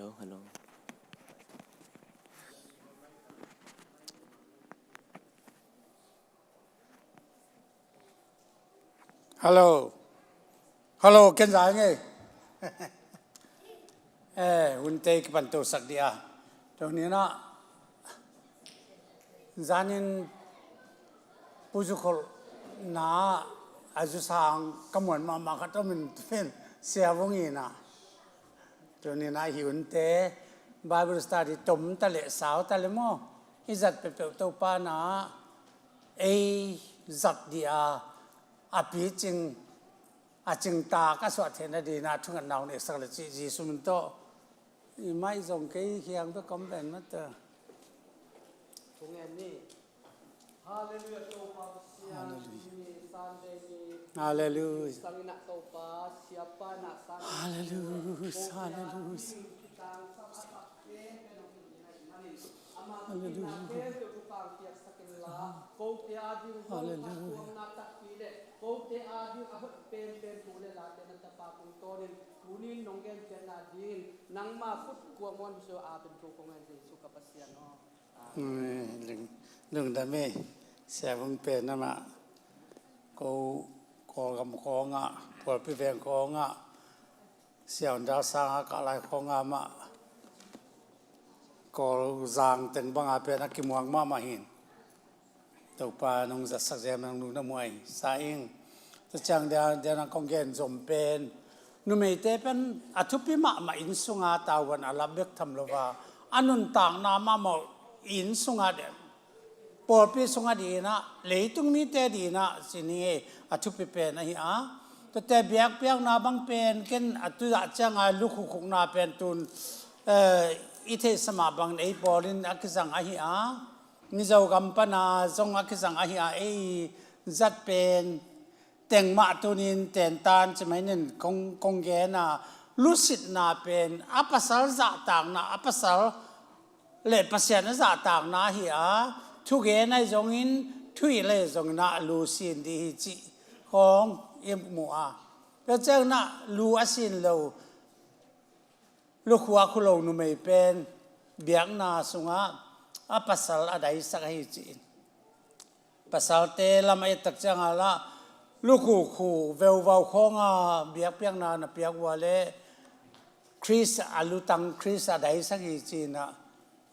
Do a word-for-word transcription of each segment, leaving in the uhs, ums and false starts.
Hello, hello. Hello, hello, ken zai ngei. Eh, hunte kipan tosak dia. Tuni na zanin puzukhol na a zusang ka muan mahmah khat om in fin sia vung ina. Tuni na hi hunte Bible study tom ta le sau ta le maw. I zat peuhpeuh Topa na ei zat dia a picing a cingtak a suah theihna dina thungetna hong neksak le cih Jesu min tawh. I mai zong kei hiang bek om ven mata. Thungen ni. Halleluia, Topa Pasian. Halleluia. Ni Sunday ni. Halleluia. Sangina Topa, siapa na sang. Halleluia, halleluia. Halleluia. Kote ading, Halleluia. Kote ading a hoih penpen thu le late na tapa kung tonin tunin nong gen pen ading nangma khut kuamon so a pen thu kong en Jesu ka Pasian aw. Amen. Lung, lungdam e. Siavung pen amah ko Kawlgam khawngah, Kawlpi veng khawngah, Siaundal sanga kahlai khawngah mah Kawlzang teng banga pen a kimuang mahmah hin. Topa nong zatsak ziam nang lungdam huai sa ing. Tua ciang dia dia nang kong gen zom pen numeite pen a thupi mahmah inn sunga tavuan a lap bek tham lo va a nuntakna mahmah inn sunga dia pawlpi sungah dihna leitung mite dihna sini a thupi pen ahi a. Tuate biakpiakna bang pen ken a tuzah cianga lukhukhukna pen tun eh, i theihsa mah bangin ei pawlin a kizang ahi a. Mizo gam pana zong a kizang ahi a ei zat pen teng mah tunin tentan cimai nen kong, kong gen a lusitna pen a pasal zahtakna a pasal le Pasian a zahtakna hi a, thugen ahi zongin thuhilh ahi zongin a lu sin dih hi cih khawng i mu a. Tua ciangin a lu a sin lo lukhu a khu lo numei pen biakna sungah a pasal a daisak ahi ci-in. Pasalte lam a ettak ciangah lah lukhukhu veuvau khawnga biakpiakna na piak ua le Khrist a lutang Khrist a daisak hi cinah,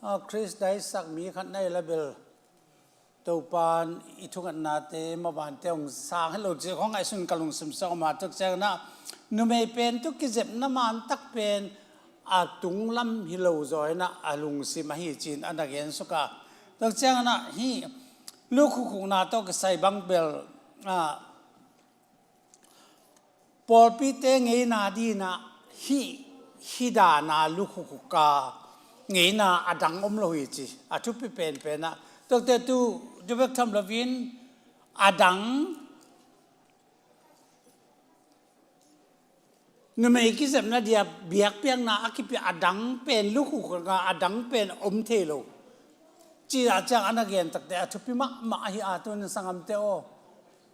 a Khrist daisak mi khat na hi la bel Topan i thungatnate mavante hong sang helo ci khawng ngaihsun ka lungsim sawk a, tua cianginah numei pen tu kizepna mantak pen a tunglam hi lo zaw inah a lungsim ahi cin a na gen suk a. Tua cianginah hih lukhukhukna tawh kisai bang bel a pawlpite ngeina dinah hih, hih dana lukhukhuka ngeina a dang om lo hi ci a thupi penpenah. Tuakte tu, tu bek tham loin a dang numei kizepna dia biakpiakna a kipi a dang pen lukhukhuka a dang pen om thei lo. Ci a ciang a na gen takte a thupi mahmah ahi a tunin sanggamte aw.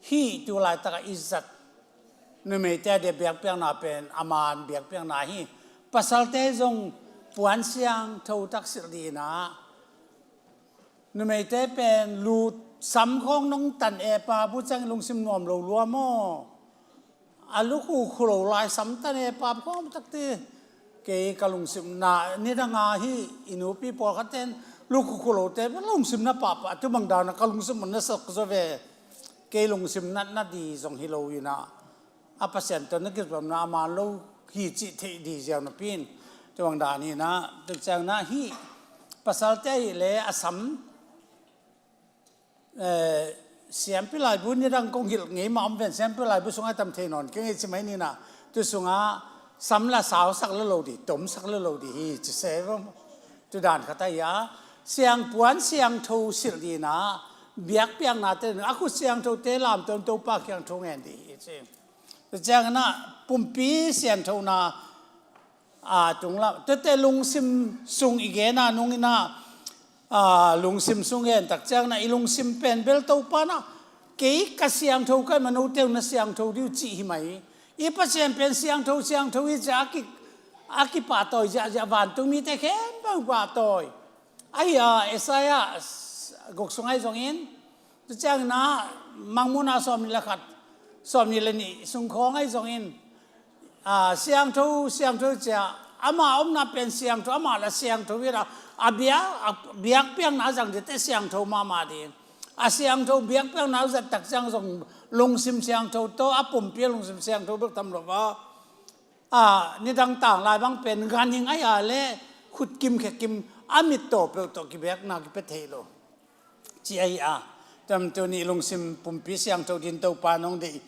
Hih tu laitakah i zat numeite a dia biakpiakna pen a man biakpiakna hi. Pasalte zong puan siangtho tak silh dinah numeite pen lut sam khawng nong tan e pa bu ciang lungsim nuam lo lua maw? A lukhukhu lo lai sam tan e pa khawng takte kei ka lungsimna nidanga hi i nupi pawlkhatten lukhukhu lote lungsimna pahpah tu bangdana ka lungsim na sak zaw ve. Kei lungsim natna di zong hi lo inah a Pasian tawh na kizopna a man lo hi cih theih di ziau napi in tua bangdan hinah tua cianginah hih pasalte ahih le a sam Eh, siampi laibu nidang kong hilh ngei mah om ven siampi laibu sungah tam thei nawn kei ngei ci mai ninah tu sungah sam la sausak la lo dih tomsak la lo dih hi ci se vo. Tu dan khat ahi a siangpuan siangtho silh dinah biakpiaknate a khut siangthote lamton Topa kiang thu ngen dih hi ci. Tu cianginah pumpi sianthona a tunglam tuate lungsim sung i gena nungina a lungsim sung gen tak ciangna i lungsim pen bel Topa na kei ka siangtho ka ima note uh na siangtho dih uh cih hi mai. I Pasian pen siangtho siangtho hi ci a ki A kipahtawi ziahziah, vantung mite khempeuh pahtawi. Ahi a, Isaiah guk sung ahi zongin, tu ciangin ah Mangmuhna sawmnih le khat, sawmnih le nih sung khawng ahi zongin, a, siangtho, siangtho cia, ama omna pen siangtho, ama la siangtho hi a, a bia, a biakpiakna a zang dite siangtho mahmah ding. A siangtho biakpiakna a zat tak ciang zong lungsim siangtho tawh, a pumpi a lungsim siangtho bek tham lo a, a, nidang tanglai bang pen ganhing ahi a le, khut kim khe kim, a mit tawh peuh tawh kibiakna kipia thei lo. Ci ahi a, tam tuni lungsim pumpi siangtho din Topa nong deih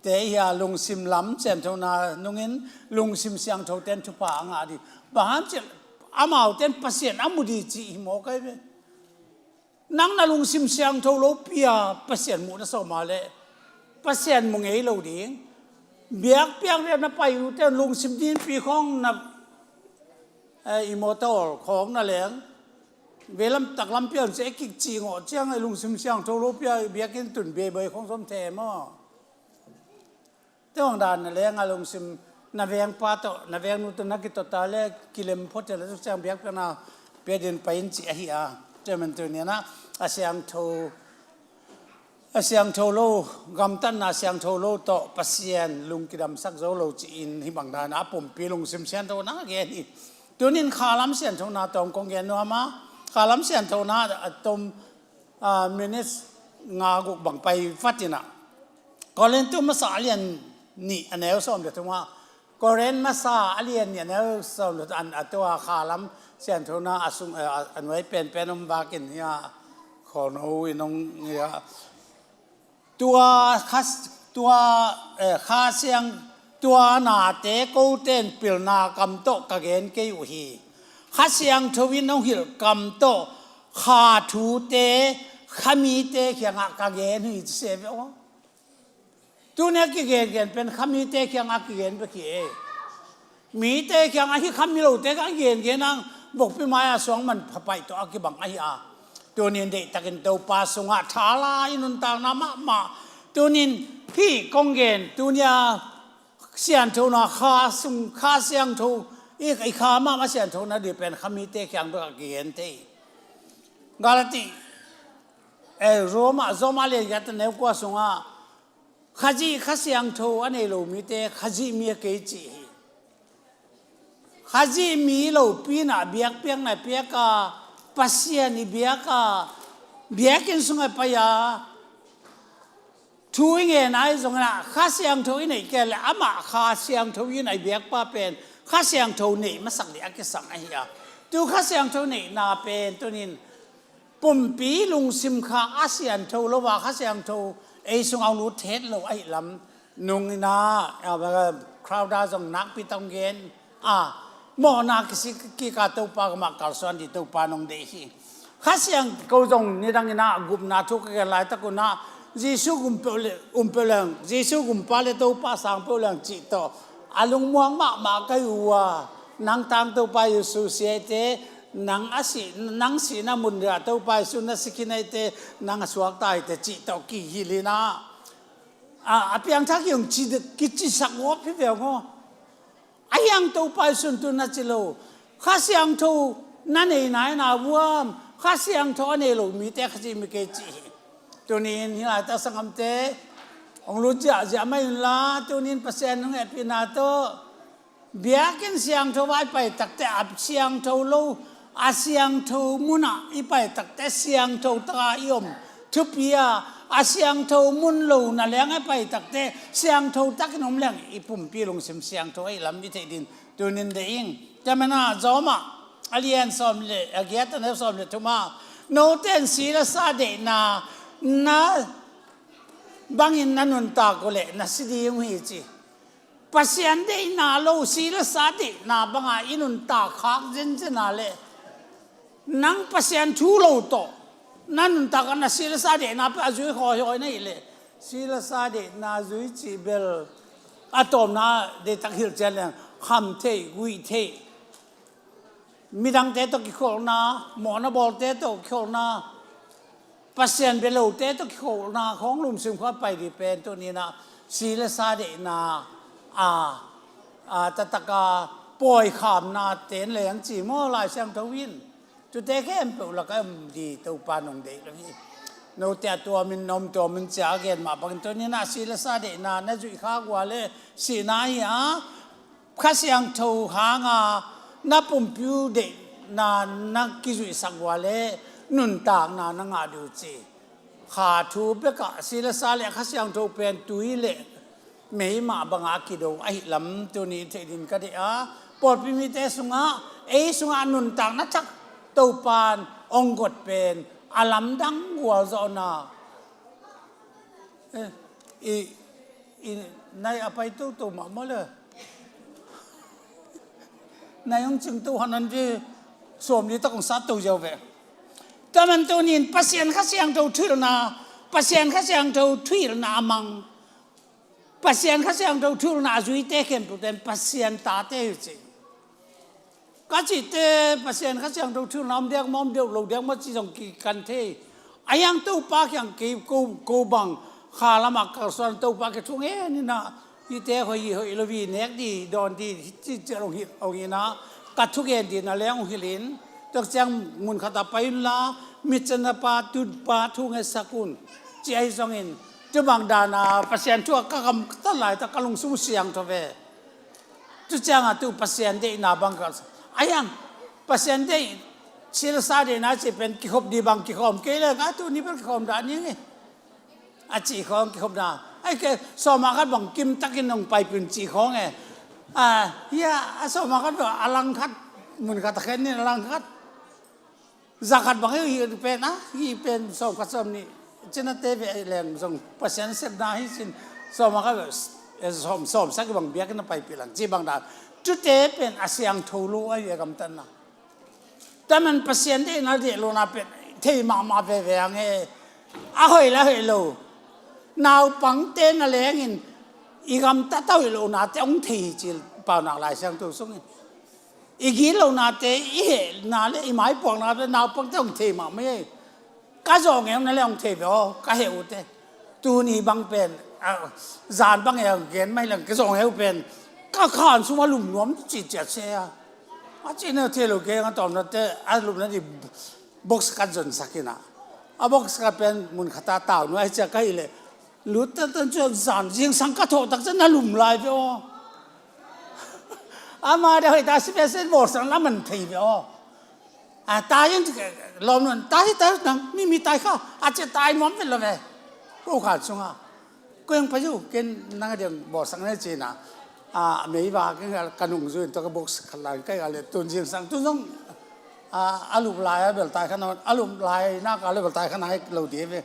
te hi a, lungsim lam sianthona nungin lungsim siangtho ten thupha a ngah ding. Bang hang hiam cih leh amau ten Pasian a mu ding ci hi maw kai ve. Nang na lungsim siangtho lopi a Pasian muh na sawm a leh Pasian mu ngei lo ding. Biakpiak riat na pai uh ten lungsim dinpi khawng na, eh, i mawtaw khawng na leng, veilam taklam pian se kik ci ngawh ciang a lungsim siangtho lopi a biakinn tun bebei khawng sawm the maw? Te hong dan na leng a lungsim na vengpa tawh, na vengnu tawh na kitawta le kilem phot le tuk ciang biakpiakna pia din pai in ci ahi a. Tua man tuni-in ah a siangtho, a siangtho lo, gamtatna siangtho lo tawh Pasian lung kidamsak zo lo ci-in hih bang dan a pumpi lungsim sianthona gen hi. Tunin khalam sianthona tawm kong gen nuam a, khalam sianthona a tom, a, minutes nga guk bang pai vat in ah. Korintu masa a lian nih a neu sawm le thum ah, Korin masa a lian nih a neu sawm le thum ah, a tua khalam sianthona a sung, a, a nuai penpen om vakin hi a, khawno in hong hi a. Tua kha, tua, eh, kha siang, tua nate kote in pilna kam tawh ka gen kei uh hi. Kha Siangtho in hong hilh kam tawh kha thute kha mite kiangah ka gen hi ci se ve aw. Tuni a kigengen pen kha mite kiangah kigen bek hi e. Mite kiangah hi kha milote ka gengen ang, vokpi mai-a suang man phapaih tawh a kibang ahi a. Tunin deihtakin Topa sungah thala i nuntakna mahmah. Tunin hih kong gen, tuni a sianthona kha sung, kha siangtho, i, i kha mahmah sianthona ding pen kha mite kiang bek a kigen thei. Galati, eh, Roma, Roma lian giat a neu kua sungah, Khazih Kha Siangtho a nei lo mite Khazih mi a kei ci hi. Khazih mi lopi in ah biakpiakna i piak a, Pasian i biak a, biakinn sungah i pai a, thu i ngen ahi zongin ah Kha Siangtho i neih kei leh amah Kha Siangtho in a i biakpa pen Kha Siangtho neih masak ding a kisam ahi a. Tu Kha Siangtho neihna pen tunin pumpi lungsim kha a siangtho lo a, Kha Siangtho ei sungah hong lut het lo ahih lam nung in ah, a, crowd ah zong nakpi tak hong gen a, mawhna kisik kik a Topa kamah kalsuan ding Topa nong deih hi. Kha Siangtho zong nidang in ah gupna thu ka gen laitak un ah Jesu gum peuh le, um peuh leng, Jesu gumpa le Topa sang peuh leng cih tawh a lungmuang mahmah ka hi uh a, nang tang Topa Jesu si ahih teh, nang a si, nang sihna mun ah Topa Jesu na si khin ahih teh, nang a suakta hi teh cih tawh kihilh in ah, a, a piangthak hi ung ci, kicisak ngawp hi ve aw. Ahi hang Topa Jesu in tu na ci lo. Kha Siangtho na nei nai na uh hiam? Kha Siangtho a nei lo mite Khazih mi kei ci hi. Tunin hih laitak sanggamte hong lut ziahziah mai unla, tunin Pasian hong hehpihna tawh biakinn siangtho ah i pai takteh a siangtho lo, a siangtho munah i pai takteh siangtho taka i om thupi a, a siangtho mun lo na leng a i pai takteh siangtho takin om leng i pumpi lungsim siangtho ahih lam i theih ding tunin deih ing. Tua manin ah Roma a lian sawm le, a giat a neu sawm le thum ah, note in si le sa deihna na bangin na nuntak uh leh na si ding uh hi ci. Pasian deihna lo, si le sa deihna banga i nuntak khak zenzen a leh, nang Pasian thu lo tawh na nuntak ah na si le sa deihna pen a zui hawihawi na hih leh, si le sa deihna zui cih bel a tawpna deihtak hilh ciat leng kham theih, guih theih, midangte tawh kikholhna, mawhna bawlte tawh kikholhna, Pasian bia lote tawh kikholhna khawng lungsim khawng a pai ding pen tuni-in ah si le sa deihna a, a, taktak a pawi khamna ten leng ci maw, Lai Siangtho in. Tute khempeuh lakah om di Topa nong deih lo hi. Note a tuamin na om tuamin cia a gen mah bangin tuni-in ah si le sa deihna na zuih khak uh leh sihna hi a, Kha Siangtho hanga na pumpi uh deihna na kizuihsak uh leh nuntakna na ngah ding uh ci. Kha thu bekah si le sa le Kha Siangtho pen tui le mei mah banga kido ahih lam tuni theih dingin ka deih a, pawlpi mite sungah, ei sungah nuntakna thak Topan ong got pen a lamdang gualzawhna. Eh, i, i, nai a pai toto mah maw le. Nai hong cing to hanan ve, sawm li tak hong sat to ziau ve. Tua man tuni-in Pasian Kha Siangtho thuhilhna, Pasian Kha Siangtho thuhilhna a mang, Pasian Kha Siangtho thuhilhna a zuite khempeuh ten Pasian tate hi ci. Ka cihte Pasian Kha Siangtho thuhilhna om diak maw, om deuh lo diak maw ci zong kikan thei. A hiang Topa kiang kei ko, ko bang kha lamah kalsuan Topa kiang thu ngen in ah, hihte hoih hi hoih lo hi, nek di dawn di ci ciang hong hilh, hong hilh in ah, ka thugen dingin a leng hong hilh in, tua ciang mun khat ah pai unla, mi cina pa, tu pa thu ngetsak un ci ahi zongin, tu bang dan a Pasian thu ah ka gamtat laitak ka lungsim siangtho ve. Tu ciangah tu Pasian deihna bang ka, a hiang Pasian deih, si le sa deihna cih pen kikhop ding bang kikhawm kei leng a, tuni bel kikhawm dah ning e. A cih khawng kikhopna. Ai ke, sawm ah khat bang kimtakin nong paipih un cih khawng e. A, hia, a sawm ah khat bang a lang khat, mun khat a khen in a lang khat. Za khat bang hi pen a, hi pen sawm khat sawm nih. Cinate ve leng zong Pasian sepna hi cin sawm ah khat, eh, sawm, sawm sak bang biakinn a paipih lang. Cih bang dan. Tute pen a siangtho lo ahi a gamtatna. Tua man Pasian deihna deih lohna pen thei mahmah veve ang e. A hoih le a hoih lo. Naupangte na lengin i gamtat a hoih lohnate hong thei hi ci Paunak Lai Siangtho sungin. I gitlohnate, i hehna le i maipuaknate naupangte hong thei mahmah e. Ka zawh ngeu na le hong thei ve aw, ka heh ute. Tuni bang pen, a, zan bang e hong gen mai leng ka zawh ngeu pen. Ka khan sung a lum nuam ci ciat se a. A cih na thei lo kei a tawmnate, a lupna di box khat zonsak in a. A box khat pen mun khat a tau nuai ciah ka hih leh. Lut tantan ciah zan zingsang ka thawh tak ciah na lum lai ve aw. Ama dia hoih ta si pe sen bawlsak na man thei ve aw. A tai in lawm nun, tai, tai nang, mi, mi tai kha, a ciah tai nuam vet lo ve. Ko khan sunga. Ko hong pai uh, ken nang a diang bawlsak na hi ci-in a. A, meiva, ken ka nungzui in tua ka box khat lai, kai ka le tun zingsang, tun zong, a, a lup lai a bel tai kha na, a lup lai na ka le bel tai kha na hi lo ding ve.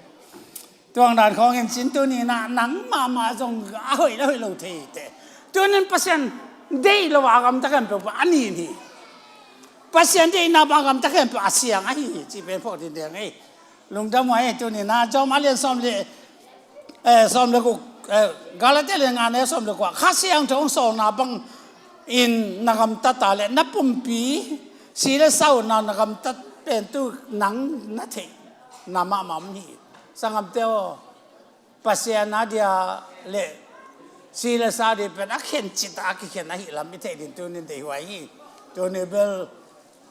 Tuang dan khawng in cin tuni-in a nang mahmah zong a hoih le hoih lo thei te. Tunin Pasian deih lo a gamta khempeuh a nin hi. Pasian deihna bang a gamta khempeuh a siang ahi hi, ci pen phawk ding deng ei. Lungdam uh a hi tuni-in a Rom a lian sawm le, eh, sawm le guk, eh, Galatia lian nga na sawm le guk ah Kha Siangtho hong sawlna bang in na gamtat a le na pumpi si le sa uh na, na gamtat pen tu nang na theih na mahmah om hi. Sanggamte aw, Pasian a dia le si le sa dia pen a khen cita a kikhen ahih lam i theih ding tunin deihhuai hi. Tuni bel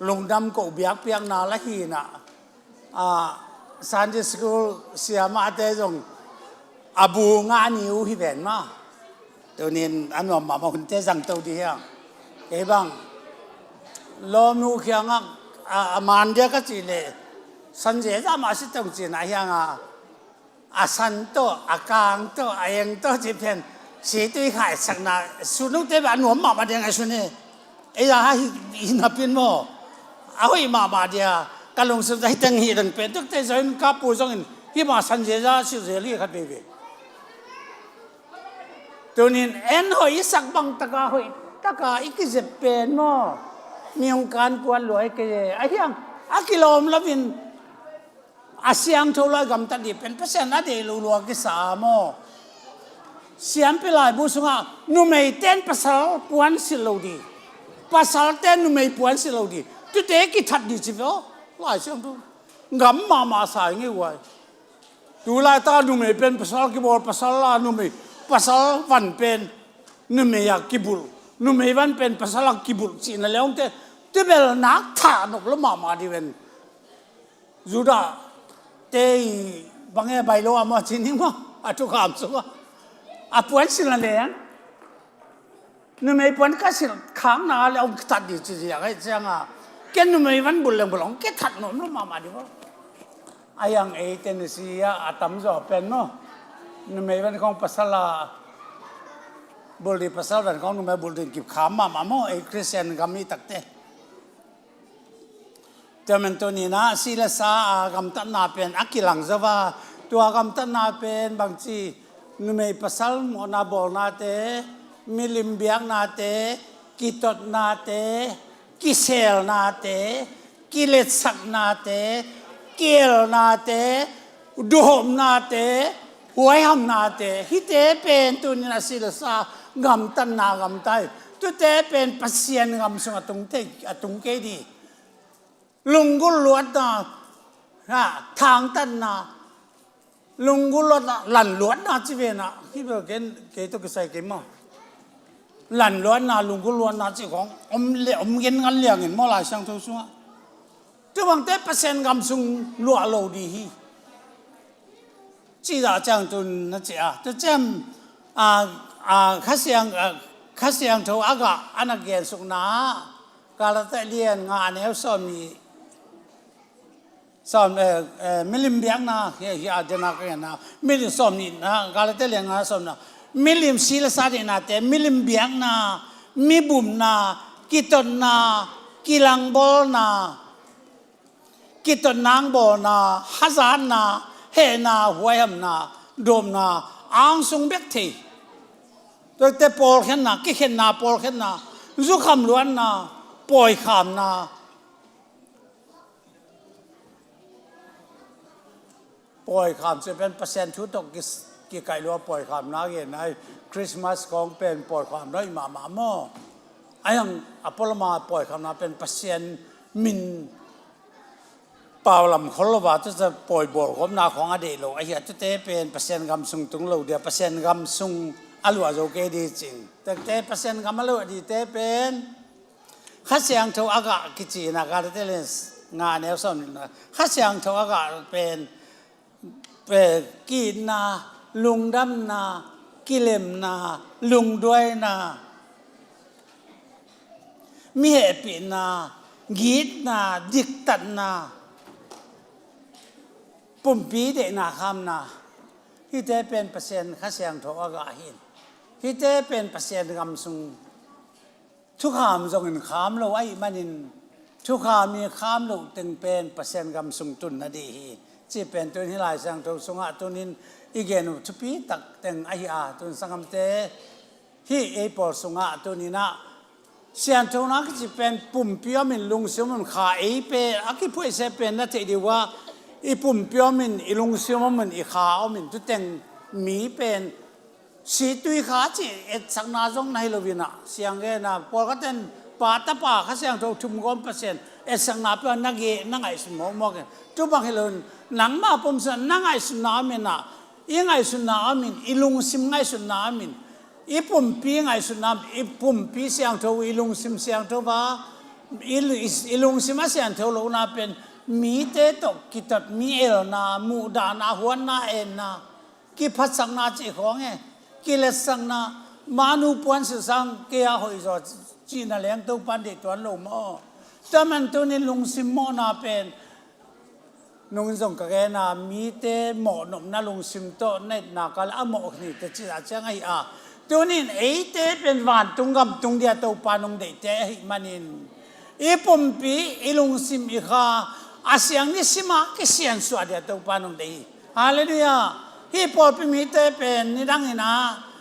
lungdam ko biakpiakna la hi na. A, Sunday school siamahte zong a bu ngah ni uh hi ven ma. Tunin a nuam mahmah hunte zangto dih hiang. Kei bang lawmnu kiangah a, a man dia ka cih leh sanzia zah mah si tong cihna hiang a, a san tawh, a kang tawh, a eng tawh cih pen si tui khaisakna sun ute beh a nuam mahmah dia ngaihsun hi. Ei a hi, hi napin maw? A hoih mahmah dia ka lungsim tah hi teng hi teng pen tukte zoin ka pu zongin hi mah sanzia zah silzel hi khat veve. Tunin en hoih i sak bang taka hoih taka i kizep pen maw? Mi hong kan kuan luai kei e. A hiang a kilawm loin a siangtho lai gamtat dih pen Pasian a deih lo lua kisa maw? Siampi laibu sungah numei ten pasal puan silh lo dih, pasal ten numei puan silh lo dih, tute kithat dih ci ve aw. Lai Siangtho gam mahmah sai ngei uai. Tulai ta numei pen pasal kibawl, pasal a numei, pasal van pen numei a kibulh. Numei van pen pasal a kibulh cihna le hong te, tibel nak thah nop lo mahmah dih ven. Judah te i bang e bai lo a maw ci ning maw, a thukham sungah a puan silh na leng, numei puan ka silh khakna le hong kitat dih ci ziak ahi cianga, ken numei van bulh leng bulh hong kithat nop lo mahmah dih maw. A yang ei Tennessee ah a tamzaw pen maw, numei van khong pasal a bulh dih, pasal van khong numei bulh dih kip kham mahmah maw, ei Christian gam i takte. Tua man tuni-in ah si le sa a gamtatna pen a kilang zo a, tua gamtatna pen bangci, numei pasal mawhna bawlnate, milim biaknate, kitotnate, kiselnate, kiletsaknate, kielnate, duhopnate, huaihamnate, hihte pen tuni-in a si le sa gamtatna gamta hi. Tute pen Pasian gam sung a tung thei, a tung kei dih. Lunggulh luatna, ha, thangtatna, lunggulh luatna, lanluatna ci ve na, hi bel ken kei tawh kisai kei maw. Lanluatna, lunggulh luatna ci khong om le om gen ngal liangin maw, Lai Siangtho sungah. Tua bangte Pasian gam sung luah lo dih hi. Cih zah ciang tun na ci a, tua ciang, a, a, Kha Siang, a, Kha Siangtho a gah a na gensukna ah, Galati lian nga a neu sawm nih, sawm, eh, eh, milim biakna, hi, hi a dena ka genna, milim sawm nihna, Galati lian nga sawm na, milim si le sa dihnate, milim biakna, mibumna, kitotna, kilangbawlna, kitotna, bawlna, hazatna, hehna, huaihamna, dawmna, angsung bek thei. Tuate pawlkhenna, kikhenna, pawlkhenna, zukham luanna, pawikhamna. Pawikham cih pen Pasian thu tawh ki, kikaih lua pawikham na gen ai. Christmas kong pen pawikham na i mahmah maw? Ai ang a pualama pawikham na pen Pasian min paulam khol lo va, tuta pawi bawlkhopna khong a deih lo ahi a, tute pen Pasian gam sung tung lo dia, Pasian gam sung a luah zo kei di cing. Tete Pasian gam a luah dite pen Kha Siangtho a gah kici na, Galati lian nga neu sawm nihna. Kha Siangtho a gah pen, pen ki-itna, lungdamna, kilemna, lungduaina, mi hehpihna, gitna, diktatna, pumpi deihna khamna. Hihte pen Pasian Kha Siangtho a gah hi. Hihte pen Pasian gam sung thukham zongin kham lo ahih manin, thukham i kham loh teng pen Pasian gam sung tun na dih hi. Cih pen tun hih Lai Siangtho sungah tunin i gen uh thupi tak teng ahi a, tun sanggamte, hih ei pawl sungah tuninah sianthona kici pen pumpi omin lungsim omin kha ei pen a kiphuaise pen na theih dih uh a, i pumpi omin, i lungsim omin, i kha omin, tuteng mi pen si tui kha cih etsakna zong na hi lo inah, siang gena pawlkhaten Pa, Tapa, Kha Siangtho thum gawm Pasian etsakna peuh na geh, na ngaihsun mawkmawk in. Tu bang hi lo in, nangmah pumsung na ngaihsunna om inah, i ngaihsunna om in, i lungsim ngaihsunna om in, i pumpi ngaihsunna om in, i pumpi siangtho, i lungsim siangtho va, i, i, i lungsim a siangtho lohna pen mite tawh kitat, mi elna, muhdahna, huatna, enna, kiphatsakna cih khawng e, kiletsakna, manu puan silh sang kei a hoih zaw cihna leng Topan deih tuan lo maw? Tua man tunin lungsim mawhna pen nungin zong ka gena, mite mawhnopna lungsim tawh na itna kal a mawh khin hite cih a ciang ahi a. Tunin eite pen vantung gam tung dia Topa nung deihte ahih manin i pumpi, i lungsim, i kha a siang nisim a kisiansuah dia Topa nung deih hi. Halleluiah. Hih pawlpi mite pen nidang inah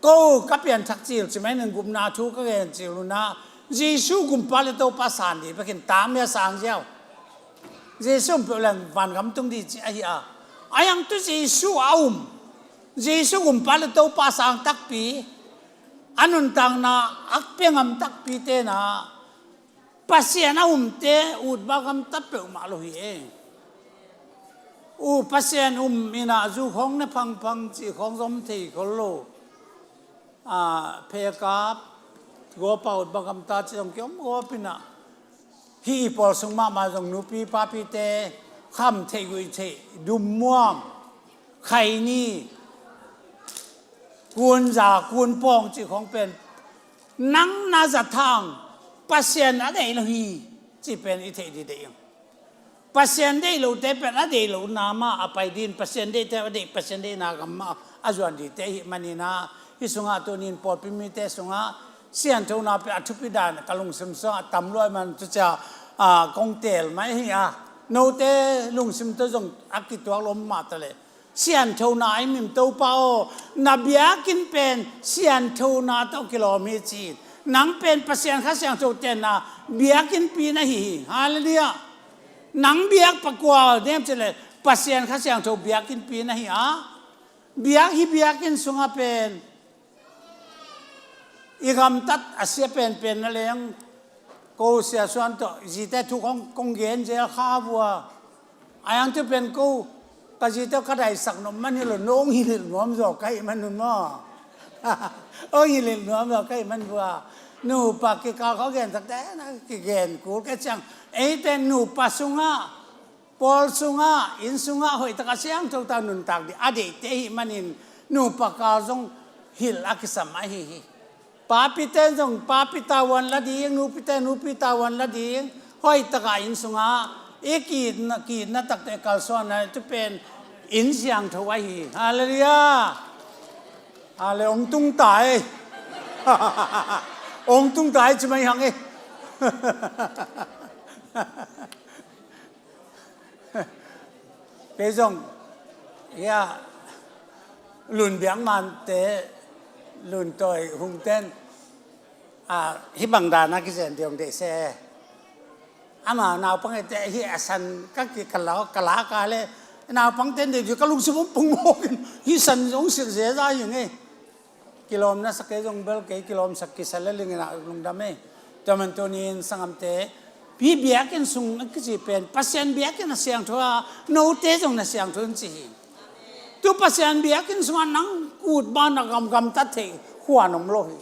ko ka pianthak cil ci mai ning, gupna thu ka gen cil unah Jesu gumpa le Topa san dih bekin tangmia sang ziau. Jesu um peuh leng vangam tung dih ci ahi a. A yang tu Jesu a um, Jesu gumpa le Topa sang takpi, a nuntakna a pia ngam takpi tenah Pasian a umte ut bak gamta peuhmah lo hi e. U Pasian um inah zu khawng ne phangphang cih khawng zom thei khol lo. A, phekap, Gawpa ut bangam ta ci zong kiom gawpinah, hih i pawl sung mahmah zong nupi papite kham theih guih theih, dummuam, khaini, kunza kunpawng cih khawng pen nang na za thang, Pasian a deih lo hi cih pen i theih dih deih ing. Pasian deih lote pen a deih lo na mah a pai din, Pasian deihte a deih, Pasian deihna gam mah a zuan dihte ahih maninah, hih sungah tunin pawlpi mite sungah sianthona pen a thupi dan ka lungsim sungah tam luai man tucia, a, kong teel mai hi a, note lungsim tawh zong a kituak lo mah taleh sianthona i mim Topa aw, na biakinn pen sianthona tawh kilawm hi ci-in, nang pen Pasian Kha Siangtho tenna biakinnpi na hi hi. Halleluiah. Nang biak pakua nem cileh Pasian Kha Siangtho biakinnpi na hi a, biak hi biakinn sungah pen i gamtat a sia penpen na leng, ko Sia Suan tawh zite thu kong, kong gen zel kha vua. A yang tu pen ko ka zite ka daisak nop man hi lo, no ong hilh nuam zaw ka hih man un maw? Ong hilh nuam zaw ka hih man vua. Nupa kikal khaw gen takte na kigen kul ka ciang, eite nupa sungah, pawl sungah, inn sungah hoihtak a siangtho tak nuntak dih a deihte ahih manin nupa kal zong hilh a kisam ahi hi. Papite zong papi tavuan la ding, nupite nupi tavuan la ding, hoihtak a inn sungah i kitna, kitna takte kalsuanna tu pen inn siangtho ahi hi. Halleluiah. Halle, ong tung tai. Ong tung tai ci mai hang e. Kei zong, ya, Lun Biak Mante, Lun Tawi Hungten, a, hih bang dana kizen diong deih se. Ama naupang ete hih a san ka ki ka lau, ka la ka le, naupang ten deih diong ka lungsim om pung mawkin, hih san zong silh zeza hi ngei. Kilawmna sak kei zong bel kei kilawmsak kisa le lingin a lungdam ei. Tua man tunin sanggamte, hih biakinn sung a kici pen Pasian biakinn a siangtho a, note zong na siangtho in ci hi. Tu Pasian biakinn sungah nang kut ban a gamgam ta thei huan om lo hi.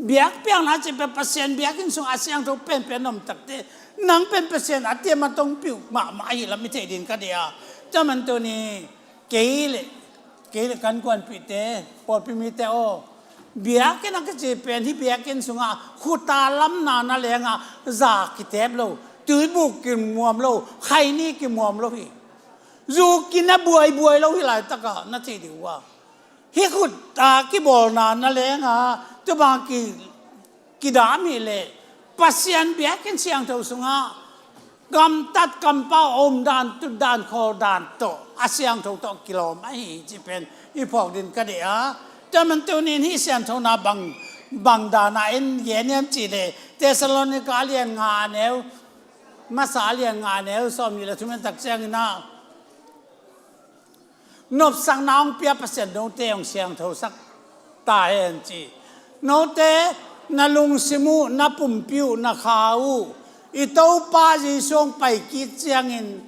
Biakpiakna ci pen Pasian biakinn sungah a siangtho penpen om takte, nang pen Pasian a tiam a tongpiuh mahmah ahi lam i thei din ka dia. Tua man tuni, kei le, kei le kan kuanpihte, pawlpi mite aw, biakinn a kici pen hih biakinn sungah khuta lamna na lengah za kitep lo, tuibuk kimuam lo, khaini kimuam lo hi. Zu kina buaibuai lo hi laitakah na thei dih uh a. Hih khuta kibawlna na lengah tubang ki kidam hi leh Pasian biakinn siangtho sungah gamtat kampau a om dan, tut dan, khawl dan tawh a siangtho tawh kilawm ahi ci pen i phawk din ka dih a. Tua man tunin hih sianthona bang, bang dana in gen hiam ci leh Thessalonika a lian nga a neu, masa a lian nga a neu sawm nih le thum en tak ciangin ah, nopsakna hong pia Pasian note hong siangthosak ta hen ci. Note na lungsim uh, na pumpi uh, na kha uh i Topa Jesu hong pai kik ciangin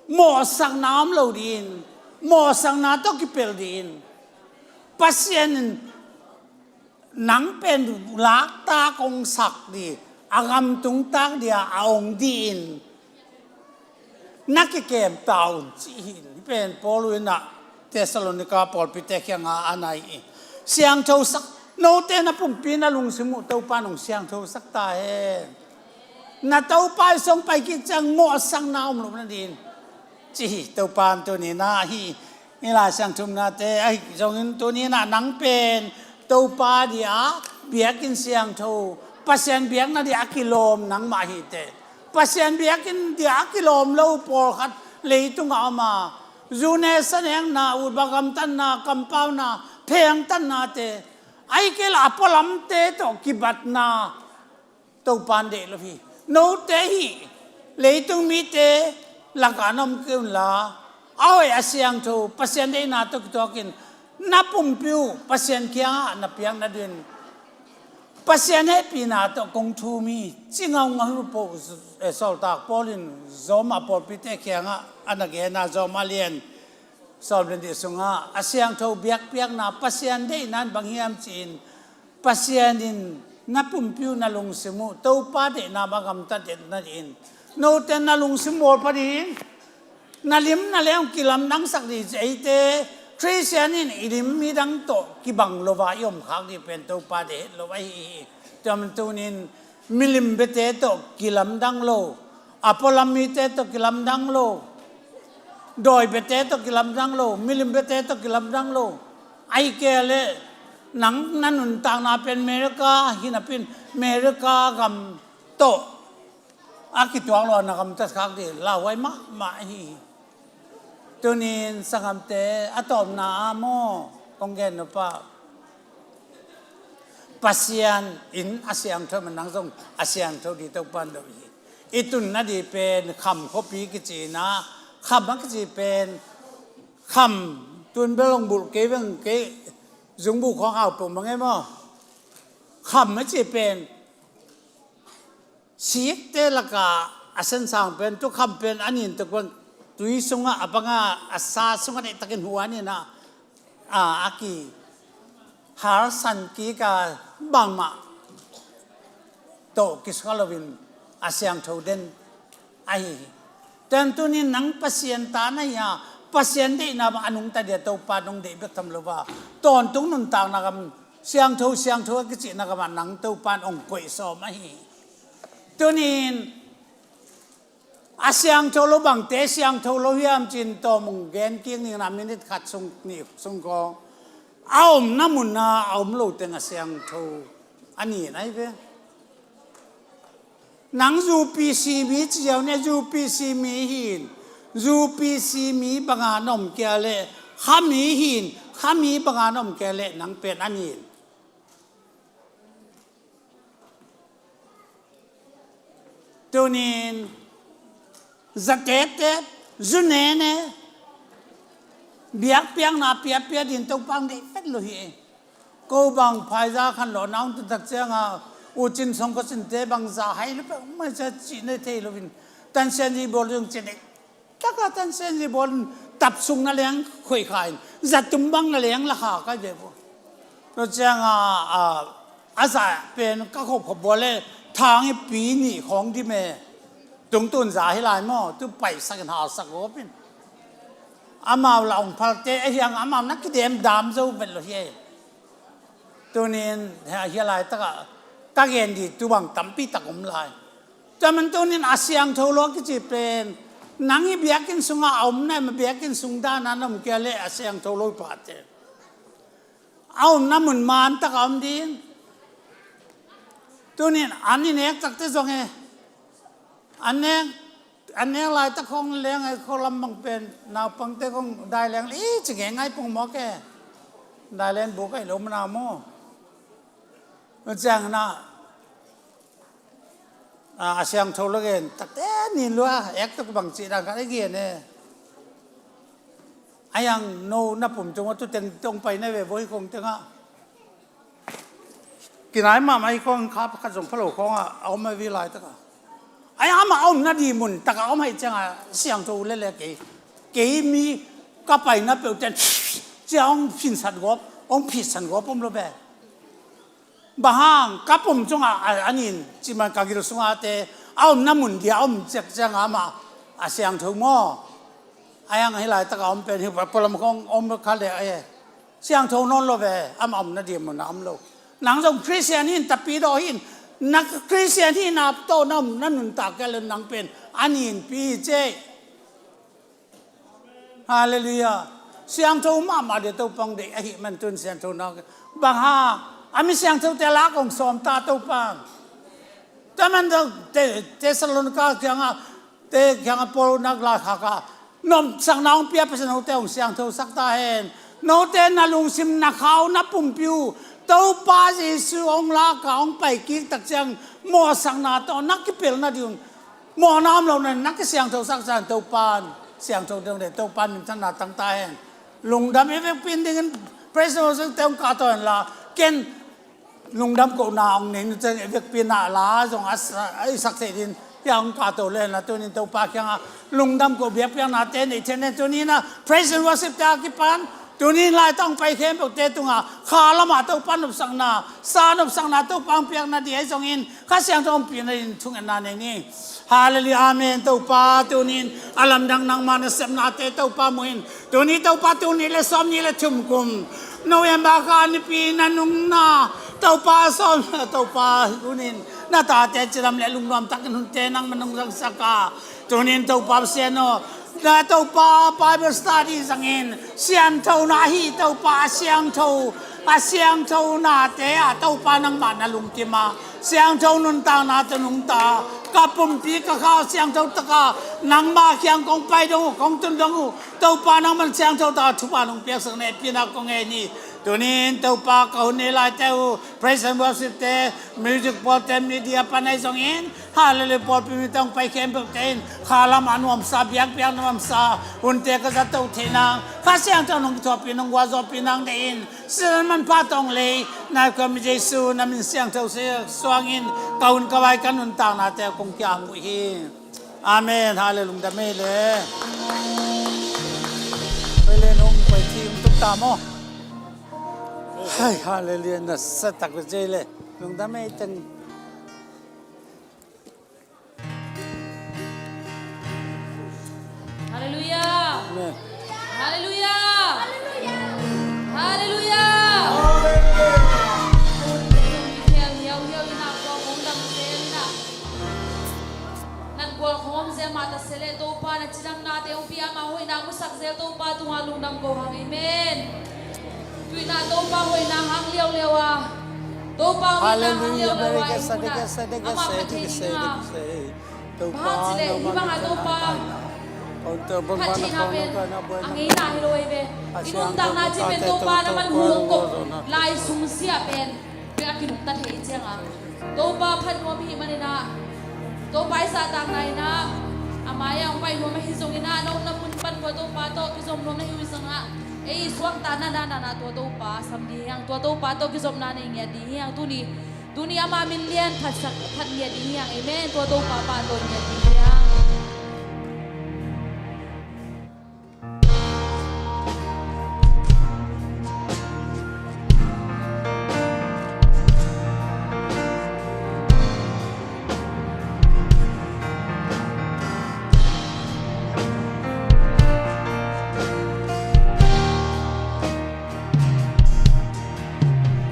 mawhsakna om lo dih in, mawhsakna tawh kipelh dih in, Pasian in nang pen laktak hong sak dih, a gamtung tak dih a, a ong dih in na kikem ta un ci hi. Hih pen Paul in ah Thessalonika pawlpite kiangah a nai hi. Siangthosak, note na pumpi na lungsim uh Topa in hong siangthosak ta hen. Na Topa i song pai kik ciang mawhsakna om lo nading ci hi. Topa in tuni in ah hih i Lai Siangtho thumnate ahi zongin tuni in ah nang pen Topa dih a biakinn siangtho, Pasian biakna dih a kilawm nangmah hi teh. Pasian biakinn dih a kilawm lo pawlkhat leitungah om a, zu ne sa nekna, ut bang gamtatna, kampauna, phengtatnate, ahih kei leh a pualamte tawh kibatna Topa in deih lo hi. Note hih leitung mite lakah na om kei unla, a hoih a siangtho Pasian deihna tawh kituakin na pumpi uh Pasian kiangah na piak nadingin Pasian hehpihna tawh kong thum hi ci ngaungau hi uh. Sawltak Paul in Roma pawlpite kiangah a na gen a, Roma lian sawm le nih sungah a siangtho biakpiakna Pasian deihna in bang hiam ci-in, Pasian in Na pumpi uh na lungsim uh Topa deihna mah gamtat nadingin, note na lungsim bawl pah ding, na lim na lem kilamdangsak ding ci. Eite Khristian in i lim midang tawh kibang lo a i om khak ding pen Topa deih het lo ahi hi. Tua man tunin milim biate tawh kilamdang lo, a pualam mite tawh kilamdang lo, dawi biate tawh kilamdang lo, milim biate tawh kilamdang lo. Ahih kei leh nang na nuntakna pen America hi napi-in America gam tawh a kituak lo a na gamtat khak ding lauhuai mahmah ahi hi. Tunin sanggamte, a tawpna ah maw kong gen nop ah, Pasian in a siangtho mah, nang zong a siangtho ding Topa in dong hi. I tun nading pen Kham khuapi kici in ah, Kham a kici pen, Kham tun bel hong bulh kei veng, kei zungbuh khawng au pong bang e maw. Kham a ci pen sikte lakah a siangsang pen, tu Kham pen a nin tuk bang, tui sungah a bang a, a sa sungah deihtakin huan in ah, a, a kiharsan kik a, bangmah tawh kisuak loin a siangtho den ahi hi. Tua ahih manin tunin nang Pasian ta na hi a, Pasian deihna bang a nungta ding a Topa nong deih bek tham lo a, tawntung nuntakna gam, siangtho, siangtho a kicihna gamah nang Topa in hong koih sawm ahi hi. Tunin a siangtho lo bangte siangtho lo hiam ci-in tawm hong gen kik ning in ah, minute khat sung, nih sung khawng. A omna mun ah a om lo teng a siangtho a ni na hi ve. Nang U P C mi ci ziau ni a, U P C mi hi in, U P C mi bang a na om kei leh, Kham mi hi in, Kham mi bang a na om kei leh nang pen a ni in. Tunin, za tete, zu nene, biakpiakna piapia ding Topa hong deih vet lo hi. Ko bang phaizah khanlawhna hong tun tak ciangin, U Cin Song Kho Cinte bang za hai lo peuhmah cia cih na thei loin, Tan Sian Zi Bawl zong cih nei tak a Tan Sian Zi Bawl in tap sung na leng khoih kha in, za tum bang na leng la kha ka hi ve uh. Tua ciangin, a, a, a za pen ka khop khop bawl leh thang i pi nih khawng dim e. Tungtun za hi lai maw, tu paisak in halsak gawp in. Amau la hong phalte, a hiang amau na kidem dam zo vet lo hi e. Tunin, hia, hia laitak ah ka gen ding tu bang tampi tak om lai. Tua man tunin a siangtho lo a kici pen, nang i biakinn sungah a omna, biakinn sung dan a na om kei leh a siangtho lo i pate. A omna mun man tak a om ding. Tunin an i nek takte zong e. An nek, an nek laitak khawng leng e, khualam bang pen naupangte khawng dai leng le, i ci ngeingai pong mawk e. Dai leng buk ahi lo mana maw. Ciang na, a, a siangtho lo gen takte nin lua, ek tuk bang cih dan khat a gen e. A hiang no na pum tung a tu teng tong pai na ve voi khong teng ah. Kinai mahmah i khong kha pakhat zong pha lo khong ah, a om a vi laitak ah. A hiang amah a omna ding mun tak a om ahih ciangin siangtho lele kei. Kei mi ka paina peuh ten, cia hong phinsat gawp, hong phisan gawp om lo ve. Bang hang, ka pum cungah a, a nin, ci man ka gil sungah te, a omna mun dia a om ciak ciangin amah a siangtho maw. A hiang hi laitak a om pen hi, pualam khong om kha le, e, siangtho nawn lo ve, amah omna dia mun a om lo. Nang zong Khristian hi in tapi daw hi in, na Khristian hihna tawh na om, na nuntak kei le nang pen a nin pi hi cei. Halleluiah. Siangtho mahmah ding Topa hong deih ahih man tun siangtho nak. Bang hang, a mi siangthote lak hong sawm ta Topa. Tua man dong Te-, Thessalonika kiangah, te kiangah Paul nak lai khak a, nopsakna hong pia Pasian, note hong siangthosak ta hen. Note na lungsim, na khau, na pumpi uh Topa Jesu hong lak a hong pai kik tak ciang mawhsakna tawh na kipelh nading, mawhna om lo na, na kisiangthosak ciang Topa in siangtho ding le, Topa in minthanna tang ta hen. Lungdam i vekpi in dingin praise and worship te hong kahto hen la, ken lungdam kohna hong nei nu ciang i vekpi in a la zong a sa-, a i sak thei ding hia hong kahto le hen la, tunin Topa kiangah lungdam koh biakpiakna te nei thei hen. Tunin a praise and worship te a kipan Tuni-in laitang pai khempeuhte tungah kha lamah Topa nopsakna, sa nopsakna Topa hong piakna ding ahi zongin Kha Siangtho ompihna in thungetna nei ni. Halleluiah, amen. Topa, tuni-in a lamdang nangma nasepnate Topa muhin, tuni Topa, tuni le sawmnih le thum kum November kha nipi na nungna Topa, sawm Topa, tuni-in na tate cidam le lungnuam takin hunte nangma nungzangsak a, tuni-in Topa Pasian aw, na Topa Bible study zangin siangtho na ahi Topa, a siangtho, a siangtho nate ah Topa nangmah na lungkim a, siangtho nuntakna tawh nungta, ka pumpi ka kha siangtho taka nangma kiang kong pai dong uh, kong tun dong uh, Topa nangman siangtho taka thupha nong piaksak na hehpihna kong ngen hi. Tuni-in Topa ka hun nei laite uh, praise and worship te, music pawlte, media pan ahi zongin, halleluiah, pawlpi mi tawh pai khempeuhte in kha lamah nuamsa, biakpiak nuamsa hunte ka zato theih nang, Kha Siangtho nong kithuahpih, nong gualzawhpih nang deih in, sisan manpha tawng lei, nai Khuami Jesu na min siangtho suangin ka hun ka vai ka nuntaknate kong kiam uh hi. Amen. Halleluiah, lungdam ei le. Pai le nong pai thim tuk ta maw. Hai, halleluiah, na sa tak le zei le. Lungdam ei teng. Halleluiah. Amen. Halleluiah. Halleluiah. Hallelujah. Nat gual khawm zel mah ta se leh Topa na cidamnate hong pia, amah hoihna musak zel Topa tungah lungdam ko hang. Amen. Tuihna Topa hoihna hang liauliau a, Topa hoihna hang liauliau a, amah phat theih ding a, bang ci leh hih bangah Topa phat theihna pen a ngeina hi lo ei ve. I nuntakna cih pen Topa na manhawm ko lai sung sia pen. Pek a kinungta thei ciangin Topa phat nuam i hih manin ah, Topa i zahtakna in ah, a mai-ah hong pai nuam ahi zongin ah, na omna mun pan tua Topa tawh kizom nuam na hi uh zongin ah, ei i suakta na na na na tua Topa sam ding hi hang, tua Topa tawh kizopna nei ngiat ding hi hang. Tuni, tuni ama min lian phatsak, phat ngiat ding hi hang. Amen. Tua Topa pahtawi ngiat ding hi hang.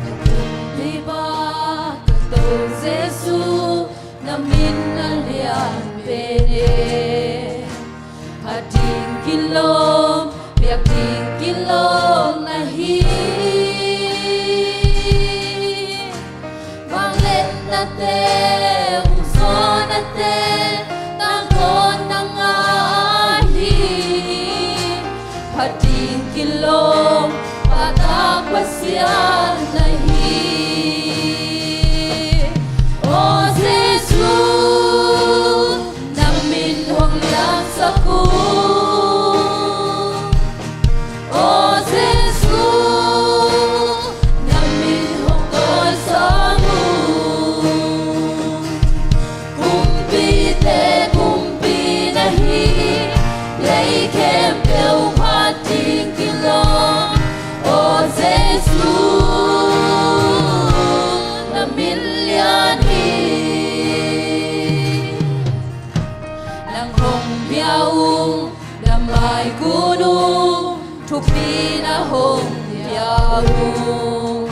Ka pumpi bang ka Topa Jesu, na min a lian pen e. Phat ding kilawm, biak ding kilawm na hi. Vangliatnate, hong zawnate, tangthawn nang a hi. Phat ding kilawm, pahtak Pasian na hi. Aw Jesu, na min hong liansak ung. Aw Jesu, na min hong tawisang ung. Kumpite kumpi na hi, lei khempeuh phat ding kilawm. Aw Jesu, na min lian hi. Nang hong bia ung, na mai kun ung, thupi na hong pia ung.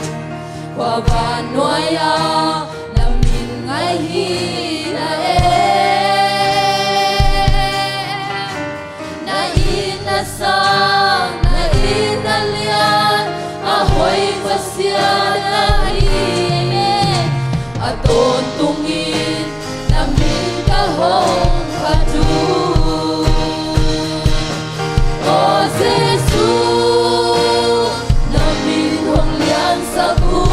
Khua vannuai ah na min ngaih hi na e. Na it na sang, na it na lian, a hoih Pasian na hi. A tawntungin na min ka hong phat ung. Aw Jesu, na min hong liansak ung.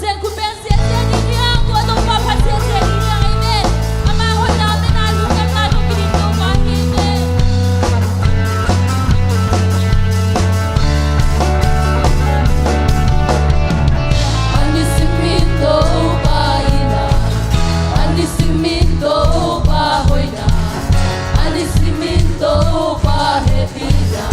Pasian khut beng ziahziah ding hi hang, tua Topa Pasian ziah ding hi hang. Amen. Ama hoihna, ama lungdamna tawh kidim Topa hi. Amen. A nisim in Topa in a, a nisim in Topa hoihna, a nisim in Topa hehpihna.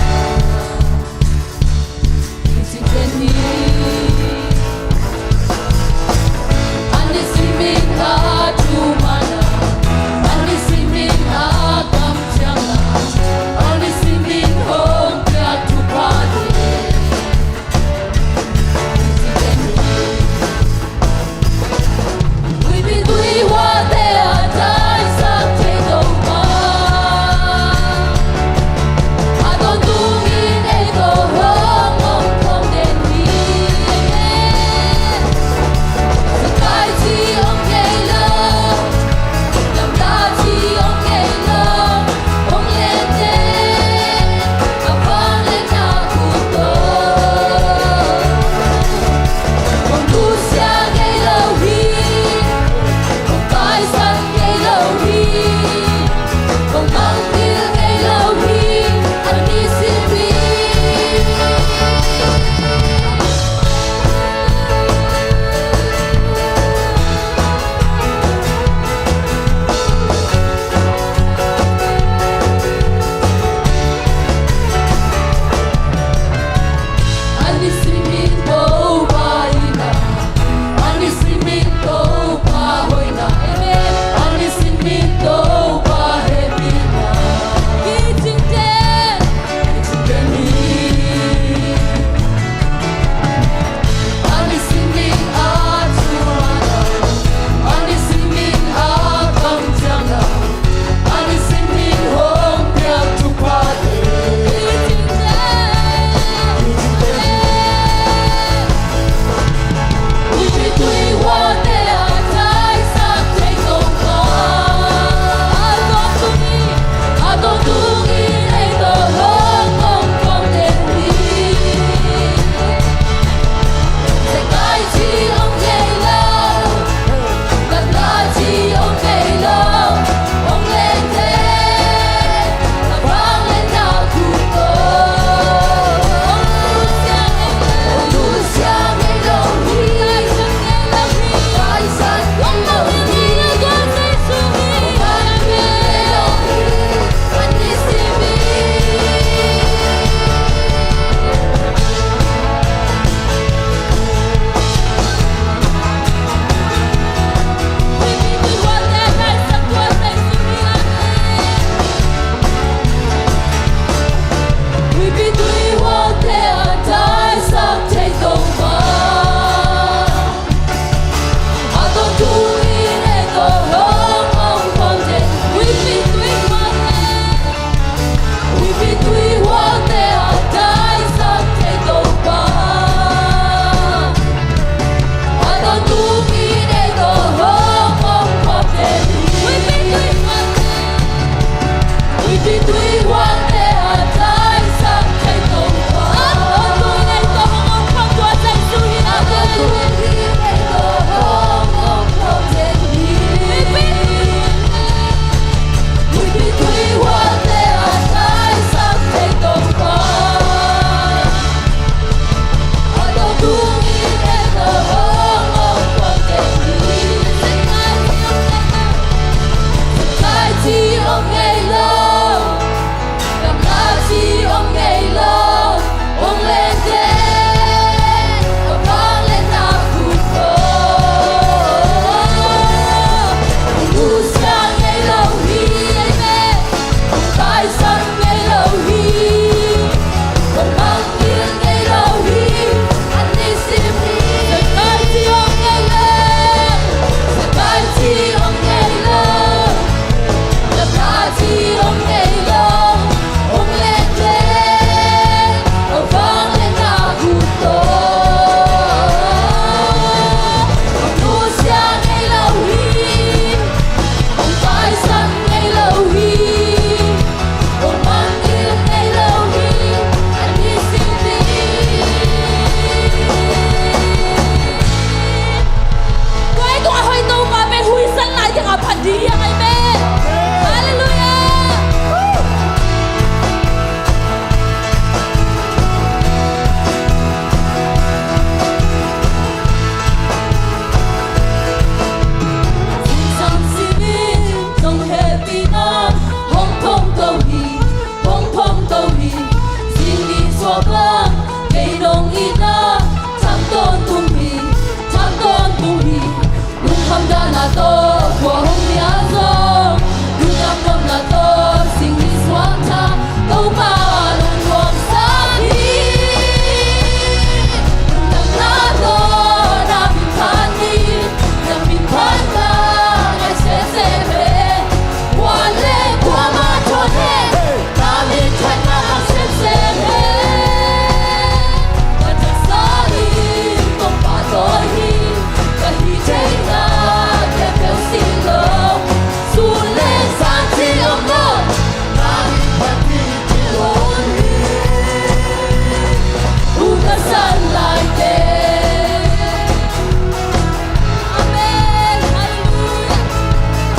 Amen. Halleluia.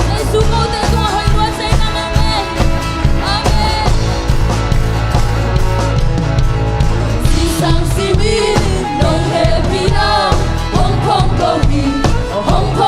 Jesu kote tungah hoih lua ciat in. Amen. Amen. Zingsang simin nong hehpihna hong phong ko hi, hong phong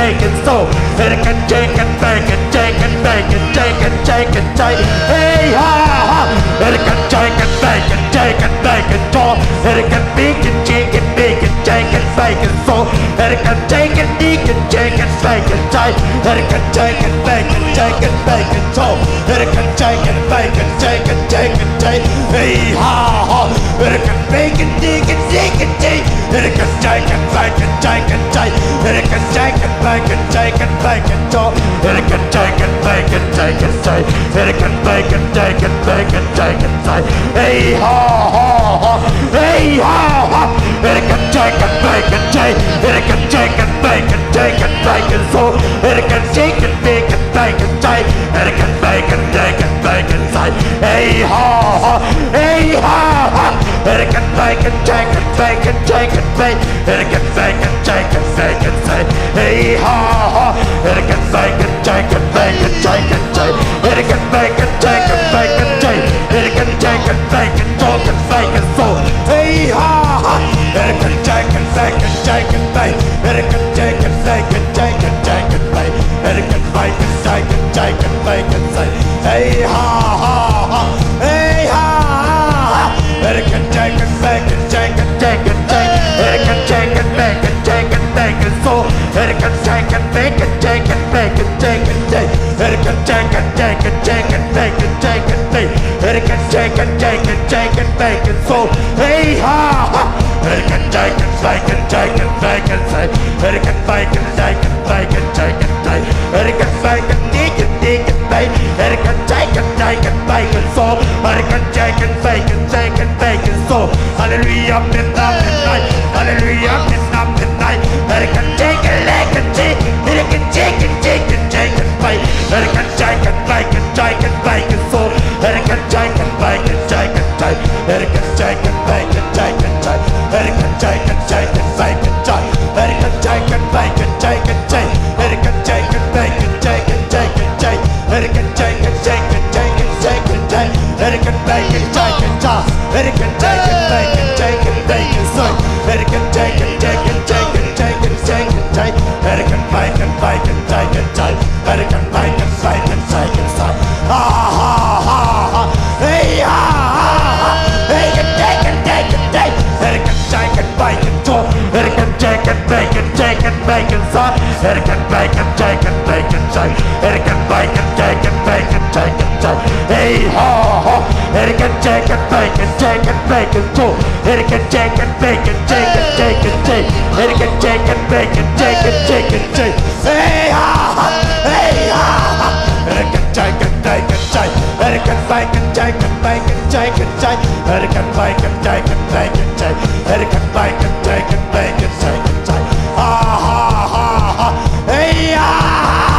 Jack and Soul. Hurricane Jack and Bacon, Jack and Bacon, Jack and Jack and Jack. Hey ha ha. Hurricane Jack and Bacon, Jack and Bacon Soul. Hurricane Bacon, Jack and Bacon, Jack and Bacon Soul. Hurricane Jack and Bacon, Jack and Bacon Jack. Hurricane Jack and Bacon, Jack and Bacon Soul. Hurricane Jack and Bacon, Jack and Jack and Jack. Hey ha ha. Hurricane Bacon, Jack and Jack and Jack. Hurricane Jack and Bacon, Jack and Jack. Hurricane Jack and Bacon, Jack and Bacon Soul. Hurricane Jack and Bacon, Jack and Jack. Hurricane Bacon, Jack and Bacon, Jack and Jack. Hey ha ha ha. Hey ha ha. Hurricane Jack and Bacon, Jack. Hurricane Jack and Bacon, Jack and Bacon Soul. Hurricane Jack and Bacon, Bacon Jack. Hurricane Bacon, Jack and Bacon Jack. Hey ha ha. Hey ha ha. Hurricane Bacon, Jack and Bacon, Jack and Bacon. Hurricane Bacon, Jack and Bacon Jack. Hey ha ha. Hurricane Bacon, Jack and Bacon, Jack and Jack. Hurricane Bacon, Jack and Bacon Jack. Hurricane Jack and Bacon, Jack and Bacon Soul. Hey ha ha. Hurricane Jack and Bacon, Jack and Bacon. Hurricane Jack and Bacon, Jack and Jack and Bacon. Hurricane Bacon, Jack and Jack and Bacon Jack. Hey ha ha ha. Hey ha ha ha. Hurricane Jack and Bacon, Jack and Jack and Jack. Hurricane Jack and Bacon, Jack and Bacon Soul. Hurricane Jack and Bacon, Jack and Bacon, Jack and Jack. Hurricane Jack and Jack and Jack and Bacon, Jack and Bacon. Hurricane Jack and Jack and Jack and Bacon Soul. Hey ha ha. Hurricane Jack and Bacon, Jack and Bacon Jack. Hurricane Bacon, Jack and Bacon, Jack and Jack. Hurricane Bacon, Jack and Bacon Jack. Hurricane Jack and Jack and Bacon Soul. Hurricane Jack and Bacon, Jack and Bacon Soul. Hallelujah, amen, amen, amen. Hallelujah, amen, amen, amen. Hurricane Jack and Bacon, Jack. Hurricane Jack and Jack and Jack and Bacon. Hurricane Jack and Bacon, Jack and Bacon Soul. Hurricane Jack and Bacon, Jack and Jack. Hurricane Jack and Bacon, Jack and Jack. Hurricane Jack and Jack and Bacon Jack. Hurricane Jack and Bacon, Jack and Jack. Hurricane Jack and Bacon, Jack and Jack and Jack. Hurricane Jack and Jack and Jack and Jack and Jack. Hurricane Bacon, Jack and Jack. Hurricane Jack and Bacon, Jack and Bacon Soul. Hurricane Jack and Jack and Jack and Jack and Jack and Jack. Hurricane Bacon, Bacon, Jack and Jack. Hurricane Bacon, Bacon, Jack and Jack. Ha ha ha ha. Hey ha ha ha. Hey, Jack and Jack and Jack. Hurricane Jack and Bacon Soul. Hurricane Jack and Bacon, Jack and Bacon Soul. Hurricane Bacon, Jack and Bacon Soul. Hurricane Bacon, Jack and Bacon, Jack and Jack. Hey ha ha. Hurricane Jack and Bacon, Jack and Bacon Soul. Hurricane Jack and Bacon, Jack and Jack and Jack. Hurricane Jack and Bacon, Jack and Jack and Jack. Hey ha ha. Hey ha ha. Hurricane Jack and Bacon Jack. Hurricane Bacon Jack and Bacon Jack and Jack. Hurricane Bacon Jack and Bacon Jack. Hurricane Bacon Jack and Bacon Jack and Jack. Ha ha ha ha. Hey ha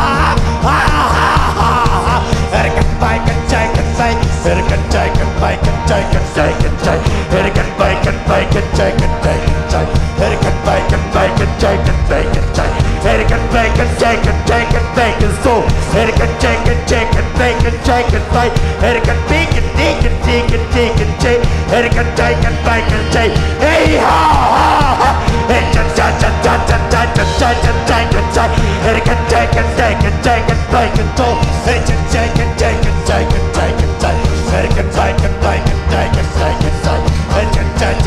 ha. Ha ha ha ha. Hurricane Bacon Jack and Bacon. Hurricane Jack and Bacon Jack and Jack and Jack. Hurricane Bacon Bacon Jack and Bacon Jack. Hurricane Bacon Bacon Jack and Bacon Jack. Hurricane Bacon Jack and Jack and Bacon Soul. Hurricane Jack and Jack and Bacon Jack and Bacon. Hurricane Bacon Bacon Bacon Bacon Jack. Hurricane Jack and Bacon Jack. Hey ha ha ha. Hey cha cha cha cha cha cha cha cha cha cha cha. Hurricane Jack and Jack and Jack and Bacon Soul. Hurricane Jack and Jack and Jack and Jack and Jack. Hurricane Bacon Bacon Jack and Bacon Soul. Hurricane Jack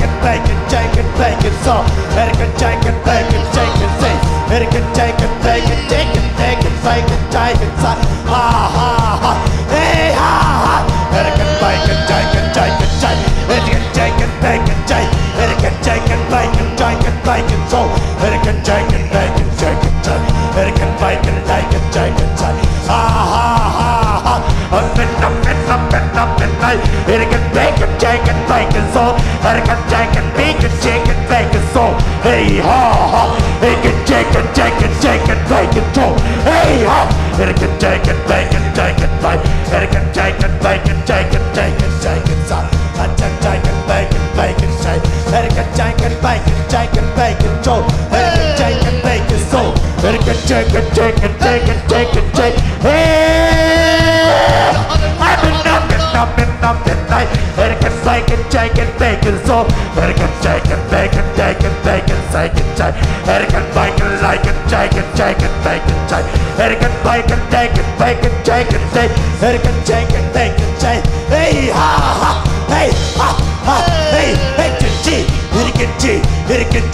and Bacon Jack and Bacon Soul. Hurricane Jack and Bacon Jack and Jack. Hurricane Jack and Bacon Jack and Bacon Bacon Jack and Jack. Ha ha ha. Hey ha ha. Hurricane Bacon Jack and Jack and Jack. Hurricane Jack and Bacon Jack. Hurricane Jack and Bacon Jack and Bacon Soul. Hurricane Jack and Bacon Jack and Jack. Hurricane Bacon Jack and Jack and Jack. Ha ha ha ha. Up and up and up and up and night. Hurricane Bacon Jack and Bacon Soul. Hurricane Jack and Bacon Jack and Bacon Soul. Hey ha ha, hey, can shake it, shake it, shake it, make it go. Hey ha, hey, can shake it, make it, shake it, make it, can shake it, make it, shake it, shake it, shake it, son. I can shake it, make it, make it, shake. Hey, can shake it, make it, shake it, make it go. Hey, can shake it, make it so. Hey, can shake it, shake it, shake it, shake it, shake. Hey, I've been knocking, knocking, knocking, night. Hey, can shake it, shake it, make it so. Hey, can shake it, make it, shake it, make it, shake it, shake. Hey, can make it, like it, shake it, shake it, make it, shake. Hey, can make it, shake it, make it, shake it, shake. Hey, can shake it, make it, shake. Hey, ha, ha, hey, ha, ha, hey, hey, can shake it, can shake it,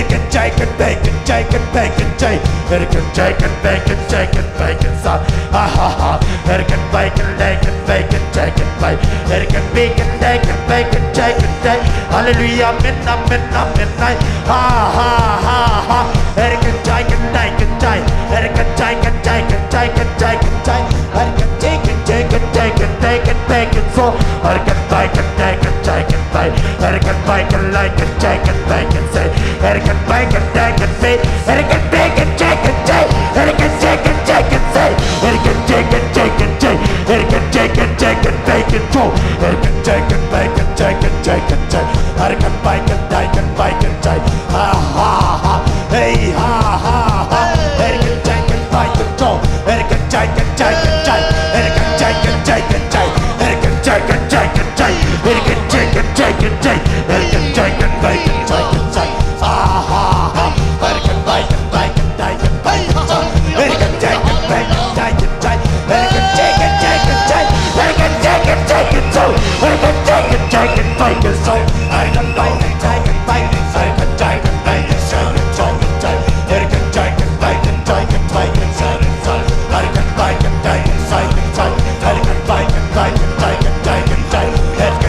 can shake it, make it, shake it, make it, shake. Hey, can shake it, make it, shake it, make it, son. Ha, ha, ha. Hey, can make it, make it, make it, shake it, make. Hey, can make it, make it, make it, shake it, shake. Hallelujah, amen, amen, amen, amen. Ha, ha, ha, ha. Hey, can shake it, make it, shake. Hey, can shake it, shake it, shake it, shake it, shake. Hey, can shake it, shake it, shake it, shake it, shake it, so. Hey, can make it, make it, shake it, make. Hey, can make it, like it, shake it, make it, say. Hey, can make it, make it, say. Hey, can make it, shake it, shake. Hey, can shake it, shake it, say. Hey, can shake it, shake it, shake. Hey, can shake it, shake it, make it go. Hey, can shake it, make it, shake it, shake it, shake. Hey, can make it, make it, make it, shake. Ha, ha, ha. Hey, ha, ha, ha. Hey, can shake it, make it go. Hey, can shake it, shake it, shake. Hey, can shake it, shake it, shake. Hey, can shake it, shake it, shake. Hey, can shake it, shake it, shake. Hey, can shake it, make it, shake it, shake. Ha, ha, ha. Hey, can make it, make it, make it, make it, shake. Hey, can shake it, make it, make it, shake it, shake. Hey, can shake it, shake it, shake it, shake. Hey, can shake it, shake it, make it, shake. Hey, can make it, shake it, make it, shake it, shake it, make it, shake it, shake it, shake. Hey, can shake it, make it, shake it, make it, shake it, shake. Hey, can make it, shake it, shake it, shake. Hey, can make it, make it, shake it, shake it, shake. Hey, can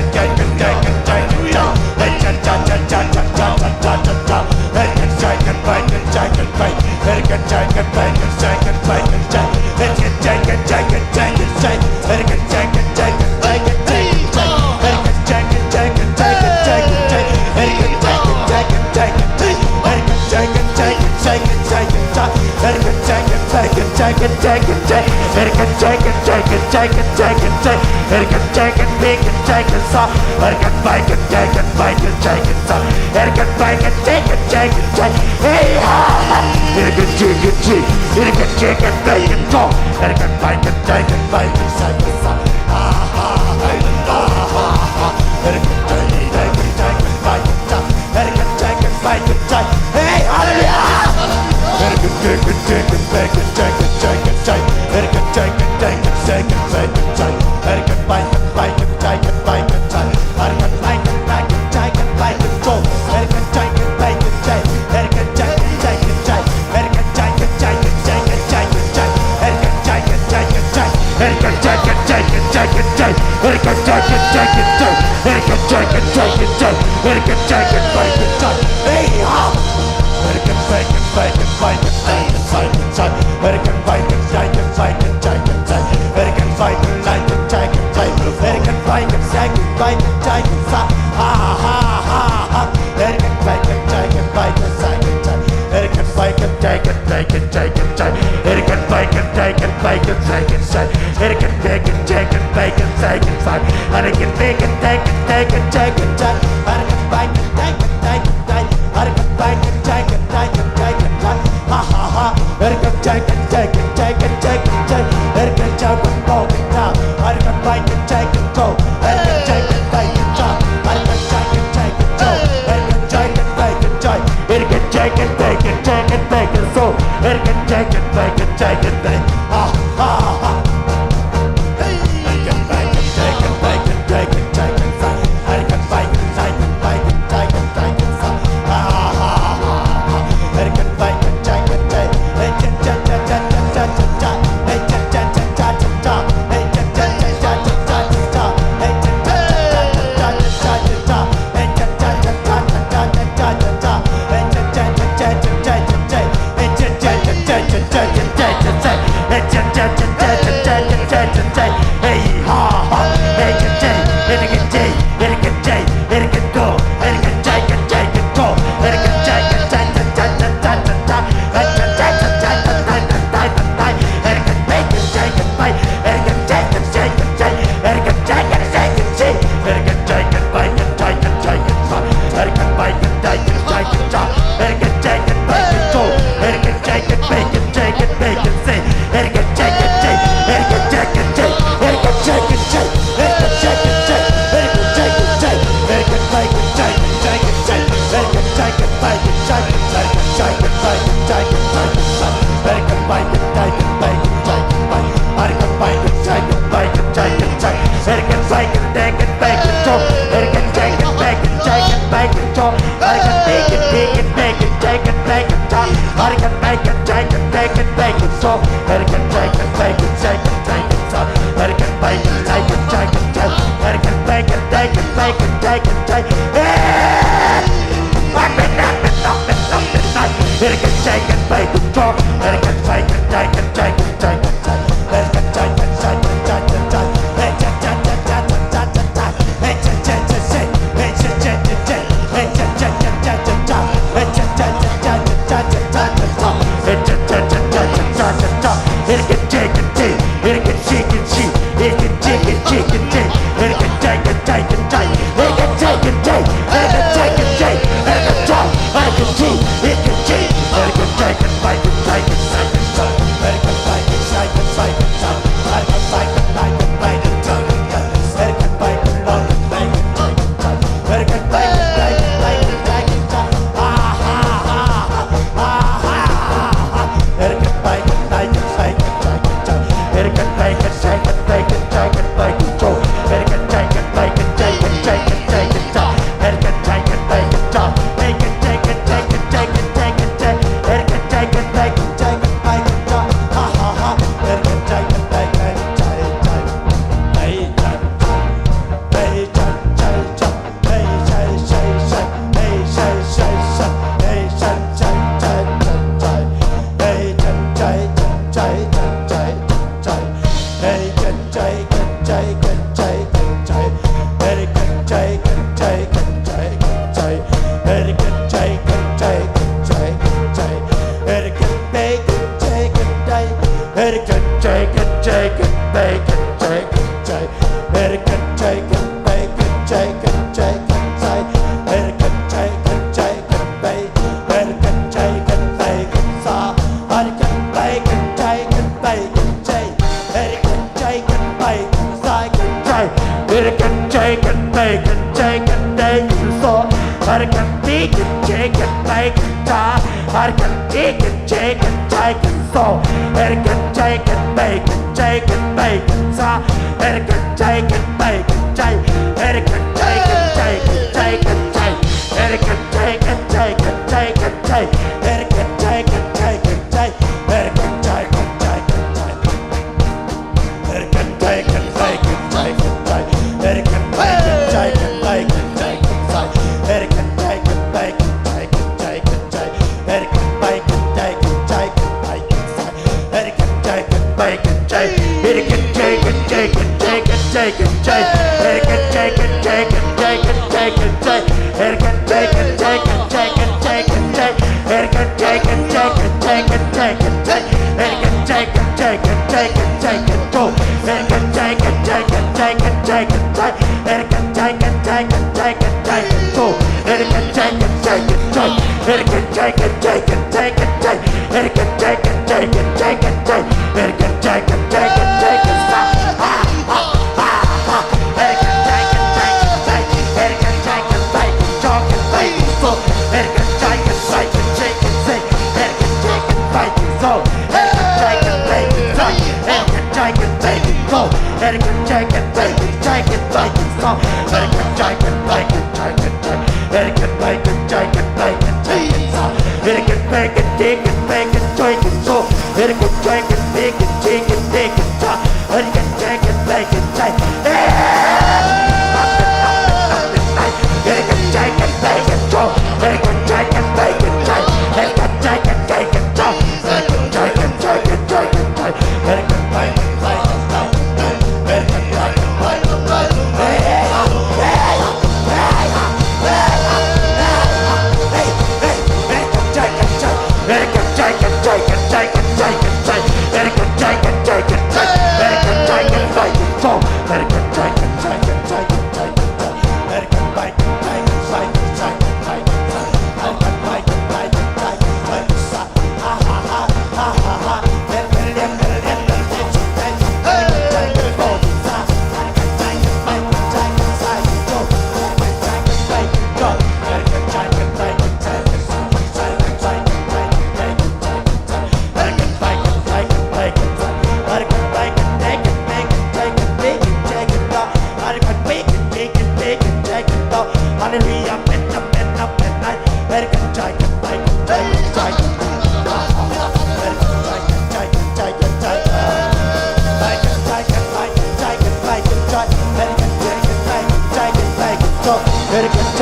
shake it, shake it, shake it, shake. Hey, can shake it, shake it, shake it, shake it, shake. Hey, can shake it, make it, shake it, make it. Hey, can shake it, make it, shake it, make it, shake. Hey, can shake it, shake it, shake it, shake. Hey, can shake it, shake it, shake it, shake it, shake. Hey, can shake it, shake it, shake it, shake it, shake. Hey, can shake it, shake it, shake it, shake. Hey, can shake it, shake it, shake it, shake it, shake. Hey, can shake it, shake it, shake it, shake it, shake. Hey, can shake it, shake it, shake it, shake it, shake. Hey, can shake it, make it, shake it, shake. Hey, can make it, shake it, make it, shake it, shake. Hey, can make it, shake it, shake it, shake. Hey, ha, ha. Hey, can shake it, shake. Hey, can shake it, make it, shake. Hey, can make it, shake it, make it, shake it, shake. Ha, ha, hey, ha, ha, ha. Hey, can shake it, shake it, shake it, make it, shake. Hey, can shake it, make it, shake. Hey, hallelujah. Hey, can shake it, shake it, make it, shake it, shake it, shake. Hey, can shake it, shake it, shake it, shake it, shake. Hey, can make it, make it, shake it, make it, shake. Hey, can make it, make it, shake it, make it, shake. Hey, can shake it, make it, shake. Hey, can shake it, shake it, shake. Hey, can shake it, shake it, shake it, shake it, shake. Hey, can shake it, shake it, shake. Hey, can shake it, shake it, shake it, shake. Hey, can shake it, shake it, shake. Hey, can shake it, shake it, shake. Hey, can shake it, make it, shake. Hey, ha. Hey, can make it, make it, make it, make it, make it, shake. Hey, can make it, shake it, make it, shake it, shake. Hey, can make it, shake it, shake it, shake. Hey, can make it, shake it, make it, shake it, shake. Ha, ha, ha, ha. Hey, can make it, shake it, make it, shake it, shake. Hey, can make it, shake it, make it, shake it, shake. Hey, can make it, shake it, make it, shake it, shake. Hey, can make it, shake it, make it, shake it, shake. Hey, can make it, shake it, shake it, shake it, shake. Hey, can make it, shake it, shake it, shake. Hey, can make it, shake it, shake it, shake it, shake. Ha, ha, ha. Hey, can shake it, shake it, shake it, shake it, shake. Hey, can shake it, shake it, shake it, shake. Hey, can make it, shake it, go. Hey, can shake it, shake it, shake. Hey, can shake it, shake it, shake. Hey, can shake it, shake it, shake. Hey, can shake it, shake it, shake it, so. Hey, can shake it, shake it, shake it, shake. Ha, ha, ha. Hey. Hey, can make it, shake it, make it, shake it, shake it, shake. Hey, can make it, shake it, make it, shake it, shake it, shake. Ha, ha, ha, ha.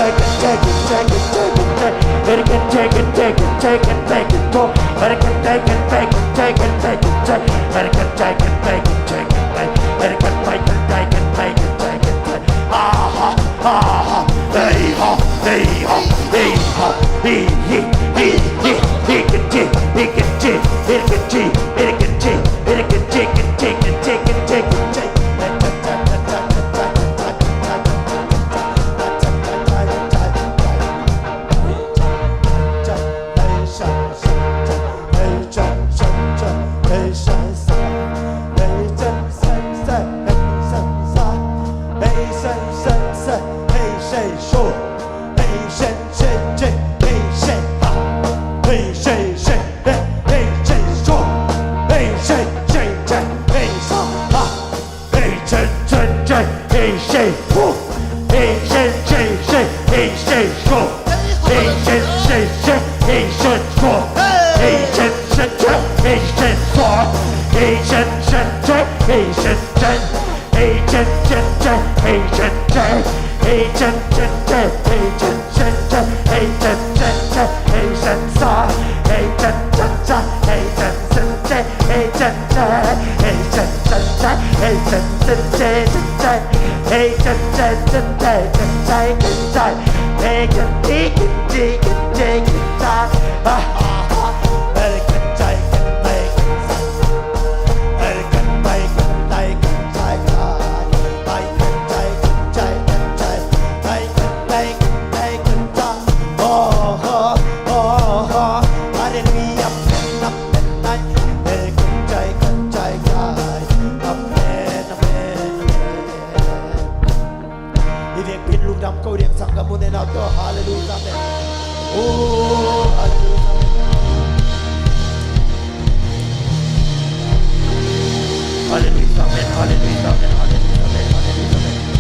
Amen, amen, amen. I vekpi in lungdam ko ding, sanggam, mun en a tawh. Halleluijah, amen. Oh, halleluijah, amen. Halleluijah, amen. Halleluijah, amen. Halleluijah, amen. Halleluijah, amen.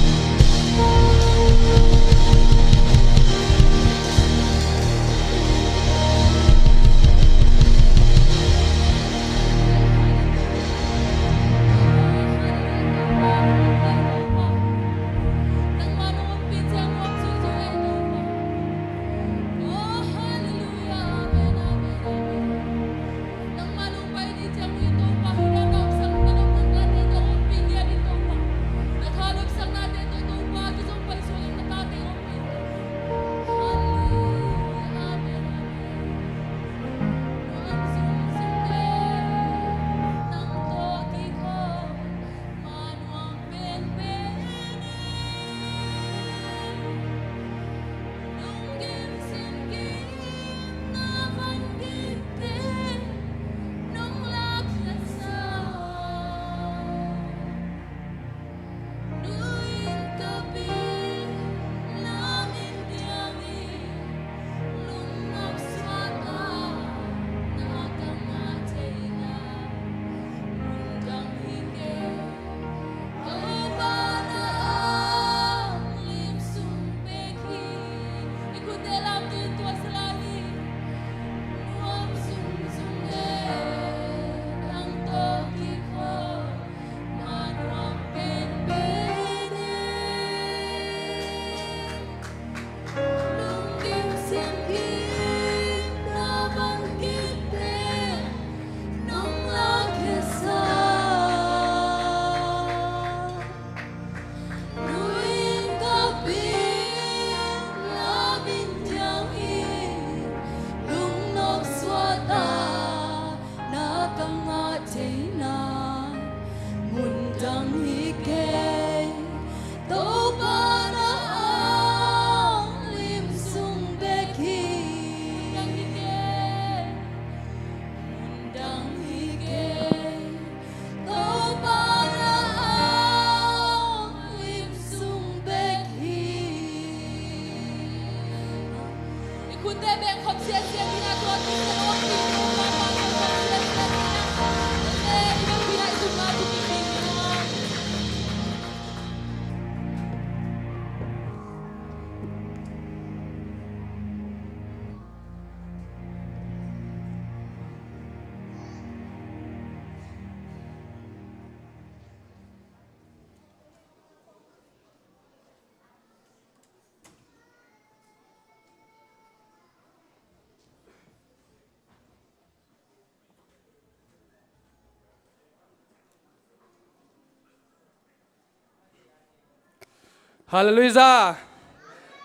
Halleluijah.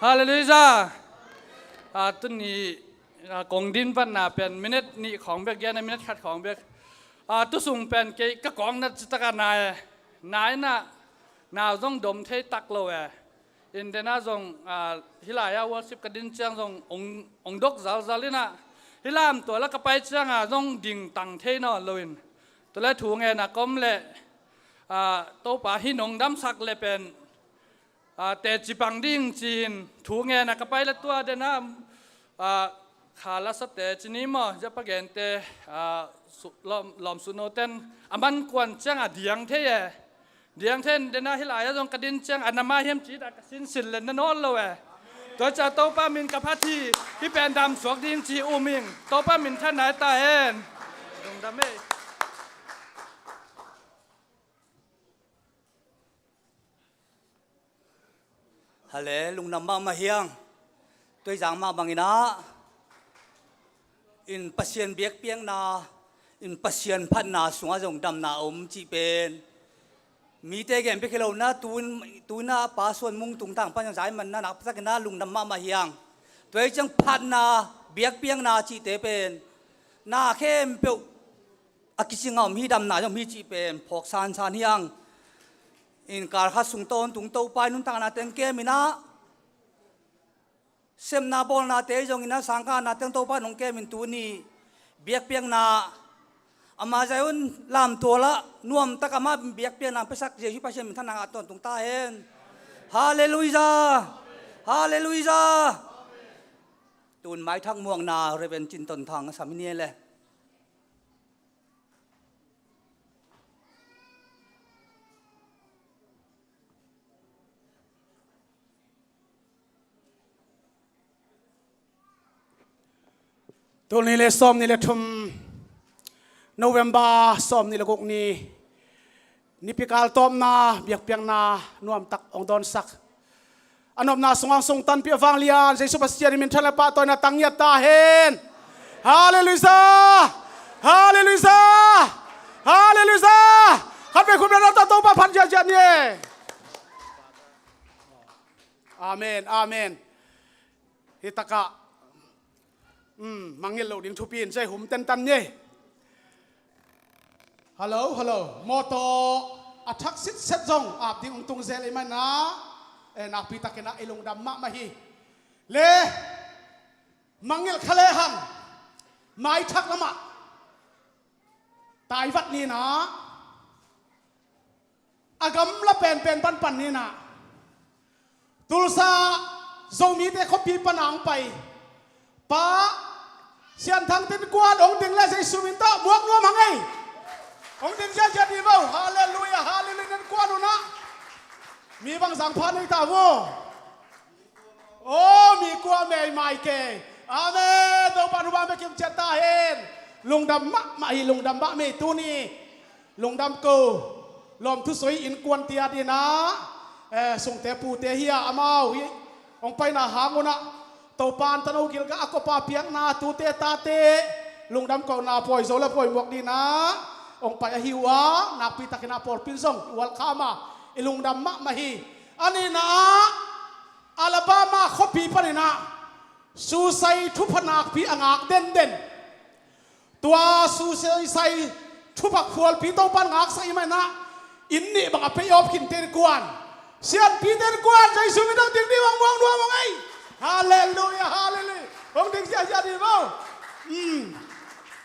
Halleluijah. A, tuni, a, kong din vatna pen minute nih khawng bek, gen a minute khat khawng bek. A, tusung pen kei ka kawng nat citak a nai, nai na, nau zong dom thei tak lo e. In dena zong, a, hih lai-a worship ka din ciang zong ong, ong dok zalzal in a, hih lamtual a ka pai ciang a zong ding tang thei nawn lo in. Tua le thu ngen a kom le, a, Topa hih nong damsak le pen, a, teci pang ding ci-in thu ngen a ka pai le tua dena, a, kha la sa teci ni maw, zia pa gente, a, su-, lawm, lawm su no ten a man kuan ciang a diang thei e. Diang thei in dena hih lai-a zong ka din ciang a na mah hiam ci-in a ka sinsin le na nawn lo e. Tua ciang Topa min ka phat hi, hih pen dam suak ding ci um ing. Topa min thanna hi ta hen. Lungdam e. Hale, lungdam mahmah hiang. Tuizang mah bangin ah, in Pasian biakpiakna, in Pasian phatna sungah zong damna om cih pen mite gen bek hi lo na, tu-in, tu-in ah Pa Suan Mung tungtang pan zong zai man na, nakpi takin ah lungdam mahmah hiang. Tua hi ciang phatna, biakpiakna cihte pen na khempeuh a kicing a om hi, damna zong om hi cih pen phawk sansan hiang. In kal khat sung tawntung Topa i nuntakna teng kem in ah, sepna bawlnate zong in ah, sangkahnate zong Topa in hong kem in, tuni biakpiakna ama zai un lamtual ah nuamtak ama biakpiakna piasak Jesuh Pasian min thanna ngah tawntung ta hen. Halleluijah. Halleluijah. Tun maithak muakna Reverend Cin Ton Thang a sam hi ni le. Tul nih le sawm nih le thum, November sawm nih le guk ni, nipi kal tawpna biakpiakna nuamtak hong dawnsak, a nopna sungah sung tanpih a vanglian Jesuh Pasian in minthan le pahtawina tang ngiat ta hen. Halleluijah. Halleluijah. Halleluijah. Khat vei khut beng na ta Topa phat ziahziah ni. Amen, amen. Hih takah, um, mangngilh loh ding thupi in zai hum tentan ni. Hallo, hallo. Mawtaw a thak sitset zong ap ding hong tung zel i hih manin ah, eh, nakpi takin ah i lungdam mahmah hi. Le mangngilh kha lehang, maithak lamah taivat ni in ah, a gamla penpen panpan ni in ah, Tulsa Zomite khuapi pan a hong pai Pa Sian Thang Tin Kuan hong ding le Jesuh min tawh muak nuam hang ei. Hong ding ziahziah dih vo. Halleluijah, halleluijah. Nan kuan un ah, mi bang zang pha nei ta vo. Aw, mi kua mei mai kei. Amen. Topa thupha bek kim ciat ta hen. Lungdam mahmah hi, lungdam mahmah hi. Tuni lungdam ko, lawm thusoi innkuante adingin ah, eh, sungte pute hi a, amau hih hong paina hang un ah, Topa in tano gilgah a kop a piakna tute tate lungdam kohna pawi zo le pawi muak dingin ah hong pai ahi uh a, nakpi takin ah pawlpi in zong i welcome a, i lungdam mahmah hi. A nihna ah, Alabama khuapi panin ah susai thupha nakpi a ngak denden, tua susai thupha khualpi Topa in ngaksak i hih manin ah, inn nih bang a pay off khin Tin Kuan, Sianpi Tin Kuan, Jesuh min tawh ding dih hong muak nuam hang ei. Halleluijah, halleluijah. Hong ding ziahziah dih vo. Um.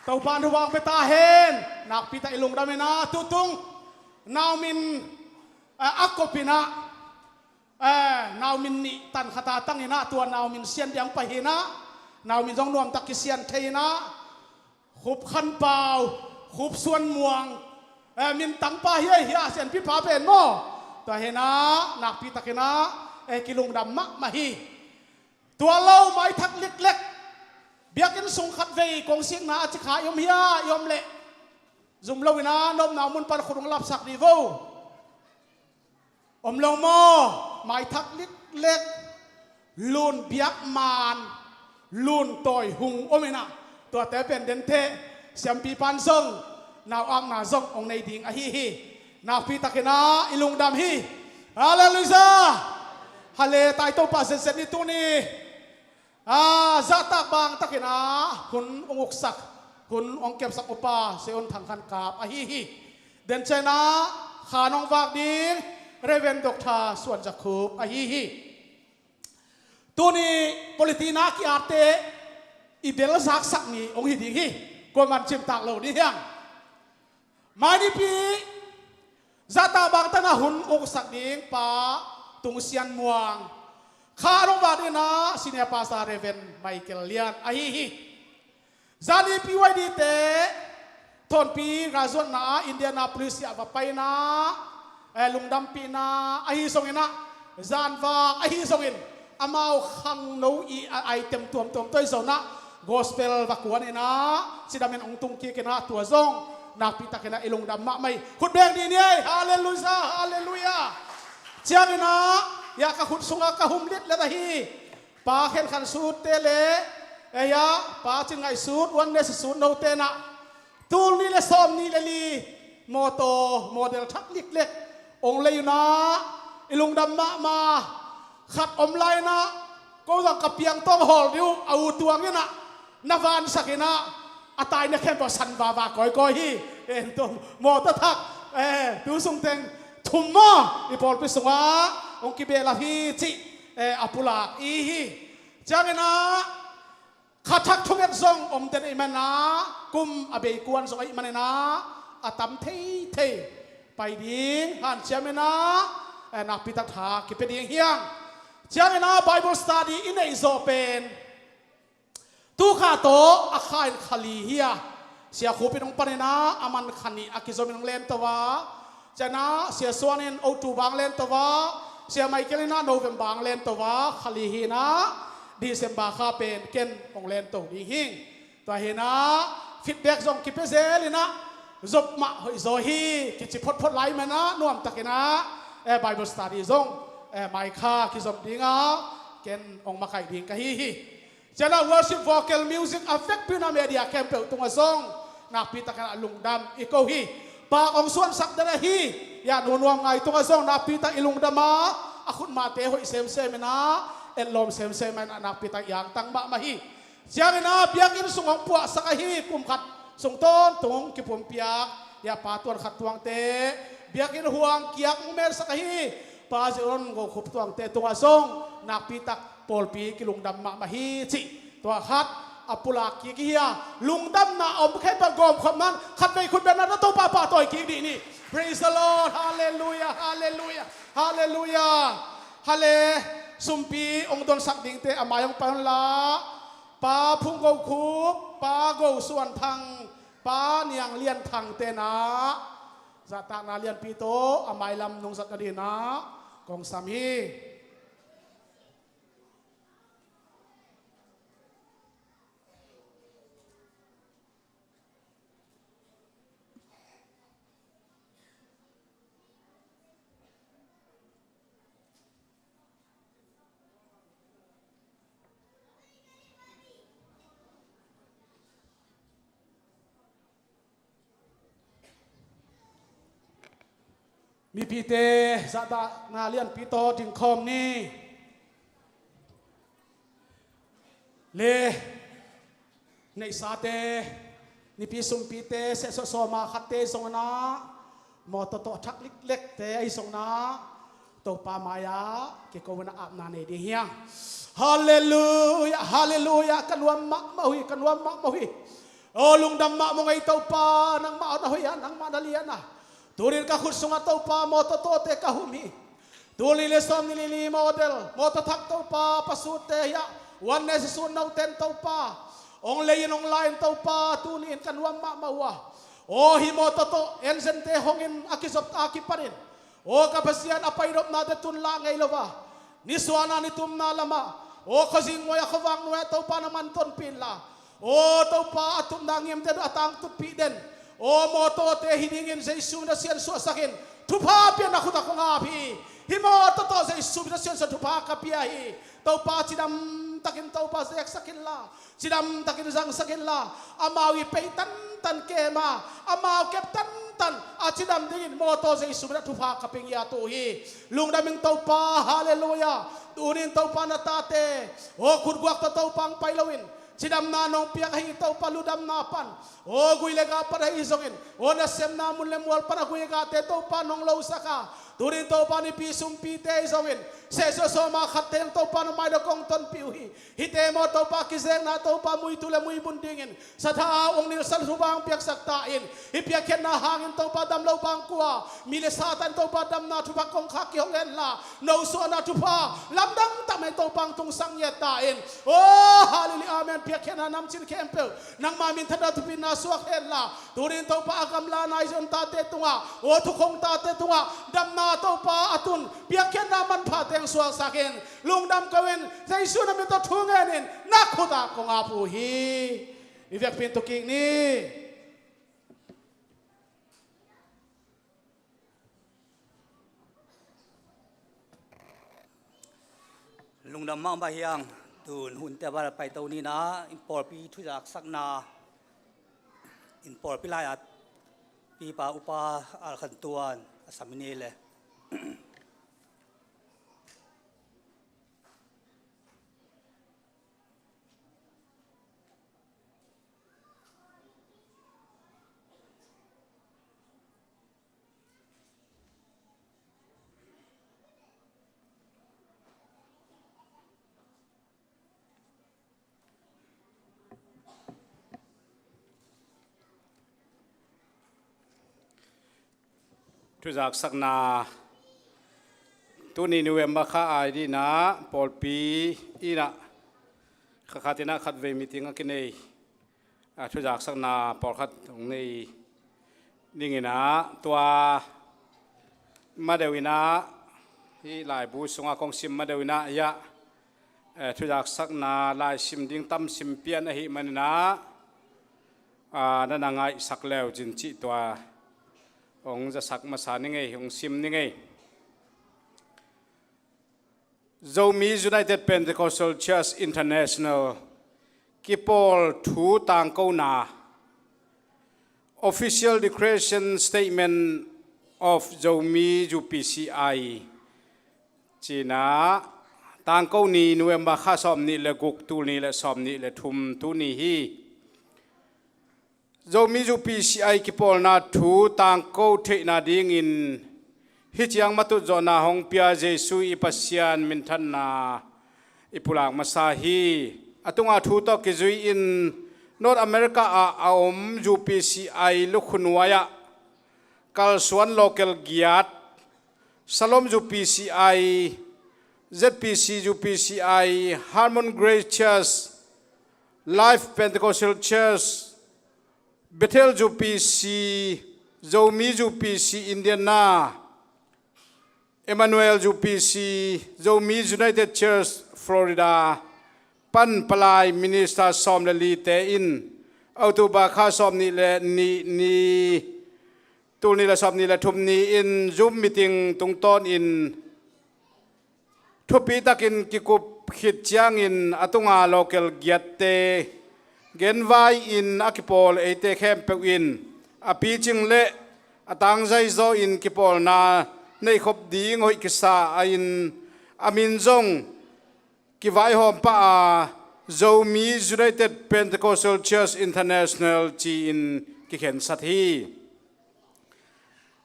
Topa in thupha hong pia ta hen. Nakpi tak i lungdam in ah, tutung nau min, eh, a kop in ah, eh, nau min nih tan khat a tang in ah, tua nau min Sian ding hong pai hi in ah, nau min zong nuamtak kisian thei in ah, Khup Khan Pau, Khup Suan Muang, eh, min tangpa hi ei, hia, Sianpi pa pen maw. Tua hi in ah, nakpi takin ah, eh, kilungdam mahmah hi. Tua lo maithak liklek, biakinn sung khat vei kong sikna a ci kha i om hia, i om leh zum lo in ah, nopna mun pan khut hong lapsak dih vo. Om lo maw? Maithak liklek, Lun Biak Man, Lun Tawi Hung om in ah, tuate pen den thei, Sianpi pan zong nau apna zong hong nei ding ahi hi. Nakpi takin ah i lungdam hi. Halleluijah. Hale, tai Topa zenzen ni tuni. Ah, zahtak bang takin ah hun ong uksak, hun ong kepsak upa Seon Thang Khan Kap ahi hi. Den ciangin ah khan ong vak ding Reverend Doctor Suan Za Khup ahi hi. Tuni politina ki-atte i bel zaksak ni ong hi ding hi. Kuaman cimtak lo ding hiang. Mai nipi zahtak bang takin ah hun uksak ding Pa Tung Sian Muang, khan ong vak dingin ah Senior Pastor Reverend Michael Lian ahi hi. Zani P Y D te Thonpi graduate-na ah Indianapolis ah va paina, eh, lungdampihna ahi zongin ah, zanvak ahi zongin amau khangno i a item tuamtuam tawh i zon ah gospel va kuanin ah cidamin ong tung kik in ah, tua zong nakpi takin ah i lungdam mahmah hi. Khut beng dih ni ei. Halleluia, halleluia. Ciangin ah, ya, ka khut sungah ka humlet let ahi Pa Khen Khan Sut te le, eh, ya, Pa Cin Ngaih Sut, Wan Ne Si Sut note in ah tul nih le sawm nih le li mawtaw model thak liklek ong lei un ah i lungdam mahmah. Khat om lai in ah ko zong ka piang tawng hawl dih uh, a u tuang in ah na vansak in ah, a taina khempeuh san vava kawikawi hi. En tua mawtaw thak, eh, tu sungteng thum maw i pawlpi sungah ong kibelap hi cih, eh, a pulak i hi. Ciangin ah kha thak thunget zong om den ahih manin ah, kum a bei kuan zong ahih manin ah, a tam theithei pai ding hanciam in ah, eh, nakpi tak tha kipia ding hiang. Ciangin ah Bible study i neih zawh pen tu kha tawh a kha in kha li hi a, Sia Khup in ong panin ah, a man kha nih a kizom in ong lento a, ciangin ah Sia Suan in October ong lento a, Sia Michael in ah November ong lento a, kha li hi in ah December kha pen ken ong lento ding hing. Tua hi in ah feedback zong kipia zel in ah, zop mah hoih zaw hi kici photphot lai manin ah, nuam takin ah, eh, Bible study zong, eh, mai kha kizom ding a, ken ong makaih ding ka hi hi. Ciangin ah worship vocal music a vekpi in ah media khempeuh tungah zong nakpi takin ah lungdam i ko hi. Pak ong suansak den ahi, ya, Nu Nuam Ngai tungah zong nakpi tak i lungdam a, a khutmate hoih semsem in ah, etlawm semsem in ah, nakpi tak i angtang mahmah hi. Ciangin ah biakinn sung ong puahsak ahi, kum khat sung tawntung kipumpiak, ya, Pa Tuan Khat Tuangte, biakinn huang kiak ong melsak ahi, Pa Zion Go Khup Tuangte tungah zong nakpi tak pawlpi kilungdam mahmah hi cih tua khat a pulak kik hi a, lungdamna om khempeuh gawmkhop man khatvei khut bengna tawh Topa pahtawi kik dih ni. Praise the Lord. Halleluia, halleluia, halleluia. Hale, sumpi ong donsak dingte a mai ong pai un la. Pa Phung Go Khup, Pa Go Suan Thang, Pa Niang Lian Thang te in ah zahtakna lianpi tawh a mailam nungzat nadingin ah kong sam hi. Mipite, zahtakna lianpi tawh dingkhawm ni. Le neihsate, nipi sumpite, sehsawh sawma khatte zong in ah, mawtaw tawh thak liklekte ahi zong in ah, Topa mai-ah kiko in ah apna nei ding hiang. Halleluia, halleluia. Ka nuam mahmah uh hi, ka nuam mahmah uh hi. Aw, lungdam mahmah ung ei Topa, nangmah na hoih a, nangmah na lian a. Tuni-in ka khut sungah Topa, mawtaw tawte ka hum hi. Tul nih le sawm nih le li model mawtaw thak Topa, Pa Sut te hiah, Wan Ne Si Sut note in Topa, ong lei in ong la in Topa, tuni-in ka nuam mahmah uh a. Aw, hih mawtaw tawh engine te hongin a kizop a kipanin, aw ka Pasian, a paidopna te tun lah ngei lo a, nisuahna nitumna lamah, aw khuazing nuai-ah khuavak nuai-ah Topa nangman tonpih inla, aw Topa, a tupna ngimte tawh a tangtutpih den, aw mawtawte hi dingin Jesu min a siansuahsak in, thupha piakna khut ah kong ap hi. Hih mawtaw tawh Jesu min a siansuah thupha ka pia hi. Topa, cidam takin Topa zeksak inla, cidam takin zangsak inla, amau i pei tantan kem a, amau kep tantan tan a cidam dingin mawtaw Jesu min a thupha ka pia hi. Lungdam ing Topa, halleluiah. Tunin Topa na tate, aw khutguak tawh Topa hong pai loin cidamna nong piak ahi Topa, ludamna pan aw gui le ga pan ahi zongin, aw nasemna mun le mual pan a gui a gate Topa nong losak a, tunin Topa nipi sumpite ahi zongin, sehsuah sawma khatte in Topa na maidong kong tonpih uh hi. Hihte maw Topa kizekna Topa muitu le muibun dingin satha a hong nilhsak thupha hong piaksak ta in, hih piakkhiatna hangin Topa damlo bangkua mi le Satan Topa damna thupha kongkhak kihong henla, nosuahna thupha lamdang tak mai Topa hong tungsak ngiat ta in. Aw halleluiah, amen. Piakkhiatna namcin khempeuh nangma minthanna thupina suak henla, tunin Topa a gamla nai zon tate tungah, aw thukhong tate tungah damna Topa a tun piakkhiatna manpha teng suaksak in. Lungdam ko in, Jesu na min tawh thu ngenin na khut ah kong ap uh hi. I vekpi in tu kik ni. Lungdam mahmah hi ing. Tun hunte a ban paito ni in ah, in pawlpi thuzaksakna in pawlpi lai-at pipa upa Al Khan Tuan a sam i ni le. Thuzaksakna tuni November kha ai dinah pawlpi inah kha khatinah khatvei meeting a kinei, a thuzaksakna pawlkhat hong nei dinginah tua madeuh inah hih laibu sungah kong sim madeuh inah hiah, eh, thuzaksakna laisim ding tamsim pian ahih maninah, ah, na na ngaihsak leu cin cih tua hong zasak masa ni ngei, hong sim ni ngei. Zomi United Pentecostal Church International kipawl thu tangkona, Official Declaration Statement of Zomi U P C I cinah tangko ni November kha sawm nih le guk, tul nih le sawm nih le thum tuni hi. Zomi U P C I kipawlna thu tangko theihna dingin hih ciang matut zawhna hong pia Jesu i Pasian minthanna i pulak masa hi. A tunga thu tawh kizui-in North America ah a om U P C I lukhunuai ah kalsuan local giat, Shalom U P C I, Z P C U P C I, Harmon Grace Church, Life Pentecostal Church, Bethel U P C, Zomi U P C Indiana, Emmanuel U P C, Zomi United Church Florida pan palai minister sawm le lite in October kha sawm nih le nih ni, tul nih le sawm nih le thum ni-in Zoom meeting tungtawnin thupi takin kikup khit ciangin a tunga local giatte genvai-in a kipawl eite khempeuh in a picing le a tangzai zaw-in kipawlna neihkhop ding hoih kisa a in a min zong kivaihawm pah a Zomi United Pentecostal Church International ci-in kikhensat hi.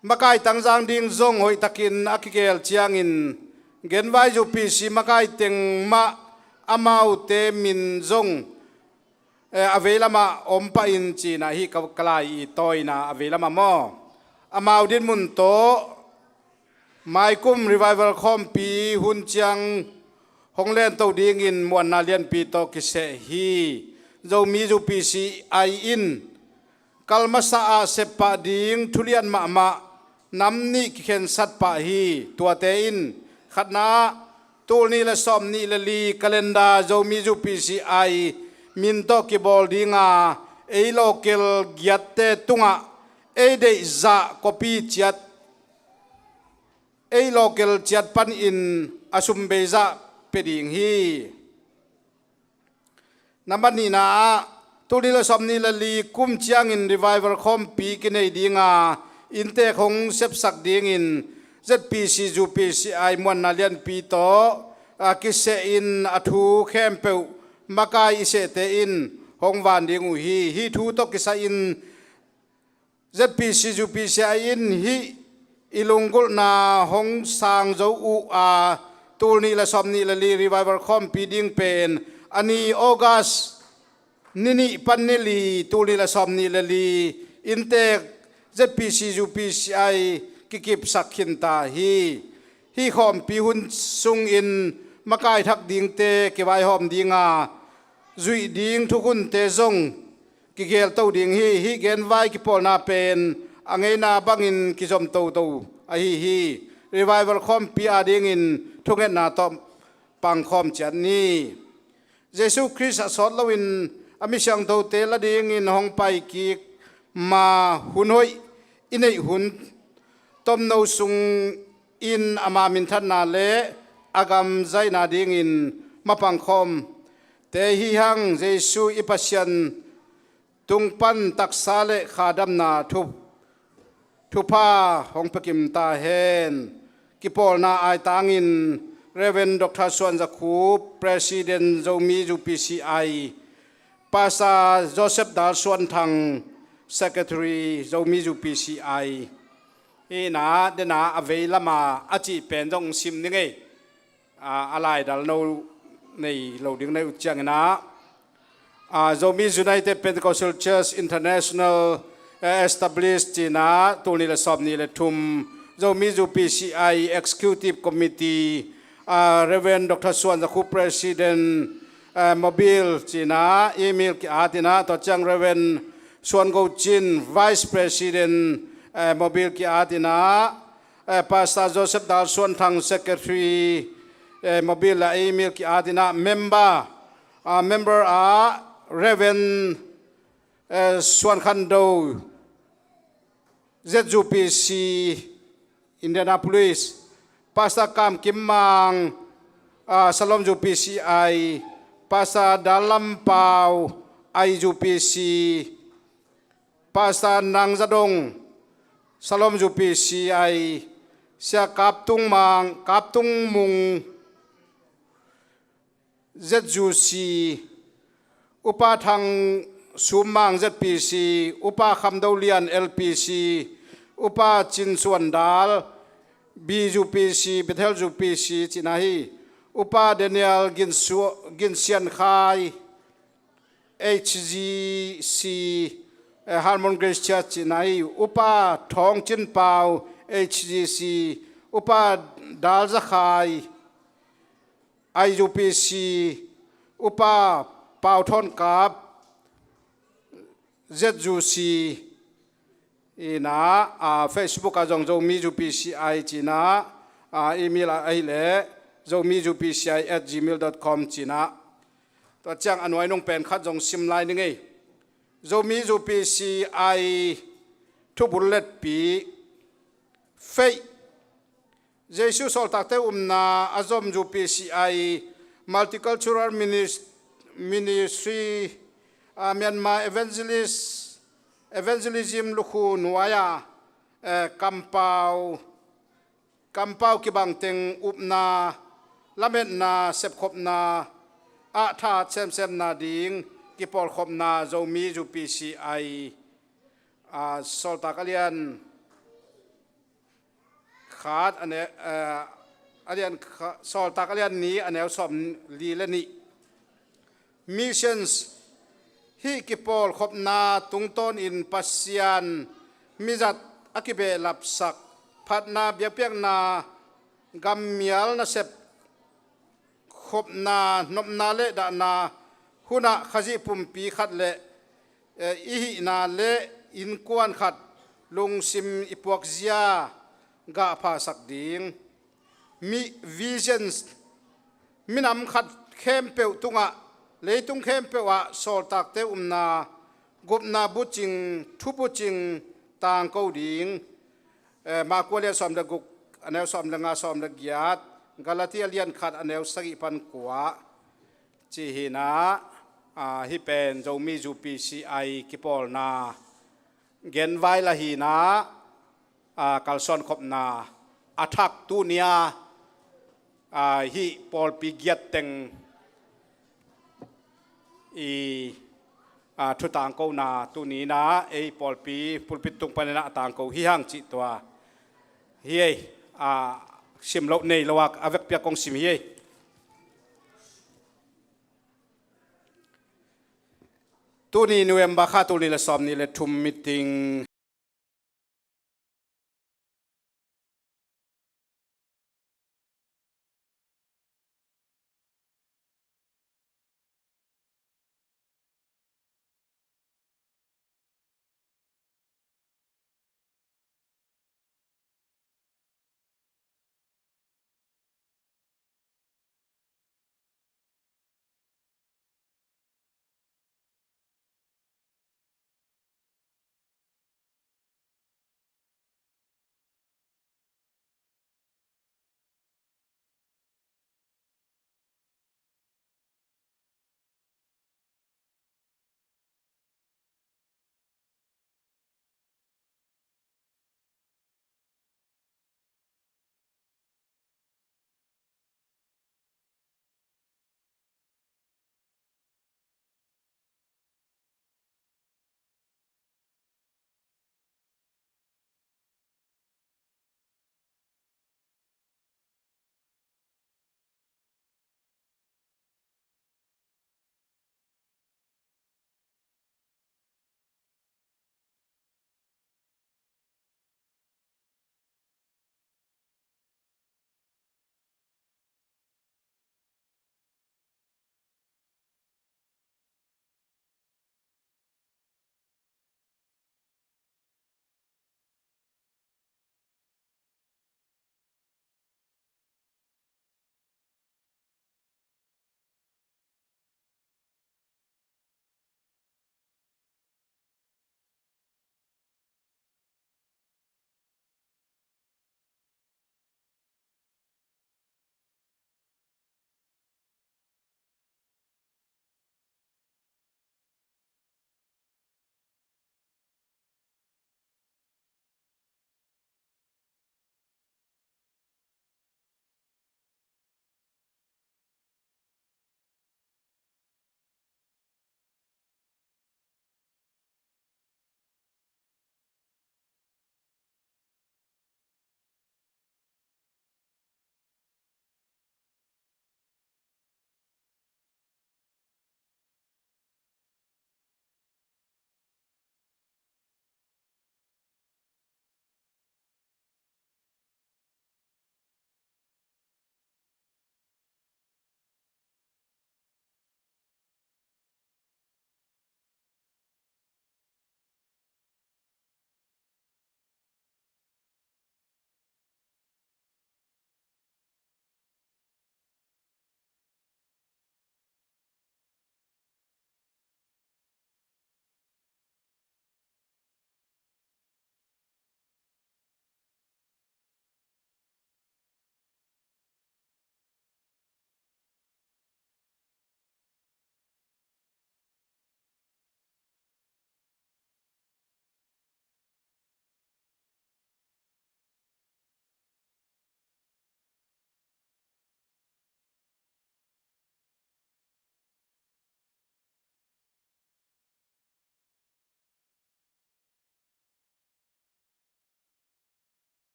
Makai tangzang ding zong hoihtakin a kigel ciangin genvai U P C makai teng mah amaute min zong, eh, a veilamah om pahin cinah hih ka, ka lai i tawina a veilamah maw, amau dinmun tawh maikum revival khawmpi hun ciang hong lento dingin muanna lianpi tawh kiseh hi. Zomi U P C I in kal masa ah seppah ding thulian mahmah nam nih kikhensat pah hi. Tuate in khatna ah tul nih le sawm nih le li calendar Zomi U P C I min tawh kibawl dinga ei local giatte tungah ei deihzah kopi ciat, ei local ciat panin a sumbeizah pia ding hi. Nambat nihna ah tul nih le sawm nih le li kum ciangin revival khawmpi kinei dinga inntek hong sepsak dingin Z P C U P C I muanna lianpi tawh a kiseh in a thu khempeuh makai i sehte in hong van ding uh hi. Hih thu tawh kisai-in Z P C UP C I in hih i lunggulhna hong sang zo uh a, tul nih le sawm nih le li Revival khawmpi ding pen a ni August ni nih pan ni li, tul nih le sawm nih le li inntek Z P C U P C I kikipsak khin ta hi. Hih khawmpi hun sungin makai thak dingte kivaihawm dinga zuih ding thukhunte zong kigelto ding hi. Hih genvai kipawlna pen a ngeina bangin kizom toto ahi hi. Revival khawmpi adingin thungetna tawh pangkhawm ciat ni. Jesuh Khrist a sawt loin a mi siangthote la dingin hong paikik ma hun hoih i neih hun tomno sungin ama minthanna le a gam zaina dingin mapangkhawmte hi hang. Jesuh i Pasian tung pan taksa le kha damna thu, thupha hong pia kim ta hen. Kipawlna aitangin Reverend Doctor Suan Za Khup, President Zomi U P C I, Pastor Joseph Dal Suan Thang, Secretary Zomi U P C I. Hih na dena a vei lama a cih pen zong sim ni ngei. A, a laidal no nei lo ding nei uh ciangin ah, a, Zomi United Pentecostal Church International, eh, established cina tul nih le sawm nih le thum, Zomi U P C I Executive Committee, a, Reverend Doctor Suan Za Khup President, eh, Mobile cina email ki-at ina, tua ciang Reverend Suan Go Cin Vice President, eh, Mobile ki-at ina, eh, Pastor Joseph Dal Suan Thang Secretary, eh, Mobile la email ki-at ina, member, ah, member ah Reverend, eh, Suan Khan Do, Z U P C, Indianapolis, Pastor Kam Kim Mang, ah, Salom U P C I, Pastor Dal Lam Pau, I U P C, Pastor Nang Za Dong, Salom U P C I, Sia Kap Tung Mang, Kap Tung Mung, Z U C, Upa Thang Sum Mang Z P C, Upa Kham Do Lian L P C, Upa Cin Suan Dal B U P C, Bethel U P C cina hi. Upa Daniel Gin Su-, Gin Sian Khai H G C, eh, Harmon Grace Church cina hi. Upa Thawng Cin Pau H G C, Upa Dal Za Khai I U P C, Upa Pau Thawn Kap Z U C, ina, ah, Facebook ah zong Zomi U P C I cina, ah, email ah ahih leh Zomi U P C I at gmail dot com cina. Tua ciang a nuai nung pen khat zong sim lai ni ngei. Zomi U P C I thubul letpi, faith, Jesuh sawltakte upna a zom U P C I Multicultural Minis-, Ministry, ah, Myanmar Evangelist, Evangelism lukhu nuai-a, eh, kampau, kampau kibang teng upna, lametna, sepkhopna ah tha semsemna ding kipawlkhopna Zomi U P C I, ah, Sawltak a lian khat a ne-, eh, a lian kha-, Sawltak a lian nih a neu sawm li le nih. Missions, hih kipawlkhopna tungtawnin Pasian mizat a kibehlapsak phatna biakpiakna gammial nasep khopna, nopna le dahna hunah Khazih pumpi khat le, eh, i hihna le innkuan khat lungsim i puakzia gahphasak ding. Mi visions, minam khat khempeuh tungah, leitung khempeuh ah sawltakte upna, gupna bucing, thu bucing tangko ding. Eh, Marku a lian sawm le guk, a neu sawm le nga, sawm le giat, Galati a lian khat a neu sagih pan kua, ci hi ina, ah, hih pen Zomi U P C I kipawlna genvai la hi ina, a, kalsuan khopna a thak tuni a, a, hih pawlpi giat teng i, a, thu tangkona tuni na ei pawlpi pulpit tung panin a tangko hi hang cih tua hi ei. A, sim loh nei lo a, a vekpi a kong sim hi ei. Tuni November kha tul nih le sawm nih le thum meeting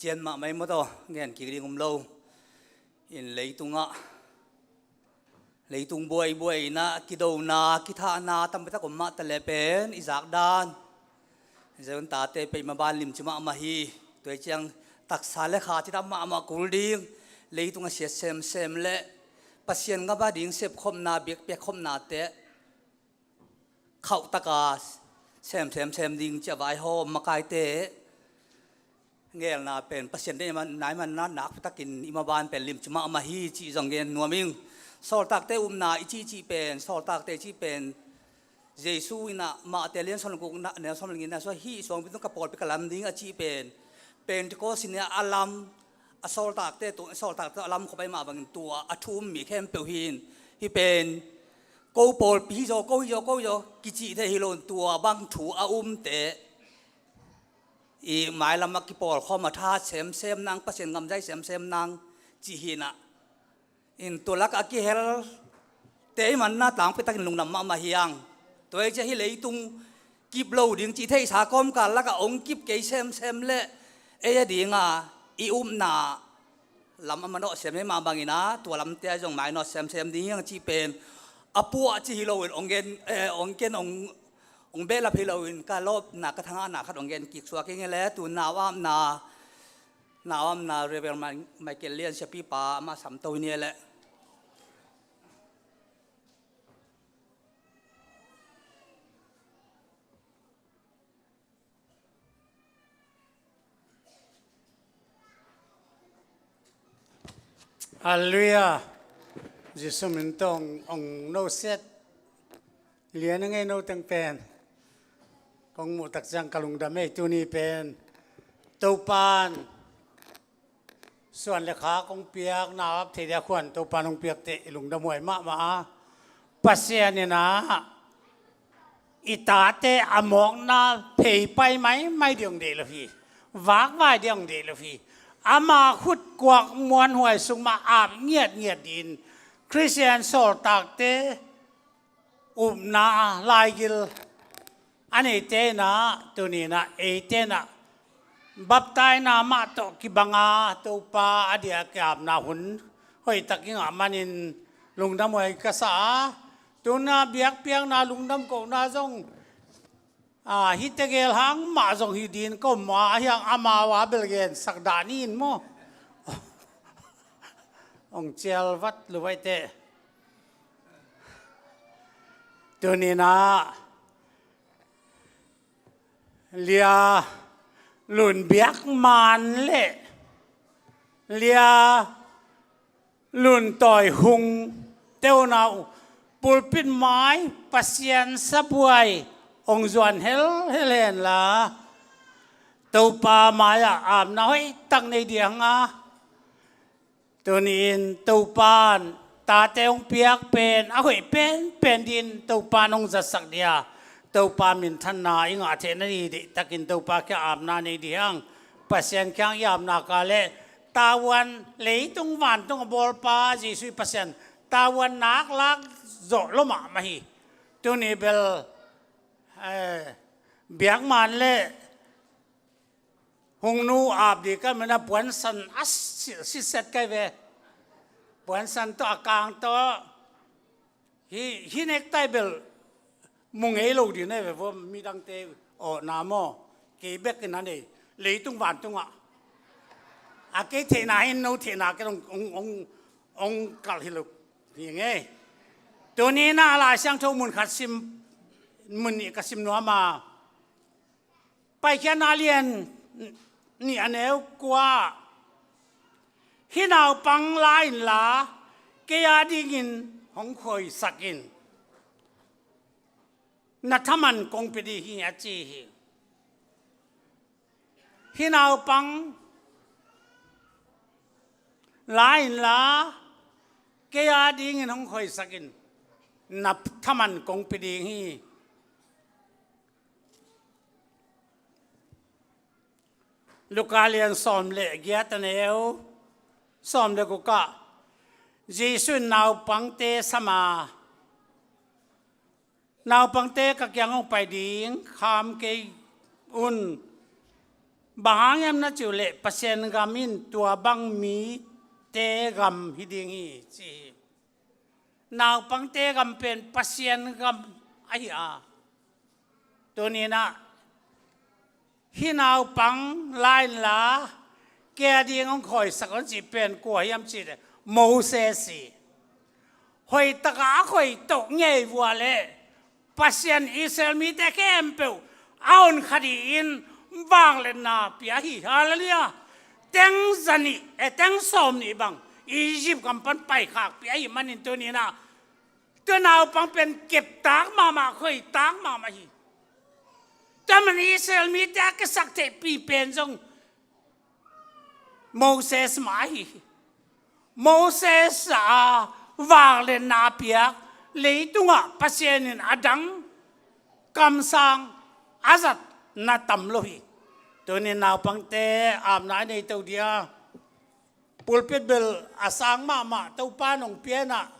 Pian mahmah i mawtaw, ngen kik ding um lo. In leitungah, leitung buaibuai inah kidona, kithahna tampi tak om mah ta le pen i zakdan. Zion tate pei maban limci mahmah hi. Tua hi ciang taksa le kha citak mahmah kul ding. Leitung a siat semsem le Pasian gam a ding sepkhopna, biakpiakkhopnate khauhtaka semsemsem ding ci a vaihawm makaite ngelna pen Pasian deih man, nai man na, nakpitakin i maban pen limci mahmah hi cih zong gen nuam ing. Sawltakte upna i cihcih pen, sawltakte i cih pen Jesu inah Mate lian sawm le gukna, neu sawm le ngina sua hih suang bitung ka pawlpi ka lam ding a cih pen Pentecost inah a lam, a sawltakte tu, sawltakte a lam khop ai mah bangin tua a thu um mi khempeuh hi in. Hih pen ko pawlpi hi zaw, ko hi zaw, ko hi zaw kicih thei hi lo in, tua bang thu a umte i mailam a kipawlkhawm a tha semsem nang, Pasian gam zai semsem nang cih hi inah. In tua lak a kihel te i manna tangpi takin lungdam mahmah hi ang. Tua hi ciah hih leitung kip lo ding cih theihsa kawmkal lak a ong kip kei semsem le ei a dinga i upna lam a manawh sem hi mah bangin a, tua lamte a zong mainawh semsem ding hi ang cih pen a puah cih hi loin ong gen, eh, ong gen, ong, ong behlap hi loin ka lawpna, ka thangahna khat ong gen kik suak ing e le. Tu nau apna, nau apna Reverend Mai-, Michael Lian siapipa amah samto hi ni e le. Halleluiah. Jesu min tawh ong, ong no set. Lian a ngei no teng pen kong muh tak ciang ka lungdam ei. Tuni pen Topan suan le kha kong piak, na ap thei dia khuan Topan ong piak teh i lungdam huai mahmah a. Pasian inah i tate a mawkna pheipai maimai ding ong deih lo hi. Vakvai ding ong deih lo hi. Ama khut kuak muanhuai sung mah ap ngiatngiat din Khristian sawltakte upna laigil a neite inah, tuni inah eite inah baptaina mah tawh kibanga Topa a dia kiapna hun hoihtak i ngah manin lungdam huai ka sa a. Tuna biakpiakna lungdam kohna zong, a, hih tegel hang mah zong hi din ka om a, ahi hang amau a bel gensak dah ni in maw? Ong cial vat luvaih teh. Tuni inah Lia Lun Biak Man le Lia Lun Tawi Hung te unau pulpit mai Pasian sabuai ong zuan helhel hen la, Topa mai-ah apna hoihtak nei ding a. Tuni-in Topan tate hong piak pen a hoih penpen dingin Topan hong zatsak dia, Topa minthanna i ngah theihna ni deihtakin Topa kiang apna nei ding hi hang. Pasian kiang i apna ka le tavuan, leitung vantung a bawlpa Jesuh i Pasian tavuan nak lak zawh lo mahmah hi. Tuni bel, eh, Biakman le Hungnu ap ding ka mena puansan a si-, siset kai ve. Puansan tawh a kang tawh. Hi, hi nektai bel mu ngei lo ding ne ve vo, midangte awhna maw. Kei bek in a nei. Leitung vantungah a kei theihna in no theihna kei ong, ong, ong, ong kalh hi lo hi ngei. Tuni na Lai Siangtho mun khat sim, mun nih ka sim nuam a. Paikhiatna lian nih a neu kua. Hih naupang la inla, kei a dingin hong khoisak in. Na thaman kong pia ding hi a ci hi. Hih naupang la inla, kei a dingin hong khoisak in. Na thaman kong pia ding hi. Luka lian sawm le giat a neu sawm le guk ah Jesuh in naupangte sam a, naupangte ka kiang hong pai ding kham kei un. Bang hang hiam na cih uh leh Pasian gam in tua bang mite gam hi ding hi ci hi. Naupangte gam pen Pasian gam ahi a. Tuni-in ah hih naupang la inla kei a ding hong khawisak un cih pen kua hiam cih leh Moses hi. Hoihtak a a khoih toh ngei vua leh Pasian Israel mite khempeuh a hon kha dingin vangliatna pia hi. Halleluiah. Teng za nih, eh, teng sawm nih bang Egypt gam pan paikhak pia ahih manin tuni-in ah tua naupang pen keptak mahmah, khoihtak mahmah hi. Tua man Israel mite a kisaktheihpih pen zong Moses mah ahi hi. Moses a vangliatna a piak, leitungah Pasian in a dang kamsang a zat na tam lo hi. Tuni naupangte apna i nei to dia, pulpit bel a sang mahmah Topa nong pianah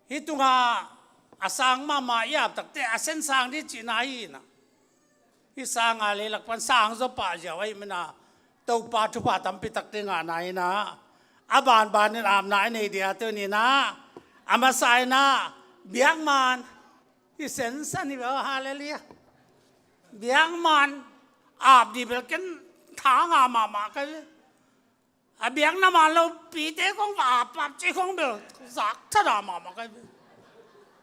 hih tungah a sang mahmah i ap takte a sen sang ding cihna hi inah, hih sanga leilak pan sang zaw pah ziau ahih manin ah Topa thupha tampi takte ngahna hi inah, a banbanin apna i nei dia tuni-in ah, a masa inah biakman hih sen san hi ve. Halleluiah. Biakman ap ding bel ken tha ngah mahmah ka hi ve. A biakna man lo pite khong va ap ap ci khong bel zak tha dah mahmah ka hi ve.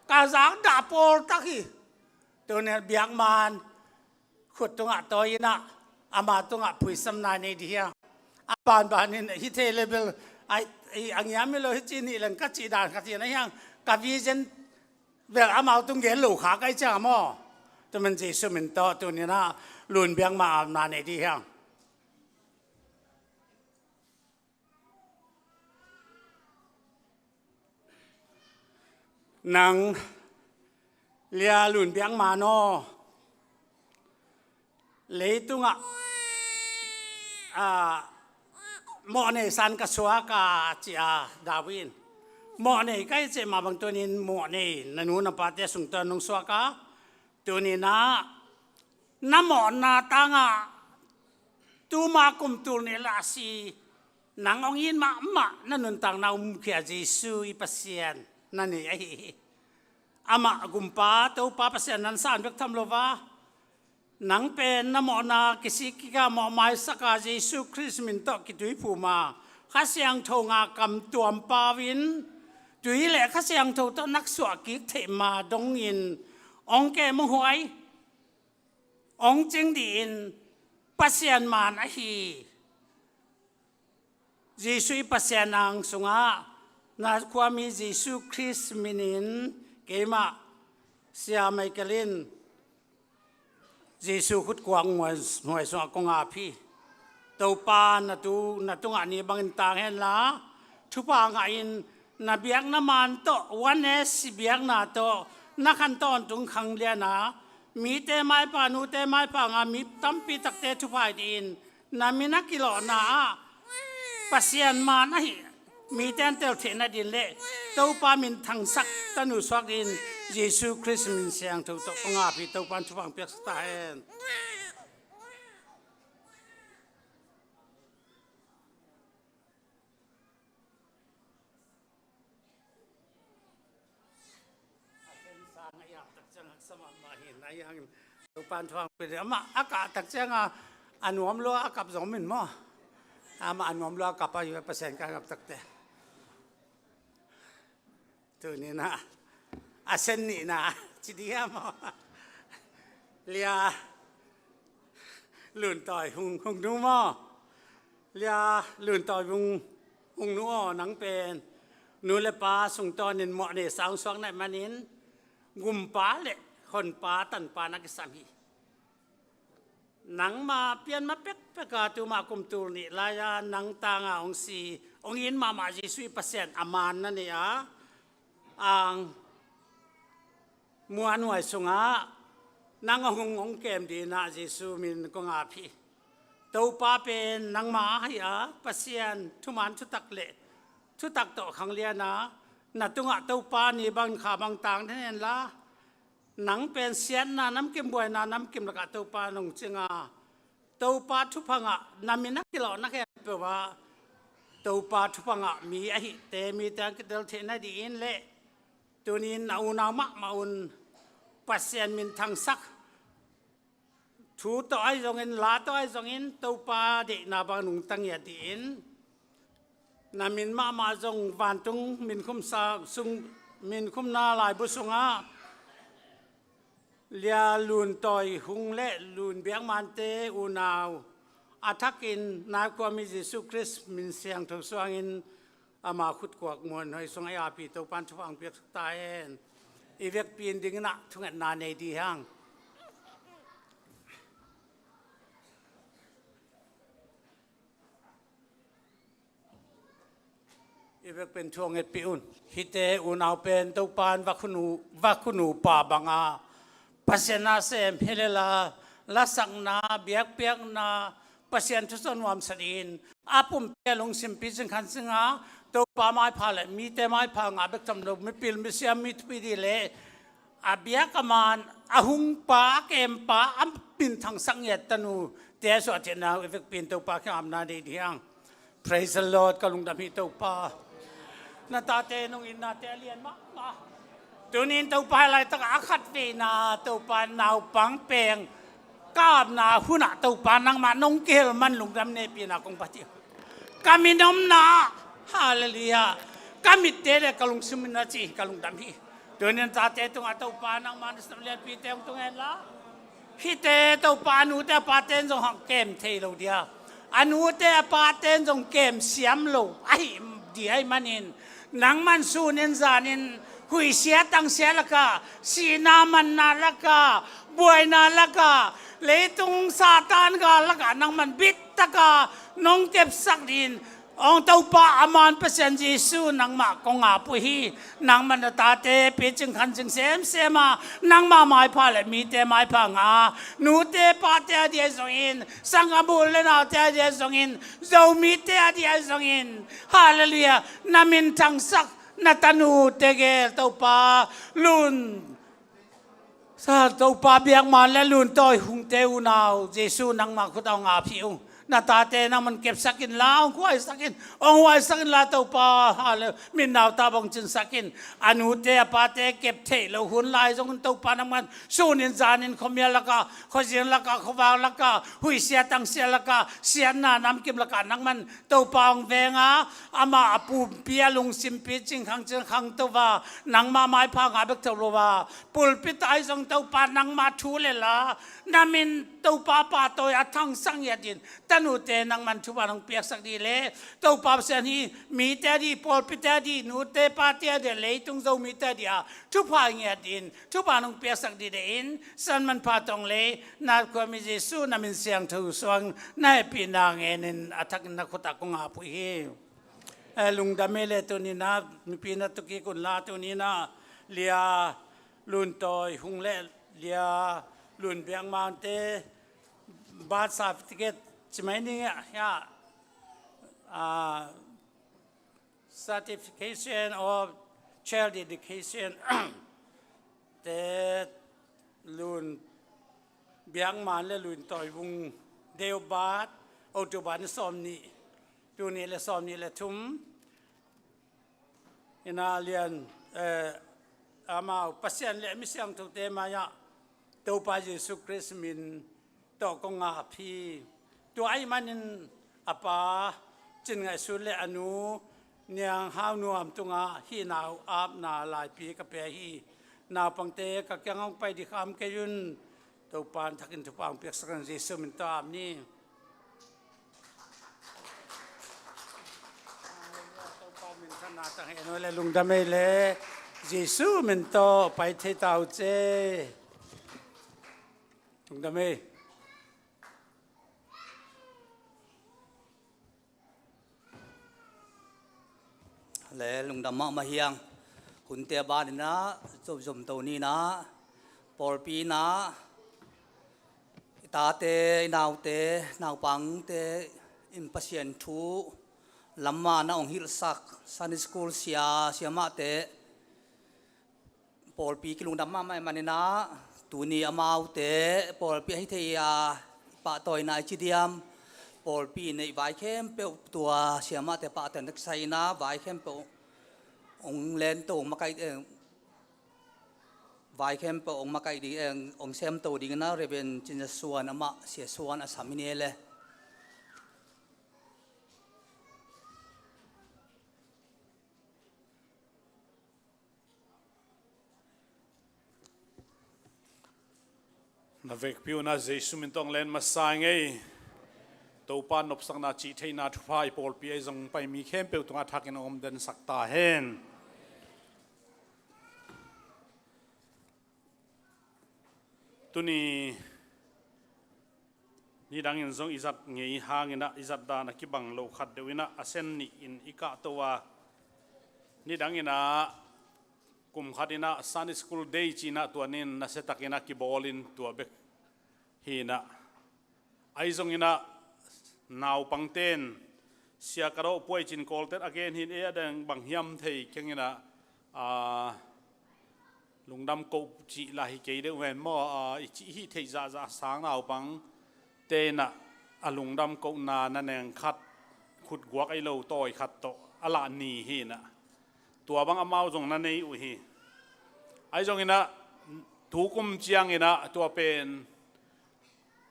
Ka zak dah pawl tak hi. Tuni biakman khut tungah tawi inah ama tungah phuisamna nei dih hiang. A banbanin hih thei le bel a ngiam hi lo hi ci nih leng ka cih dan khat hi na hiang. Ka vision bel amau tung gen lo kha ka hi ciang a maw. Tua man Jesu min tawh tuni-in ah Lun biakman apna nei dih hiang. Nang Lia Lun biakman aw, leitungah, ah, mawhnei san ka suak a ci a, David in mawhnei ka hi cih mah bang tuni-in mawhnei na nu na pate sungtawn nong suak a, tuni-in ah na mawhna tangah tuma kum tul nih lah a si nang hong it mahmah na nuntakna umkhia Jesu i Pasian na nei ahi hi. Amah gumpa Topa Pasian nan san bek tham lo va, nang pen na mawhna kisik kik a mawh maisak a Jesu Khrist min tawh kituiphum a, Kha Siangtho ngah kam tuam pau in tui le Kha Siangtho tawh nak suah kik theih ma dongin hong kem hong huai, hong cing dingin Pasian man ahi Jesu i Pasian ang sungah na khuami Jesu Khrist minin keimah Sia Michael in Jesu khutkuang hnuai, hnuai sungah kong ap hi. Topa na tu, na tungah ni bangin tang henla, thupha ngah in na biakna man tawh, Oneness biakna tawh na khan tawntung khanglian a, mite maipha, nute maipha nga mi tampi takte thupha hi dingin na min a kilawhna ah Pasian man ahi mite an tel theihna dingin le Topa min thangsak tanu suak dingin Jesu Khrist min siangtho tawh kong ap hi. Topa in thupha hong piaksak ta hen. Amah a kah tak ciangin a, a nuam lua a kap zong min maw. Amah a nuam lua a kap a hi Pasian ka ngap takte. Tuni-in ah a sen nihna ci dih hiam maw? Lia Luntawi Hung, Hung nu maw? Lia Luntawi Hung, Hung nu aw, nang pen nu le pa sungtawnin mawhnei sa hong suak na hih manin gumpa le honpa tanpa na kisam hi. Nangma pian ma pekpek a tuma kum tul nih lai-a nang tanga hong si, hong it mahmah Jesu i Pasian a man na nei a, ang muanhuai sungah nang a hung hong kem dingin ah Jesu min kong ap hi. Topa pen nangma ahi a, Pasian thuman thutak le thutak tawh khanglian a, na tungah Topa ni bangin kha bang tang den henla, nang pen siatna namkim, buaina namkim lakah Topa nong cing a, Topa thupha ngah, na min a kilawhna khempeuh ah Topa thupha ngah mi ahihte, mite a kitel theih nadingin le tunin a unau mahmah un Pasian min thangsak, thu tawh ahi zongin, la tawh ahi zongin, Topa deihna bang nungta ngiat dingin, na min mahmah zong vantung minkhum sa sung, minkhumna laibu sungah Lia Lun Tawi Hung le Lun Biak Mante unau a thakin, nau khuami Jesu Khrist min siangtho suangin ama khutkuak muanhuai sungah i api Topan thupha hong piak ta hen. I vekpi in dingin ah thungetna nei dih hang. I vek pen thu hong ngetpih un. Hihte unau pen Topan va khunu, va khunu pa banga Pasian a sem hi le la, lasakna, biakpiakna, Pasian thuso nuamsa dingin a pumpi a lungsim picing khansinga, Topa maipha le mite maipha ngah bek tham lo, mipil misiam mi thupi dih le a biak a man, a hungpa, a kempa, a minthangsak ngiat tanu te a suah theihna i vekpi in Topa kiang apna nei dih hang. Praise the Lord, ka lungdam hi Topa. Na tate nong itnate a lian mahmah. Tunin Topa, hih laitak a khat veina Topa naupang peng ka apna hunah Topa nangmah nong kihel man lungdam neihpihna kong phat hi. Ka min omna, hallelujah, ka mitte le ka lungsim in a ci hi, ka lungdam hi. Tunin tate tungah Topa nangmah na sam lianpite hong tung hen la. Hihte Topa a nute a pate in zong hong kem thei lo dia, a nute a pate in zong kem siam lo ahi dia ahih manin, nangman sunin zanin huihsia tangsia laka, sihna manna laka, buaina laka, leitung Satan gal laka nangman bittaka nong kepsak dingin, ong Topa a man Pasian Jesu nangmah kong ap uh hi. Nangman na tate picing khanzing semsem a, nangmah maipha le mite maipha ngah, nute pate a dia zongin, sanggam u le naute a dia zongin, Zomite a dia zongin, hallelujah, na minthangsak na tanu tegel Topa Lun, sa Topa Biak Man le Lun Tawi Hungte unau Jesu nangmah khut a ong ap hi ung. Na tate nangman kepsak inla, ong huaisak in, ong huaisak inla Topa, hallelujah, min nau ta bang cinsak in. A nute a pate kep theih lo hun lai zongin Topa nangman sunin zanin khuamial laka, khuazing laka, khuavak laka, huihsia tangsia laka, siatna namkim laka nangman Topa ong venga, ama a pumpi a lungsim picing khang cing khangto va, nangmah maipha ngah bek tho lo va, pulpit ah zong Topa nangmah thu le la, na min Topa pahtawi a thangsak ngiat in, tanute nangman thupha nong piaksak dih le, Topa Pasian hi, mite a dih, pawlpite a dih, nute pate a dih, leitung Zomite a dih a thupha ngiat in, thupha nong piaksak dih deh in, san manpha tong lei, na khuami Jesu na min siangtho suang na hehpihna ngenin a thakin na khut ah kong ap uh hi. Eh, lungdam ei le tuninah mipi na tukik unla tuninah Lia Lun Tawi Hung le Lia Lun Biak Mante birth certificate ci mai ning ah, ah, certification of child dedication te Lun Biak Man le Lun Tawi Hung date of birth October ni sawm nih, tul nih le sawm nih le thum. Ina lian, eh, amau Pasian le mi siangthote mai-ah Topa Jesu Khrist min tawh kong ap hi. Tua ahih manin a pa Cin Ngaih Sut le a nu Niang Hau Nuam tungah hih nau apna laipi ka pia hi. Naupangte ka kiang hong pai dih kham kei un. Topa in thakin thupha hong piaksak in Jesu min tawh ap ni. Topa min thanna tang hen le lungdam ei le Jesu min tawh pai thei ta uh ce. Lungdam ei. Le lungdam mahmah hi hang. Hunte a ban inah zomzom to ninah pawlpi inah i tate, i naute, naupangte in Pasian thu lamma na hong hilhsak Sunday school sia, siamahte, pawlpi kilungdam mahmah ahih maninah tuni amaute pawlpi ahi thei a pahtawina i ci diam, pawlpi neih vai khempeuh tua siamahte pahtawina kisai ina vai khempeuh hong lento hong makaih, eh, vai khempeuh hong makaih ding, eh, hong semto ding ina Reverend Cin Za Suan amah Sia Suan a sam hi ni le. Na vekpi un ah Jesu min tawh len masa ing ei. Topa nopsakna cih theihna thupha i pawlpi ei zong pai mi khempeuh tungah thakin om densak ta hen. Tuni nidangin zong i zat ngei hangin ah i zat dan a kibang lo khat deuh in ah a sen nih in i kahto a, nidangin ah kum khat in ah Sunday School Day ci-in ah tua ni in nasia takin ah kibawlin tua bek hi in ah, ahi zongin ah naupangte in sia ka dawh puai cin kawlte in a gen hi in ei a dang bang hiam thei keng in ah, aa, lungdam koh cih lah hi kei deuh ven maw, aa, i cih hih theih zahzah sang naupangte in ah a lungdam kohna naneng khat, khutguak ei lo tawi khat tawh a lah ni hi in ah, tua bang amau zong na nei uh hi. Ahi zongin ah tukum ciangin ah tua pen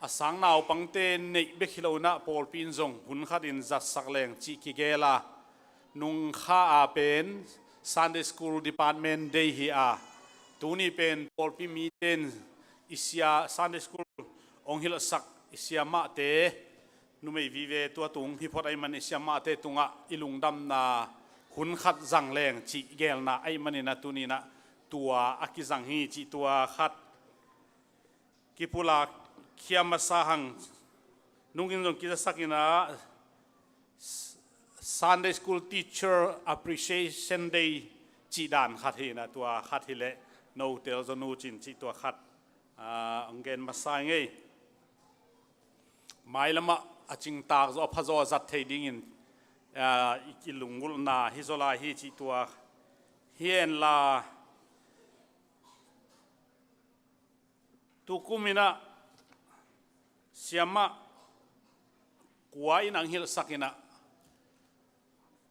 a sang naupangte neih bek hi lo in ah pawlpi in zong hun khatin zatsak leng cih kigel a, nung kha a pen Sunday School Department Day hi a, tuni pen pawlpi mite in i sia Sunday School hong hilhsak i siamahte, numei vive tua tung hi phot ahih man i siamahte tungah i lungdamna hun khat zang leng cih gelna ahih manin ah tuni in ah tua a kizang hi cih tua khat kipulak khia masa hang. Nungin zong kizasak in ah Sunday School Teacher Appreciation Day cih dan khat hi in ah tua khat hi leh no tel zaw nu cin cih tua khat, aa, hong gen masa ing ei. Mailamah a cingtak zaw a pha zaw a zat thei dingin, aa, i, i lunggulhna hi zaw lai hi cih tua hi henla. Tukum in ah siamah kua in hong hilhsak in ah,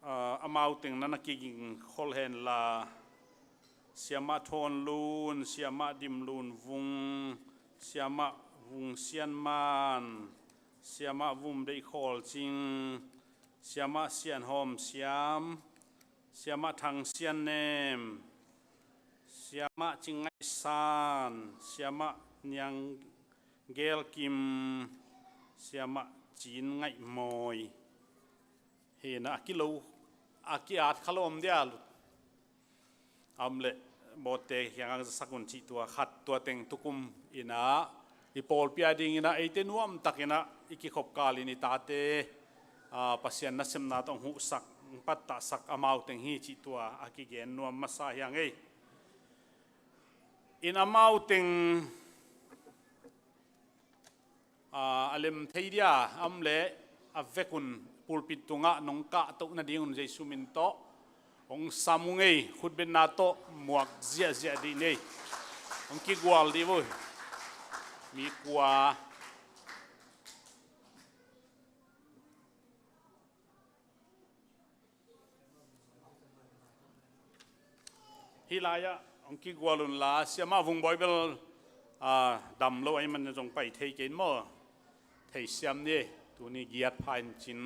aa, amau teng na na kiging khol henla, siamah Thawn Lun, siamah Dim Lun Vung, siamah Vung Sian Man, siamah Vum Deih Khawl Cing, siamah Sian Hawm Siam, siamah Thang Sian Nem, siamah Cing Ngaih San, siamah Niang Gel Kim, siamah Cin Ngaih Mawi. Hi in ah a kilo, a ki-at kha lo om dia. A om leh bawtte kiangah zasak un cih tua khat, tua teng tukum in ah i pawlpi a dingin ah eite nuamtak in ah i kikhop kalin i tate, aa, Pasian nasepna tawh hong huhsak, hong pattahsak amau teng hi cih tua a kigen nuam masa hi ing ei. In amau teng, aa, a lem thei dia a om leh a vek un, pulpit tungah nong kahtoh nading un Jesu min tawh hong sam ung ei. Khutbetna tawh muak ziahziah dih ni ei. Hong kigual dih vo. Mi kua. Hih lai-ah hong kigual unla, siamah Vung Bawi bel, aa, dam lo ahih manin zong pai thei kei in maw? Theisiam ni, tuni giat pha in cin.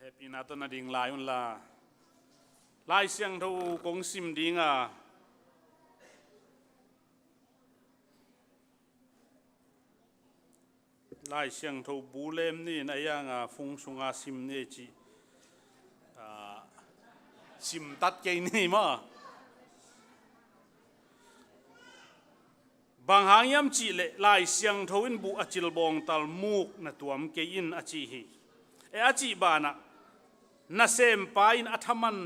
Hehpihna tawh na ding lai unla. Lai Siangtho kong sim ding a, Lai Siangtho bu lem ni in a, iang a, fung sunga sim ni cih, a, simtat kei ni maw. Bang hang hiam cih leh Lai Siangtho in buh a cil bawngtal muk na tuam kei in a ci hi. E, a cih banah nasempa in a thaman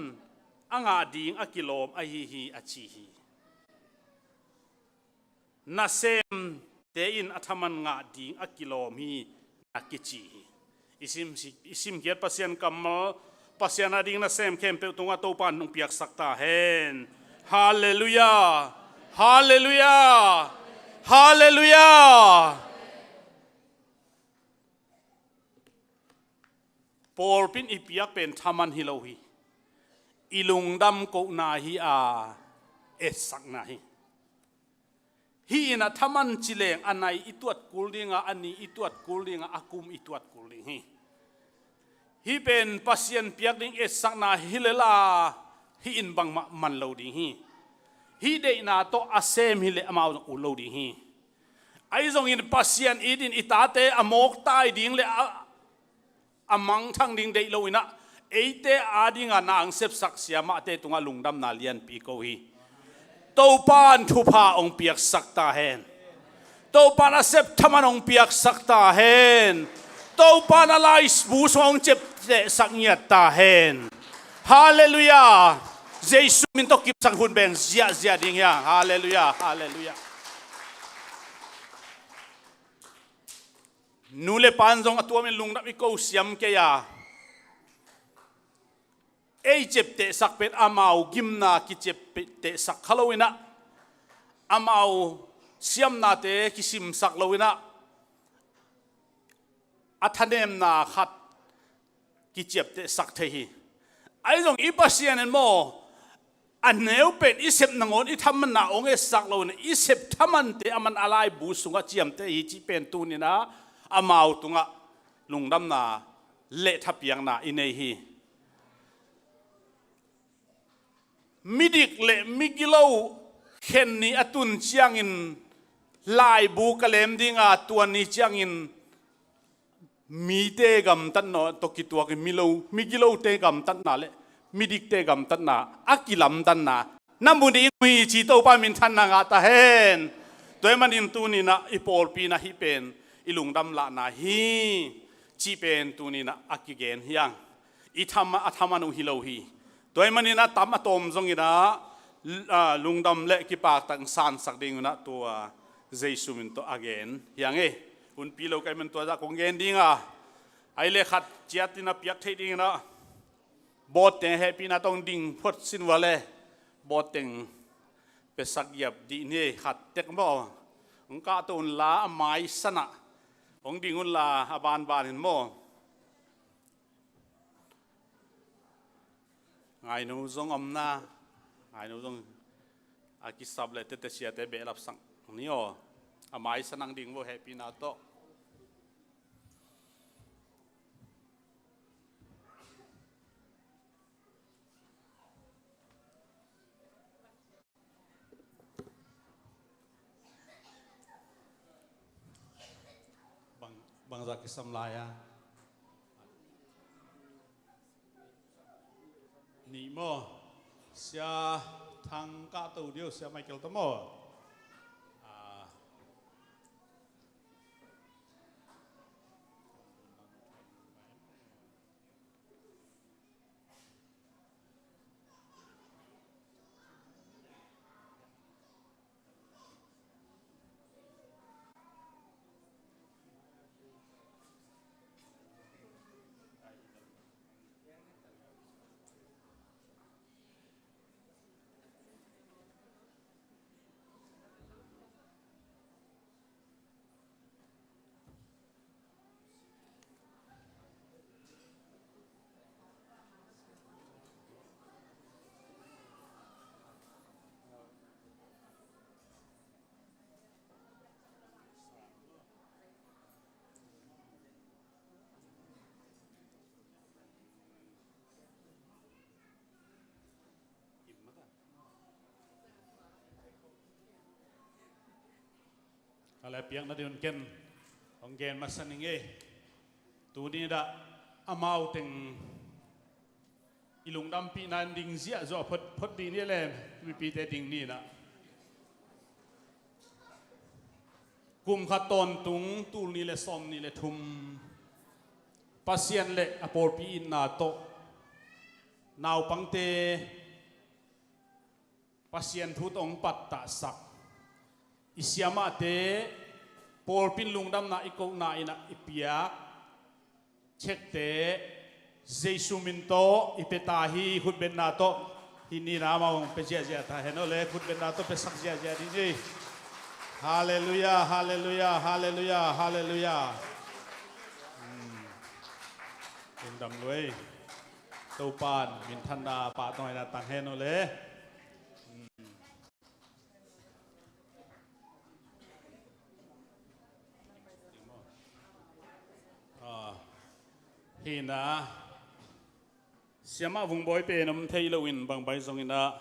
a ngah ding a kilawm ahi hi a ci hi. Nasemte in a thaman ngah ding a kilawm hi na kici hi. I sim, i simkhiat Pasian kammal, Pasian a ding nasem khempeuh tungah Topa in hong piaksak ta hen. Halleluiah. Halleluiah. Halleluiah. Pawlpi in i piak pen thaman hi lo hi. I lungdam kohna hi a, etsakna hi. Hih in a thaman ci leng a nai i tuat kul ding a, a ni i tuat kul ding a, a kum i tuat kul ding hi. Hih pen Pasian piak ding etsakna hi lel a, hih in bangmah man lo ding hi. Hih deihna tawh a sem hi leh amau zong ut lo ding hi. Ahi zongin Pasian it in i tate a mawktai ding le a, a mangthang ding deih lo in ah, eite a ding a na hong sepsak siamahte tungah lungdamna lianpi ko hi. Topa in thupha hong piaksak ta hen. Topa in a sep thaman hong piaksak ta hen. Topa in a laibu sungah hong ciaptehsak ngiat ta hen. Halleluiah. Jesu min tawh kipsak hun beng ziahziah ding hi hang. Halleluiah. Halleluiah. Nu le pa in zong a tuamin lungdam i ko siam kei a, ei ciaptehsak pen amau gimna kiciaptehsak kha lo in ah, amau siamnate kisimsak lo in ah, a thanemna khat kiciaptehsak thei hi. Ahi zong i Pasian in maw, a neu pen i sep nangawn i thamanna hong etsak lo in ah, i sep thamante aman a laibu sungah ciamteh hi cih pen tuni in ah amau tungah lungdamna le thapiakna i nei hi. Midik le migilo khen ni a tun ciangin laibu ka lem ding a, tua ni ciangin mite gamtatna tawh kituakin milo, migilote gamtatna le midikte gamtatna a kilamdanna na mu ding uh hi ci, Topa minthanna ngah ta hen. Tua ahih manin tuni in ah i pawlpi in ah hih pen i lungdam lahna hi cih pen tuni in ah a kigen hi hang. I tham, a thaman uh hi lo hi. Tua ahih manin ah tam a tawm zongin ah, ah, lungdam le kipaktak sansak ding un ah tua Jesu min tawh a gen hi hang e. Hunpi lo ka hih man tua zah kong gen ding a, ahih leh khat ciat in ah piak theih ding in ah, board teng hehpihna tawh ding phot sin uh a le, board teng pesak giap dih ni, khat tek maw. Hong kahto unla a mai san ah hong ding unla a banban in maw. Ngaino zong omna, ngaino zong a kisap le tete siate behlap sak ni aw. A mai san ah ding vo hehpihna tawh. Bang, bangzah kisam lai a? Nih maw? Sia Thang kahto dih o, Sia Michael tawh maw? Ah. Ka le piakna ding un ken hong gen masa ning e. Tuni dah amau teng i lungdampihna in ding ziahziah phot, phot dih ni le mipite ding ni nah. Kum khat tawntung tul nih le sawm nih le thum, Pasian le a pawlpi itna tawh naupangte Pasian thu tawh hong pattahsak, i siamahte pawlpi in lungdamna i kohna in ah i piak chekte Jesu min tawh i pia ta hi. Khutbetna tawh hi ni, na amau hong pia ziahziah ta hen aw le, khutbetna tawh piasak ziahziah ding hi. Halleluiah, halleluiah, halleluiah, halleluiah. Hmm. Lungdam lua ei. Topa'n minthanna, pahtawina tang hen aw le. Hmm. Ah, hi na, siamah Vung Bawi pen om thei lo in, bang bai zong in ah,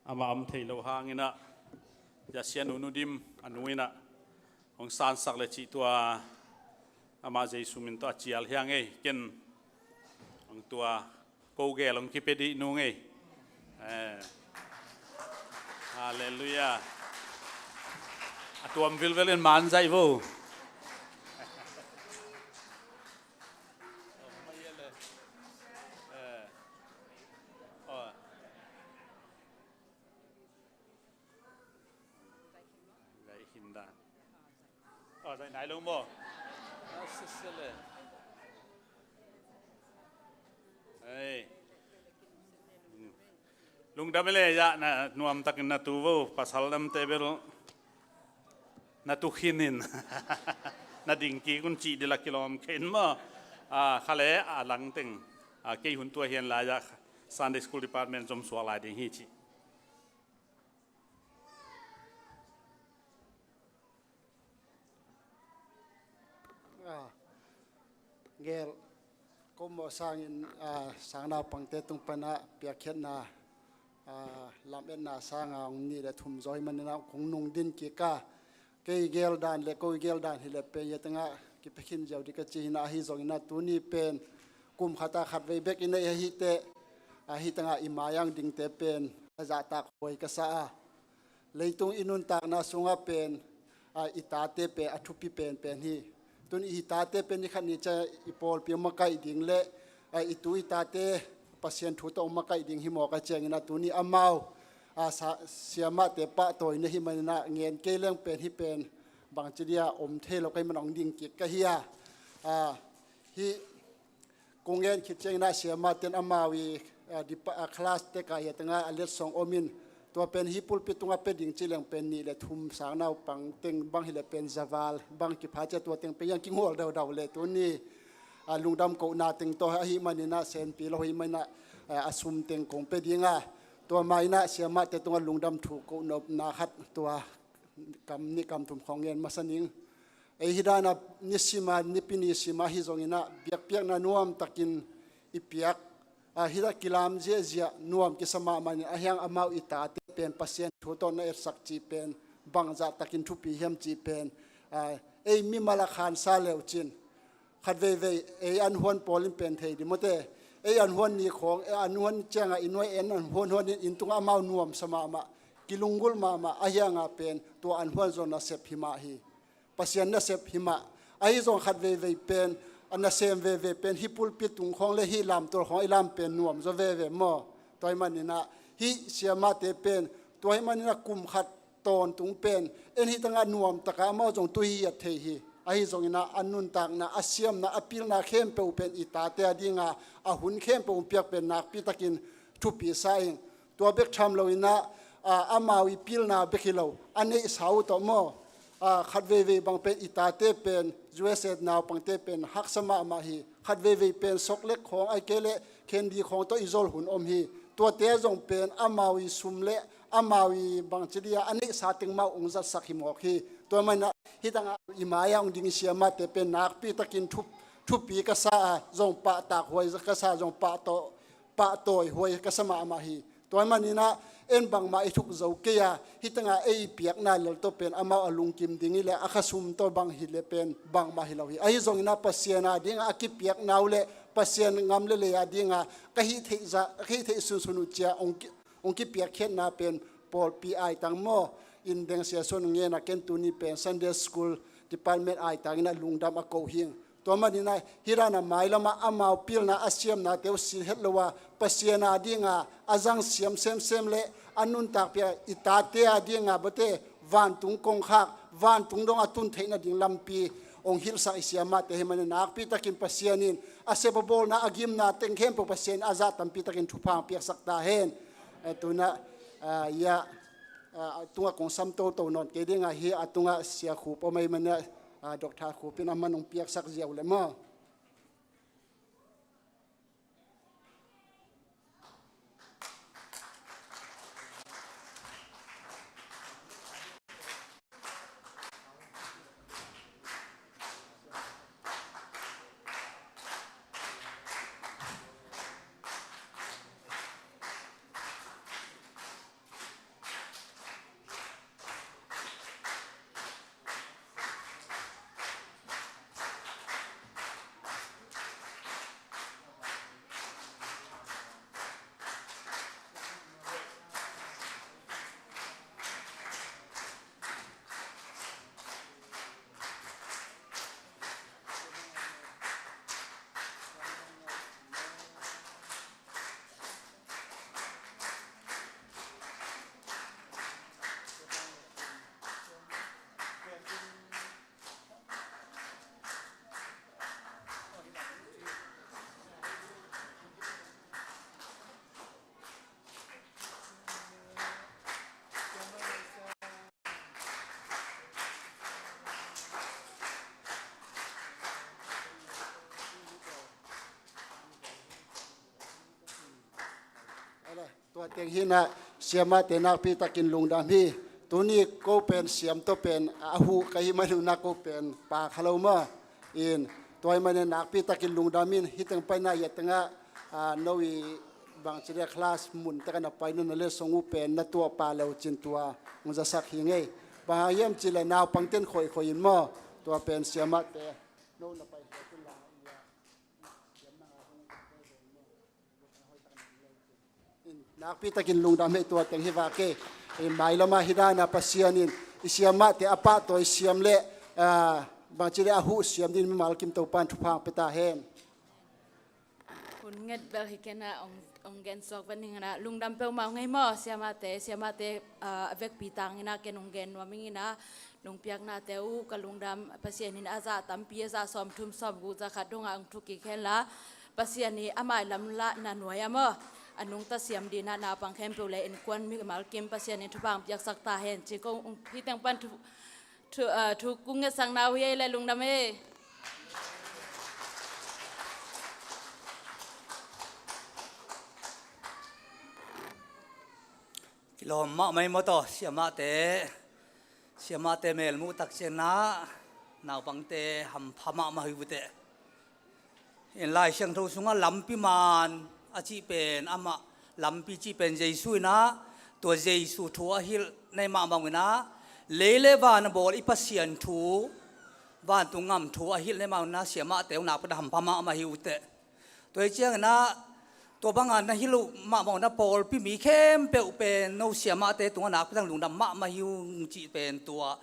amah om thei lo hang in ah, Sia Nu Nu Dim a nu in ah hong sansak le cih tua, amah Jesu min tawh a cial hi hang ei, ken hong tua, ko gel hong kipia dih nung ei. Eh. Halleluiah. A tuam vilvel in man zaih vo. Eh. Oh. Zaih hin dan. Oh, zaih nai lo maw? Ah, sia, sia le. Ei. Lungdam ei le, ya, na nuamtakin na tu vo, pasal namte bel na tu khin in. Na ding kik un cih dila kilawm khin maw? Ah, kha le a langteng. Ah, kei hun tua hi en lai ah, Sunday School Department zom suak lai ding hi ci. Ah, gel, ko mawh sangin, ah, sang naupangte tung pan ah piakkhiatna, ah, lametna sanga hong nih le thum zaw hi manin ah kong nungdin kik a, kei gel dan le ko gel dan hi le pen, ya tengah kipia khin ziau dih ka ci hi na, ahi zongin ah tuni pen kum khat ah khat vei bek i neih ahi teh, ah, hi tengah i mai-ah dingte pen a zahtak huai ka sa a. Leitung i nuntakna sungah pen, ah, i tate pen a thupi penpen hi. Tun i tate pen ni khat ni ciang i pawlpi hong makaih ding le, ah, i tu i tate Pasian thu tawh hong makaih ding hi mawk a, ciangin ah tuni amau, ah, sa-, siamahte pahtawina hi manin ah ngen kei leng pen hih pen bangci dia om thei lo ka hih man hong ding kik ka hi a. Ah, hih kong gen khit ciangin ah siamahte in amau i, ah, dipa-, ah, class tek ah hi a tengah a letsong om in, tua pen hih pulpit tungah pia ding ci leng pen nih le thum sang naupang teng bang hi le pen zaval bang kipha cia, tua teng pen yang kingawl daudau le tuni, ah, lungdam kohna teng tawh ahi manin ah senpi lo hi manin ah, ah, a sum teng kong pia ding a, tua ma in ah siamahte tungah lungdam thu kohnopna khat tua kam nih kam thum khawng ngen masa ning. Ei hi dan ah nisim a, nipi ni sim a hi zongin ah biakpiakna nuamtakin i piak, ah, hi dan kilam ziahziah nuam kisa mahmah in, ahi hang amau i tate pen Pasian thu tawh na etsak cih pen bangzah takin thupi hiam cih pen, ah, ei mimal a khansa leucin khat veivei ei an huan pawl in pen thei dih maw te. Ei an huan ni khawng, ei an huan ciangah i nuai en an huan huan in, inn tungah amau nuamsa mahmah, kilunggulh mahmah, ahi hangah pen tua an huan zong nasep hi mah hi. Pasian nasep hi mah. Ahi zong khat veivei pen, a nasem veivei pen hih pulpit tung khawng le hih lamtual khawng i lam pen nuam zaw veve maw? Tua hi manin ah hih siamahte pen, tua hi manin ah kum khat tawntung pen en hi tangah nuamtaka amau zong tu hi hiat thei hi. Ahi zongin ah a nuntakna, a siamna, a pilna khempeuh pen i tate a dinga a hun khempeuh hong piak pen nakpi takin thupi sa ing. Tua bek tham loin ah, ah, amau i pilna bek hi lo, a neihsa uh tawh maw? Ah, khat veivei bang pen i tate pen U S A naupangte pen haksa mahmah hi. Khat veivei pen soklek khawng, ahih kei leh candy khawng tawh i zol hun om hi. Tuate zong pen amau i sum le amau i bangci dia a neihsa teng mah uh hong zatsak hi mawk hi. Tua manin ah hi tangah i mai-ah hong ding i siamahte pen nakpi takin thup-, thupi ka sa a, zong pahtak huai ka sa, zong pahtaw-, pahtawi huai ka sa mahmah hi. Tua hi manin ah en bangmah i thuk zo kei a, hi tangah ei i piakna lel tawh pen amau a lungkim ding hi leh a khasum tawh bang hi leh pen bangmah hi lo hi. Ahi zongin ah Pasian a dingah a kipiakna uh leh Pasian ngam le lei a dingah ka hih theih za-, ka hih theih sunsun uh ciah hong ki-, hong kipiakkhiatna pen pawlpi aitang maw? Indeng Sia Suan ngen a, ken tuni pen Sunday School Department aitangin a lungdam a ko hing. Tua manin a hih dan a mailam a amau pilna a siamnate uh si het lo a, Pasian a ding a a zang siam semsem le a nuntakpih a i tate a ding a bate vantung kongkhak, vantung dong a tun theih nading lampi hong hilhsak i siamahte ahih manin nakpi takin Pasian in a sep a bawlna a gimna teng khempeuh Pasian in a zah tampi takin thupha hong piaksak ta hen. Eh, tu-in a, ah, ia, ah, a tungah kong sam toto nawn kei ding a, hih a tungah Sia Khup om ahih manin a, ah, Doctor Khup in a man hong piaksak ziau leh maw. Tua teng hi-in ah siamahte nakpi takin lungdam hi. Tuni ko pen siam tawh pen a huh ka hih manun ah ko pen pa kha lo maw. In tua ahih manin nakpi takin lungdam in, hih teng panin ah ia tengah, ah, no i bangci le class mun tengah na pai nung na letsong uh pen na tuah pah le uh cin tua hong zasak hi ing ei. Bang hang hiam cih leh naupangte'n khoihkhoih in maw. Tua pen siamahte no na pai khia cin la ia. Nakpi takin lungdam hi. Tua teng hi vak ei. Mailam ah hih dan a Pasian in i siamahte a pahtawi siam le, ah, bangci le a huh siam dingin mimal kim Topa'n thupha hong pia ta hen. Hun nget bel hi kei a, ong, ong gen suak ven ning a, lungdam peuhmah ung ei maw, siamahte, siamahte, ah, a vekpi tangin a ken ong gen nuam ing a, nong piaknate uh ka lungdam, Pasian in a zah tampi, a zah sawmthum sawmguk, zah khat dongah ong thuk kik hen la, Pasian in a mailam lahna nuai ah maw, a nungta siam dingin a naupang khempeuh le innkuan mimal kim Pasian in thupha hong piaksak ta hen ci ko, hih teng pan thu, thu, ah, thu kong ngetsak na uh hi ei le lungdam ei. Kilawm mahmah ei maw taw, siamahte, siamahte mel muh tak ciangin ah naupangte hampha mahmah hi uh teh. In Lai Siangtho sungah lampi man a cih pen amah, lampi cih pen Jesu in ah, tua Jesu thu a hilh na hih mahmah ung in ah, lei le van a bawl i Pasian thu, vantung gam thu a hilh na hih mahmah ung in ah siamahte uh nakpi takin hampha mahmah hi uh teh. Tua hi ciangin ah, tua bangin na hilh uh mahmah ung in ah pawlpi mi khempeuh pen no siamahte tungah nakpi takin lungdam mahmah hi ung cih pen tua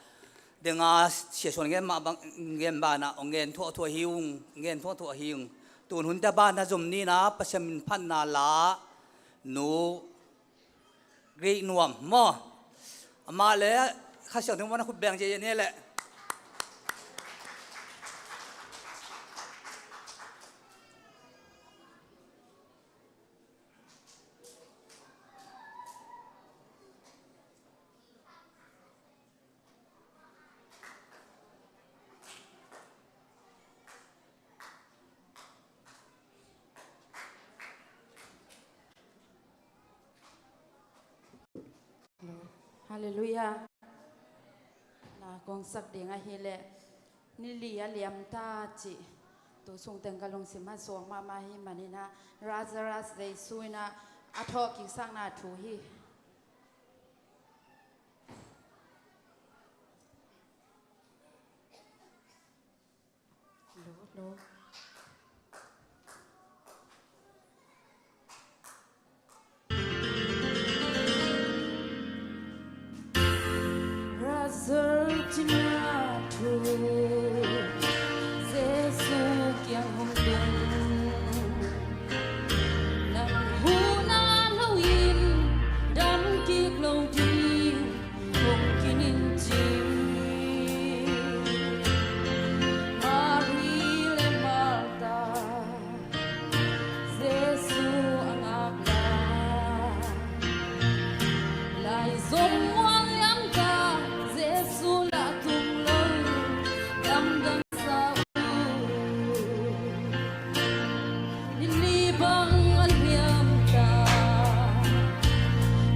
ding a Sia Suan ngen mah bang, ngen banah ong ngen thuahthuah hi ung, ngen thuahthuah hi ung. Tun hun teh banah zom ni in ah Pasian min phatna la Nu Great Nuam maw. Amah le Kha Siangtho mah na khut beng ziahziah ni leh. Halleluiah. Na kong sak ding ahih leh, ni li a liam ta cih tu sung teng ka lungsim ah suak mahmah ahih manin ah, Lazarus Jesu in ah a thawhkik sakna thu hi. Cina thu Jesu kiang hong tung. Nang huhna lo in dam kik lo ding hong kinin ci. Mari le Martha Jesu a ngaklah, lai zong mual liamta Jesu lah tung lo lamdang sa uh. Nili bang a liamta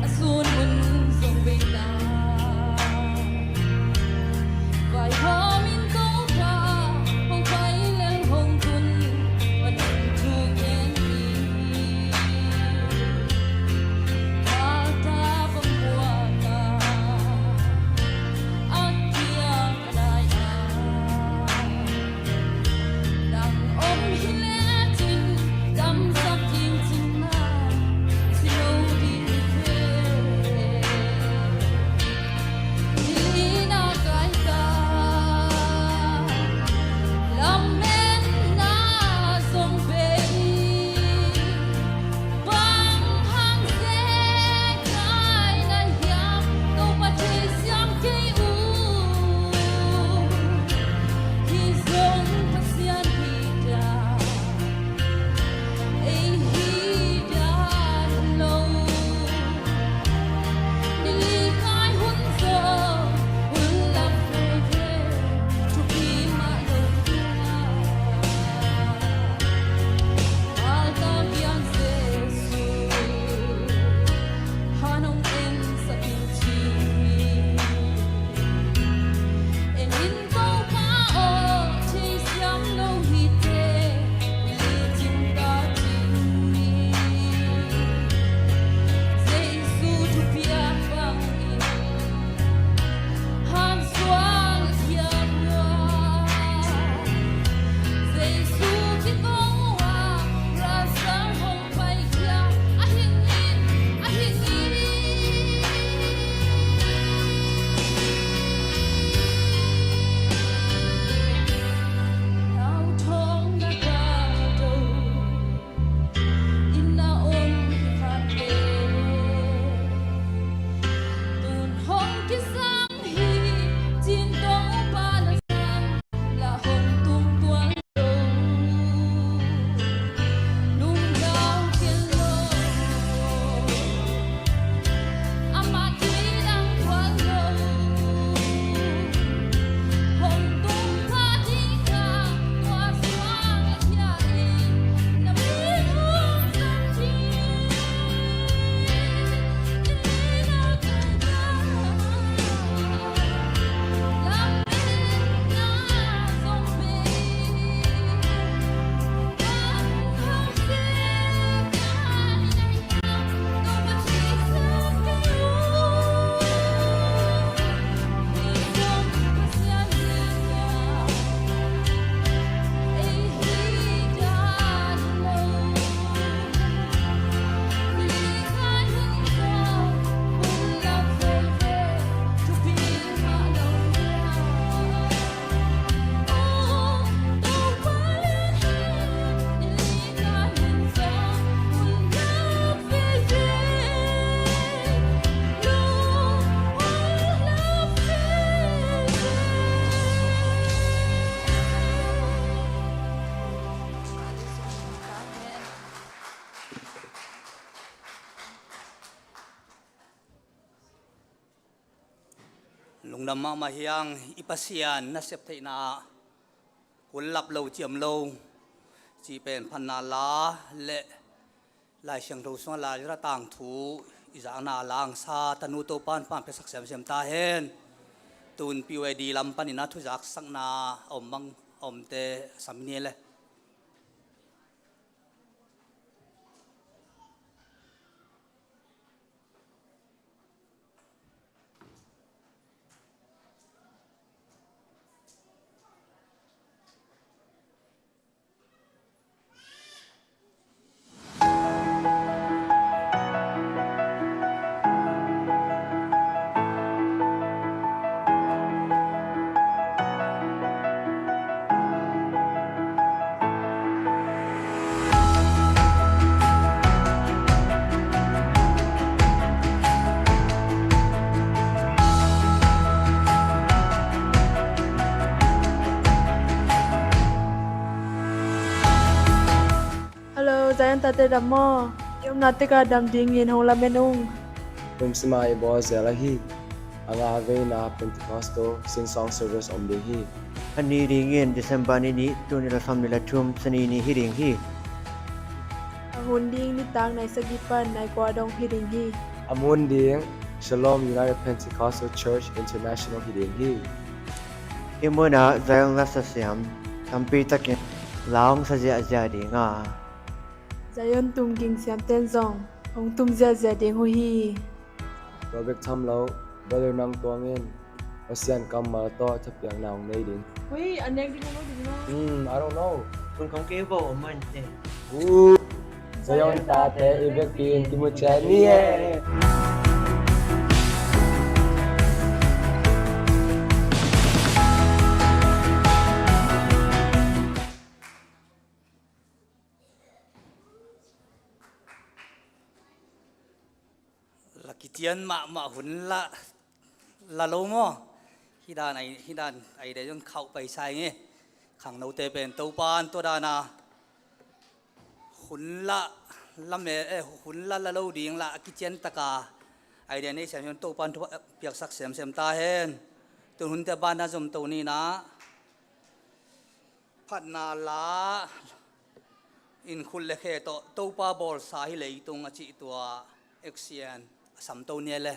a sun hun zong beina. Vaihawm in Topa hong pai leng hong tun, Pathian thu ngen hi. Martha bang mualna a kiang ka nai a, nang om hi lecin damsak ding cihna si lo ding hi ve. Nilina kaita, lametna zong bei. Bang hang zekai na hiam, Topa thei siam kei uh. Hih zong Pasian hi ta. Ei hi dan lo. Nili kai hun zong hun lap veve, thupi mah lo tua. Altar kiang Jesu han hong ensak in ci. En in Topa aw, thei siam lo hite, i lecin ta cin ni. Jesu thupiak bangin, han suang a thiam lua. Jesu kiko uh a, Lazar hong paikhia, a hing hi, a hing hi. Nau thong na ka do, inn ah om hi khat leh. Tun hong kisam hi, cin Topa na san lah hong tung tuan lo. Lungdau kei lo. Amah kei dang tuan lo. Hong tung pha ding a, tua suang a khia in, na mi hong sam ding. Lungdam mahmah hi ing. I Pasian nasep theihna ah kul lap lo ciam lo cih pen phatna la le Lai Siangtho sungah Lai Siangtho tangthu i zakna la hangsa tanu Topa'n pan piasak semsem ta hen. Tun P Y D lam panin a thuzaksakna a om bang a omte sam ni le. Tate dam maw? I omna tek a dam dingin hong lamen ung. Kum sima i bawl zel ahi. A nga veina Pentecostal singsawng service om ding hi. A ni dingin December ni nih, tul nih le sawmnih le thum, Sani ni hi ding hi. A hun ding nitak nai sagih pan nai kua dong hi ding hi. A mun ding Shalom United Pentecostal Church International hi ding hi. Hih munah Zion la sasiam tampi takin la hong sa ziahziah ding a, Zion tum ging siamten zong hong tum ziahziah ding uh hi. Tua bek tham lo, brother, nang tuangin Pasian kammal tawh thapiakna hong nei ding. Ui, a nek ding lo ding lo. Hmm, I don't know. Kun kong kei bo om man te. Uh, Zion tate i vekpi in kimu ciat ni e. La kician mahmah hun la, la lo maw? Hih dan ai, hih dan ai de zong khauh pai sa ing e. Khangnote pen Topa in tua dana hun la, la me, eh, hun la, la lo ding la a kician taka ai de nei siam zong Topa in thu piaksak semsem ta hen. Tun hunte bana zom to ni na. Phatna la in khut le khe tawh Topa bawlsa hi leitung a cih tua X C N a samto nia le.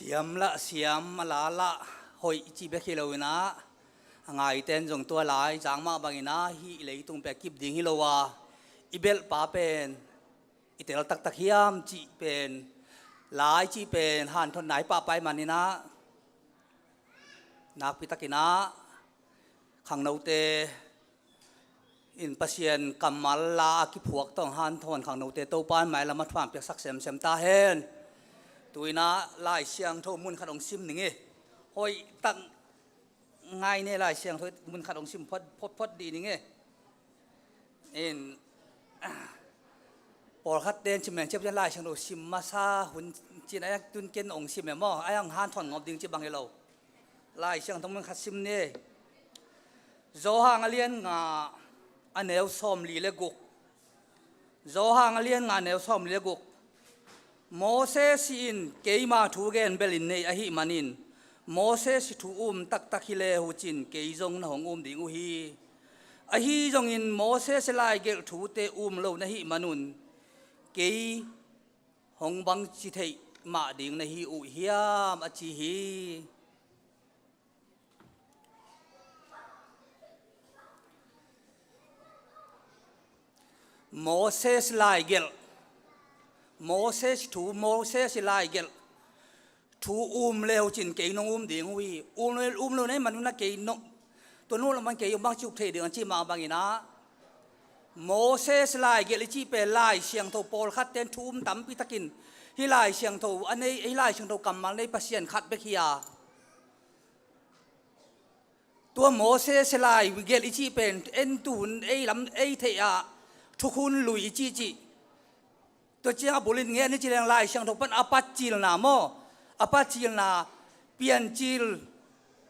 Siam lah siam, a la lah hoih cih bek hi lo in ah, a ngaite in zong tua lai zang mah bangin ah, hih leitung pen a kip ding hi lo a, i belhpa pen i tel taktak hiam cih pen, lai cih pen hanthotna i pahpah ahih manin ah, nakpi takin ah khangnote in Pasian kammal la a kiphuak tawh hong hanthawn khangnote Topa in mailam ah thupha piaksak semsem ta hen. Tu-in ah Lai Siangtho mun khat hong sim ning e. Hoih tak ngai ne, Lai Siangtho mun khat hong sim phot, phot, phot dih ning e. In, pawlkhatte in ci men ciap ciang Lai Siangtho sim masa hun cin a yak tun ken hong sim e maw, a yak hong hanthawn ngawp ding ci bang hi lo. Lai Siangtho mun khat sim ni. Johan a lian nga, a neu sawmli le guk. Johan a lian nga, a neu sawmli le guk. Moses in keima thu gen belin nei ahih manin, Moses thu um taktak hi le hucin kei zong na hong um ding uh hi. Ahi zongin Moses laigelh thute um lo na hih manun, kei hong bangci theih mah ding na hi uh hiam, a ci hi. Moses laigelh, Moses thu, Moses laigelh thu um le hucin kei nong um ding uh hi. Um lo, um lo na hih manun ah kei nong, tua nong lam man kei hong bangci up thei ding a ci mah bangin ah, Moses laigelh i cih pen Lai Siangtho, pawlkhatte in thu um tampi takin hih Lai Siangtho a nei, hih Lai Siangtho kammal nei Pasian khat bek hi a, tua Moses laigelh i cih pen en tuhun ei lam ei theih ah thukhun lui i cih cih. Tua ciang a bulin ngen i ci leng Lai Siangtho pan a patcilna maw, a patcilna, Piancil,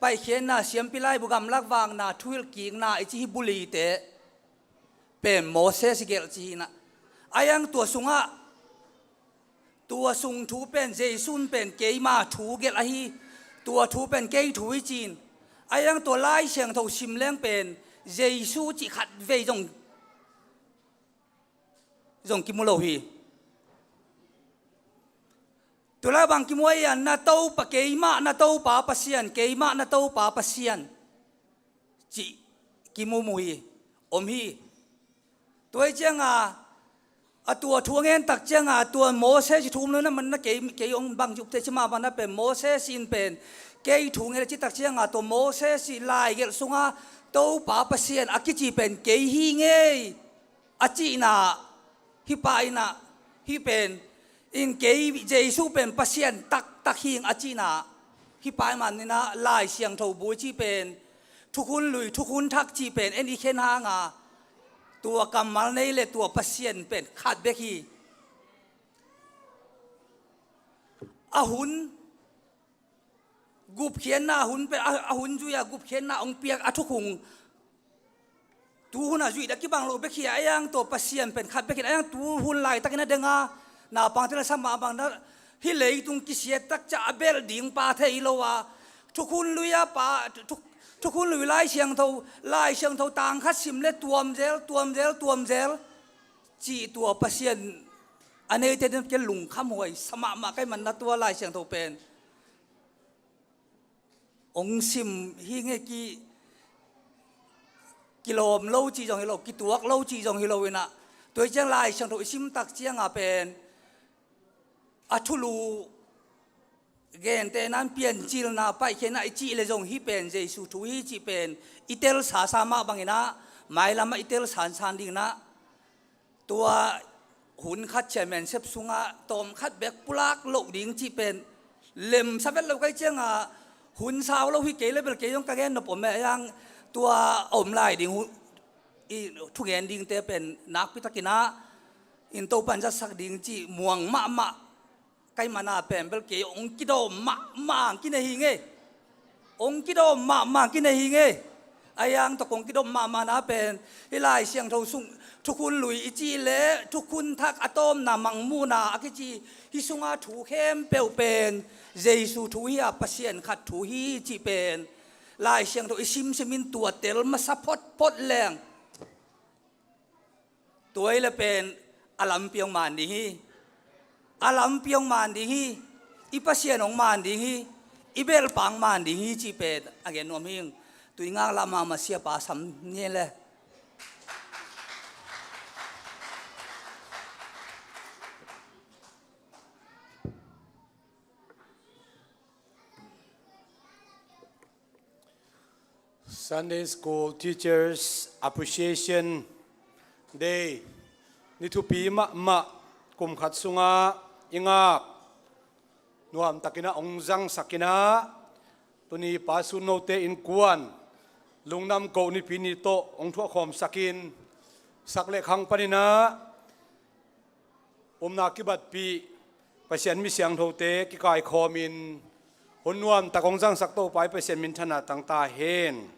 Paikhiatna, Siampi Laibu gamlak vakna, Thuhilhkikna i cih hih bulite pen Moses i gelh ci hi in ah. A yang tua sungah, tua sung thu pen Jesu in pen keima thu gelh ahi, tua thu pen kei thu hi ci-in. A yang tua Lai Siangtho sim leng pen Jesu cih khat vei zong, zong kimu lo hi. Tua lai bang kimu a, na Topa, keimah na Topa Pasian, keimah na Topa Pasian cih kimu mu hi, om hi. Tua hi cianga, a tua thu a ngen tak cianga, tua Moses i thu um lo na man na kei, kei hong bang ci up thei ci mah bang na pen Moses in pen kei thu ngen a ci tak cianga, tua Moses i laigelh sunga Topa Pasian a kici pen kei hi ngei a cihna, hih pa in ah, hih pen, in kei Jesu pen Pasian taktak hi ing a cihna, hih pa in ah Lai Siangtho bu i cih pen, thukhun lui, thukhun thak cih pen en i khen hanga, tua kammal nei le tua Pasian pen khat bek hi. A hun gupkhiatna hun pen, a, a hun zui-a gupkhiatna hong piak a thukhun, tuhun a zuih a kibang lo bek hi a, a yang tua Pasian pen khat bek hi a, a yang tuhun laitakin a denga naupangte la sa mah bang na, hih leitung kisiat tak ciah a belh ding pa thei lo a, thukhun lui a pa, thu, thukhun lui Lai Siangtho, Lai Siangtho tang khat sim le tuamzel, tuamzel, tuamzel cih tua Pasian a neite ding ken lungkham huai sa mahmah ka hih man na tua Lai Siangtho pen hong sim hi ngei, ki, kilawm lo cih zong hi lo, kituak lo cih zong hi lo in ah, tua hi ciang Lai Siangtho i sim tak cianga pen a thulu gentehna in Piancilna, Paikhiatna i cih le zong hih pen Jesu thu hi cih pen i telsa sa mah bangin ah, mailam ah i tel sansan ding in ah, tua hun khat chairman sep sungah tawm khat bek pulak loh ding cih pen lemsa vet lo ka hih cianga, hun sau lo hi kei le bel kei zong ka gen nop om e, a yang tua a om lai ding hun, i thugen dingte pen nakpi takin ah in Topa in zatsak ding cih muang mahmah ka hih man a pen bel kei hong kidawm mahmah hong kinei hi ngei. Hong kidawm mahmah hong kinei hi ngei. A yang tawh kong kidawm mahmah na pen hih Lai Siangtho sung thukhun lui i cih le thukhun thak a tawmna mangmuhna a kici hih sunga thu khempeuh pen Jesu thu hi a, Pasian khat thu hi cih pen Lai Siangtho i simsim in tua tel masa photphot leng. Tua hi le pen a lampi hong man ding hi. A lampi hong man ding hi. i Pasian hong man ding hi, i belpang man ding hi cih pen a gen nuam hi. Tuingak lamah masiapa sam ni le. Sunday School Teachers Appreciation Day ni thupi mahmah, kum khat sungah i ngak nuamtakinah hong zangsakinah, tuni Pa Sun Note innkuan lungdam koh nipi ni tawh hong thuahkhawmsakin, sak le khang paninah umna kibatpih Pasian mi siangthote kikaikhawmin hun nuamtak hong zangsak Topa i Pasian minthanna tangta hen.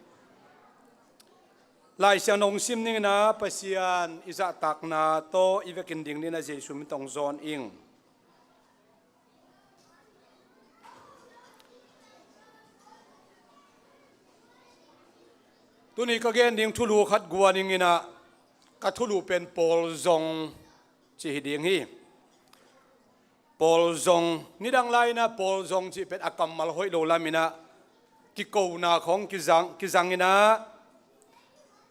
Lai Siangtho hong sim ninginah Pasian i zahtakna tawh i vekin ding ninah Jesu min tawh hong zawn ing. Tuni ka gen ding thulu khat guan inginah ka thulu pen Paul zong cih hi ding hi. Paul zong, nidang lai-inah Paul zong cih pen a kammal hoih lo laminah kikona khawng kizang, kizanginah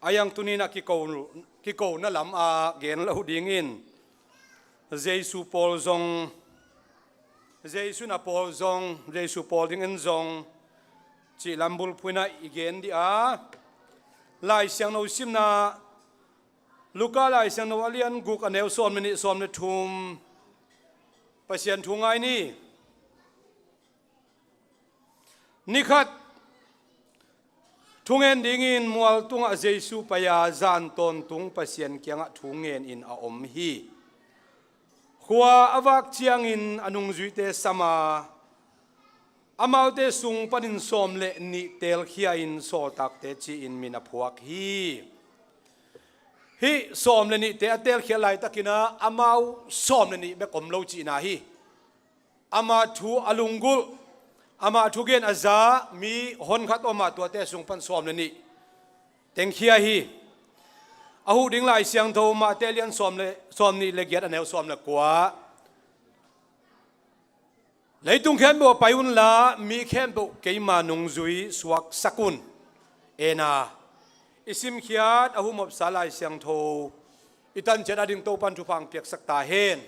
a yang tuninah kiko, kikona lam a gen lo dingin Jesu Paul zong, Jesu na Paul zong, Jesu Paul dingin zong cih lam bulphuh inah i gen dih a. Lai Siangtho simna Luka Lai Siangtho a lian guk a neu sawm le nih, sawm le thum, Pasian thu ngai ni. Nikhat thungen dingin mual tungah Jesu pai-a zan tawntung Pasian kiangah thu ngenin a om hi. Khua a vak ciangin a nungzuite sam a, amaute sung panin sawm le nih teelkhia-in sawltakte ci-in min a phuak hi. Hih sawm le nihte a teelkhiat laitakinah amau sawm le nih bek om lo cihna hi. Ama thu a lunggulh, ama thugen a za mi honkhat om a, tuate sung pan sawm le nih tengkhia hi. A huh ding Lai Siangtho Mate lian sawm le, sawm nih le giat a neu sawm le kua. Leitung khempeuh ah pai unla, mi khempeuh keima nungzui suaksak un. Ena, i simkhiat a humopsa Lai Siangtho i tanciat a ding Topan thupha hong piaksak ta hen.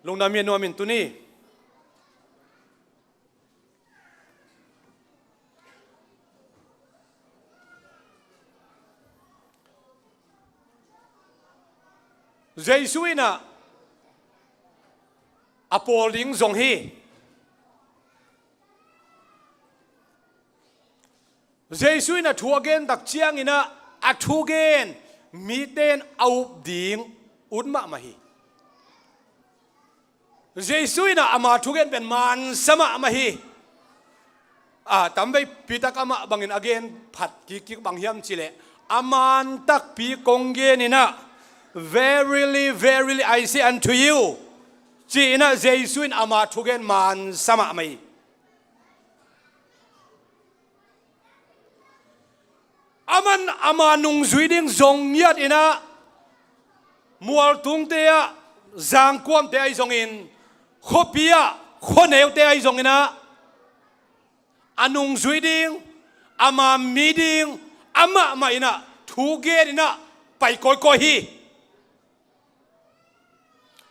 Lungdam hi a nuam in tuni. Jesu inah a pawl ding zong hi. Jesu in a thu a gen tak cianginah a thugen mite in a up ding ut mahmah hi. Jesu inah ama thugen pen mansa mahmah hi. A, tamvei pitak amah bangin a gen phat kikkik bang hiam cileh, a man takpi kong geninah, "Verily, verily, I say unto you," ci-inah Jesu in ama thugen mansa mahmah hi. Aman ama nungzui ding zong ngiatinah mualtungte ah, zangkuamte ahi zongin, khuapi ah khuaneute ahi zonginah a nungzui ding, ama mi ding amahmah inah thu geninah pai kawikawi hi.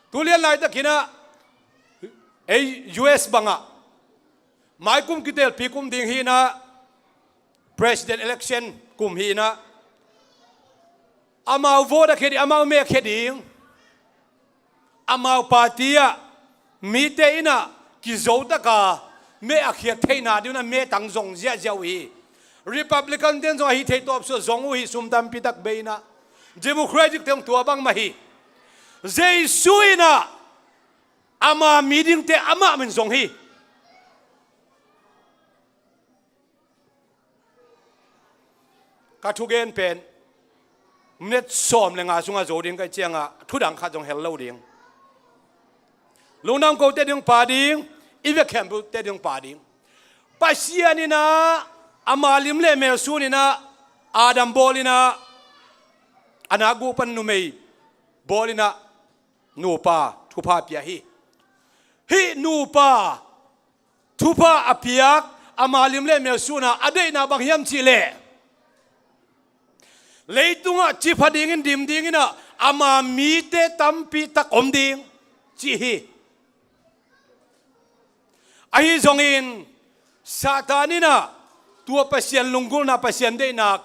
Tulian laitakinah ei U S bangah maikum kitelpi kum ding hinah, president election kum hinah, amau vote a khia ding, amau mek khia ding, amau party ah mite inah kizotaka meh a khiat theihna dingunah metang zong ziahziah uh hi. Republican ten zong ahi thei tawpsuah zong uh hi, sum tampitak bei inah. Democratic te zong tua bangmah hi. Jesu inah ama mi dingte amah min zong hi. Ka thugen pen minute sawm le nga sungah zo ding ka hih ciangah thudang khat zong hel lo ding. Lungdam kote ding pa ding, i vekkhempeuhte ding pa ding. Pasian inah ama lim le mel suninah Adam bawlinah, a nak guh pan numei bawlinah nupa thupha pia hi. Hih nupa thupha a piak, ama lim le mel suhna a deihna bang hiam cihleh, leitungah cipha dingin dim dinginah ama mite tampi tak om ding, ci hi. Ahi zongin Satan inah tua Pasian lunggulhna, Pasian deihna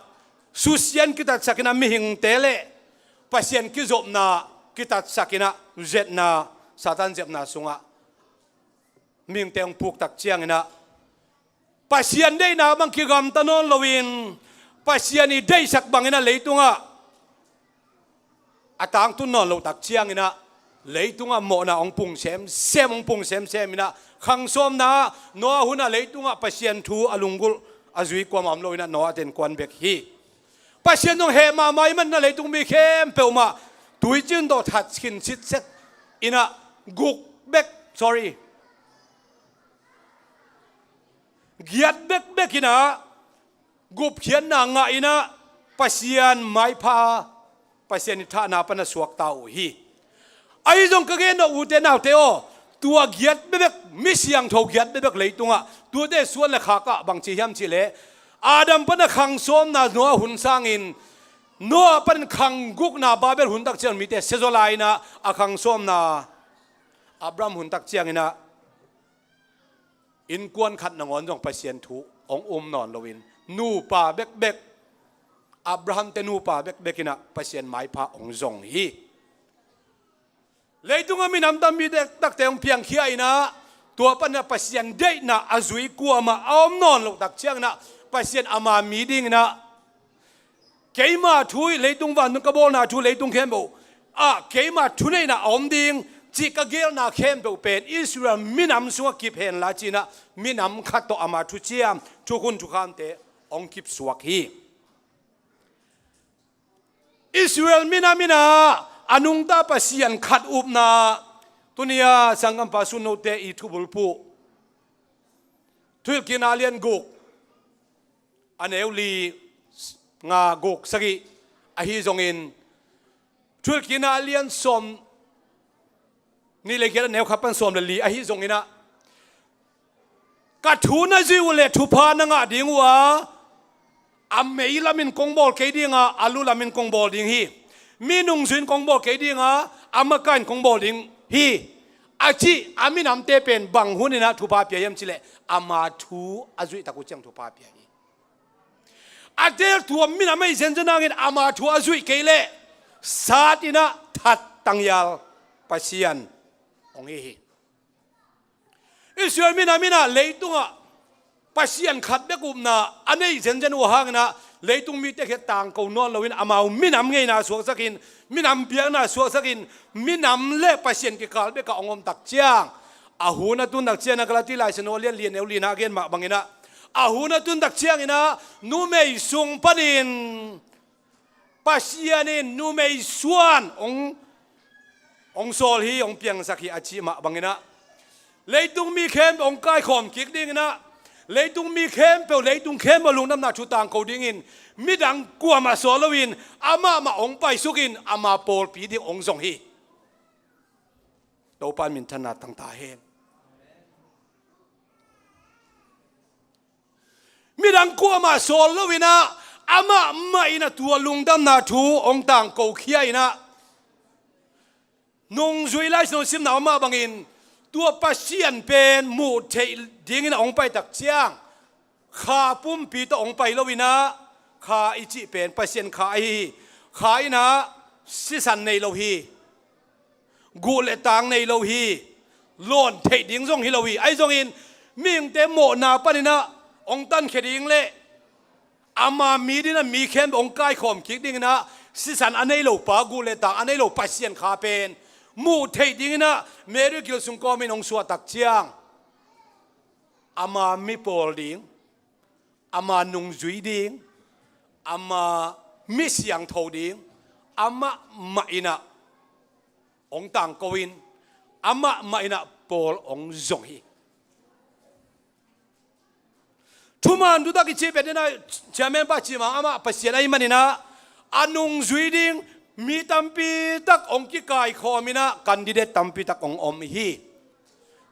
susia-in kitatsakinah mihingte le Pasian kizopna kitatsakinah zetna, Satan zepna sungah mihingte hong puktak cianginah Pasian deihna bang kigamta nawn loin Pasian i deihsak banginah leitungah a tangtun nawn lohtak cianginah leitungah mawhna hong pung semsem, hong pung semseminah khang sawmna Noah hunah leitungah Pasian thu a lunggulh a zui kuamah om loinah Noah te innkuan bek hi. Pasian zong heh mahmah ih maninah leitung mi khempeuh mah tuiciin tawh that khin sitset inah guk bek, sorry, giat bekbek inah gupkhiatna ngah inah Pasian maipha, Pasian i thahna pana suakta uh hi. Ahi zong ka gen uh, ute naute aw, tua giat bekbek, mi siangtho giat bekbek leitungah tuate suan le khakah bang ci hiam cihleh, Adam pana khang sawmna Noah hun sangin Noah panin khang gukna Babel huntak ciang mite siazaw lai inah a khang sawmna Abraham huntak cianginah innkuan khat nangawn zong Pasian thu hong um nawn loin nupa bekbek, Abraham te nupa bekbek inah Pasian maipha hong zong hi. Leitungah minam tampi takte hong piangkhia inah tua panah Pasian deihna a zui kuamah a om nawn lohtak cianginah Pasian ama mi dinginah keima thu ih leitung vantung ka bawlna thu leitung khempeuh ah keima thuneihna a om ding cih ka gelna khempeuh pen Israel minam sungah kip henla cinah minam khat tawh ama thuciam, thukhun thukhamte hong kipsuak hi. Israel minam inah a nungta Pasian khat upna, tuni-a sanggampa Sun Note i thubulphuh Thuhilhkikna lian guk, a neu li nga guk sagih ahi zongin, Thuhilhkikna lian sawm nih le giat a neu khat pan sawm le li ahi zonginah, ka thu na zuih uh leh thupha na ngah ding uh a, a mei lamin kong bawl kei dinga, a lu lamin kong bawl ding hi. Mi nungzui in kong bawl kei dinga, a makaih in kong bawl ding hi, a cih a minamte pen bang huninah thupha pia hiam cihleh, ama thu a zuih tak uh ciang thupha pia hi. A teltuam minam ahi zenzen hangin ama thu a zuih kei leh sat inah that tanghial Pasian hong hi hi. Israel minam inah leitungah Pasian khat bek upna a neih zenzen uh hanginah leitung mite khit tangko nawn loin amau minam ngeina suaksakin, minam biakna suaksakin, minam le Pasian kikal bekah hong omtak ciang, a hun a tuntak cianginah Galati laisiangtho lian li a neu lina a gen mah banginah, a hun a tuntak cianginah numei sung panin Pasian in numei suan hong, hong sawl hi, hong piangsak hi a cih mah banginah, leitung mi khempeuh hong kaikhawm kik dinginah, leitung mi khempeuh, leitung khempeuh lungdamna thu tangko dingin midang kuamah sawl loin amah mah hong paisukin ama pawlpi ding hong zong hi. Topa in minthanna tang ta hen. Midang kuamah sawl loinah amah mah inah tua lungdamna thu hong tangko khia inah, nungzui laisiangtho simna om mah bangin tua Pasian pen muh theih dingin a hong paitak ciang, kha pumpi tawh hong pai loinah, kha i cih pen Pasian kha ahi hi. Kha inah sisan nei lo hi. Guh le tang nei lo hi. Lawn theih ding zong hi lo hi. Ahi zongin mihingte mawhna paninah hong tankhia ding le ama mi dinah mi khempeuh hong kaikhawm kik dinginah sisan a nei lo pa, guh le tang a nei lo Pasian kha pen muh theih dinginah Mary gil sung kawmin hong suahtak ciang, ama mi pawl ding, ama nungzui ding, ama mi siangtho ding, amah mah inah hong tangko in, amah mah inah pawl hong zong hi. Thuman thutak i cih pen inah, chairman pa cih mah amah Pasian ahi maninah, a nungzui ding mi tampi tak hong kikaikhawm inah candidate tampi tak hong om hi.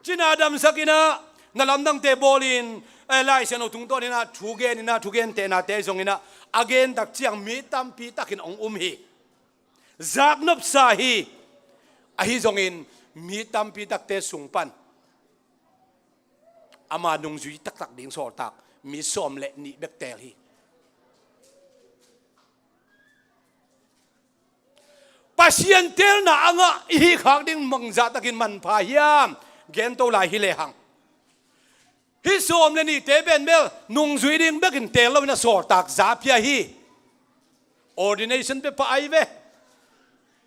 Cina damsak inah, Na lamdangte bawlin, eh, Lai Siangtho tungtawninah thu geninah, thu gentehnate zonginah a gentak ciang mi tampi takin hong um hi. Zaknopsa hi. Ahi zongin mi tampi takte sung pan ama nungzui taktak ding sawltak mi sawm le nih bek teel hi. Pasian teelna a ngah i hih khak ding bangzah takin manpha hiam? Gento lai hi lehang, hih sawm le nihte pen bel nungzui ding bekin teel loin a sawltak za pia hi. Ordination pia pah ahi ve.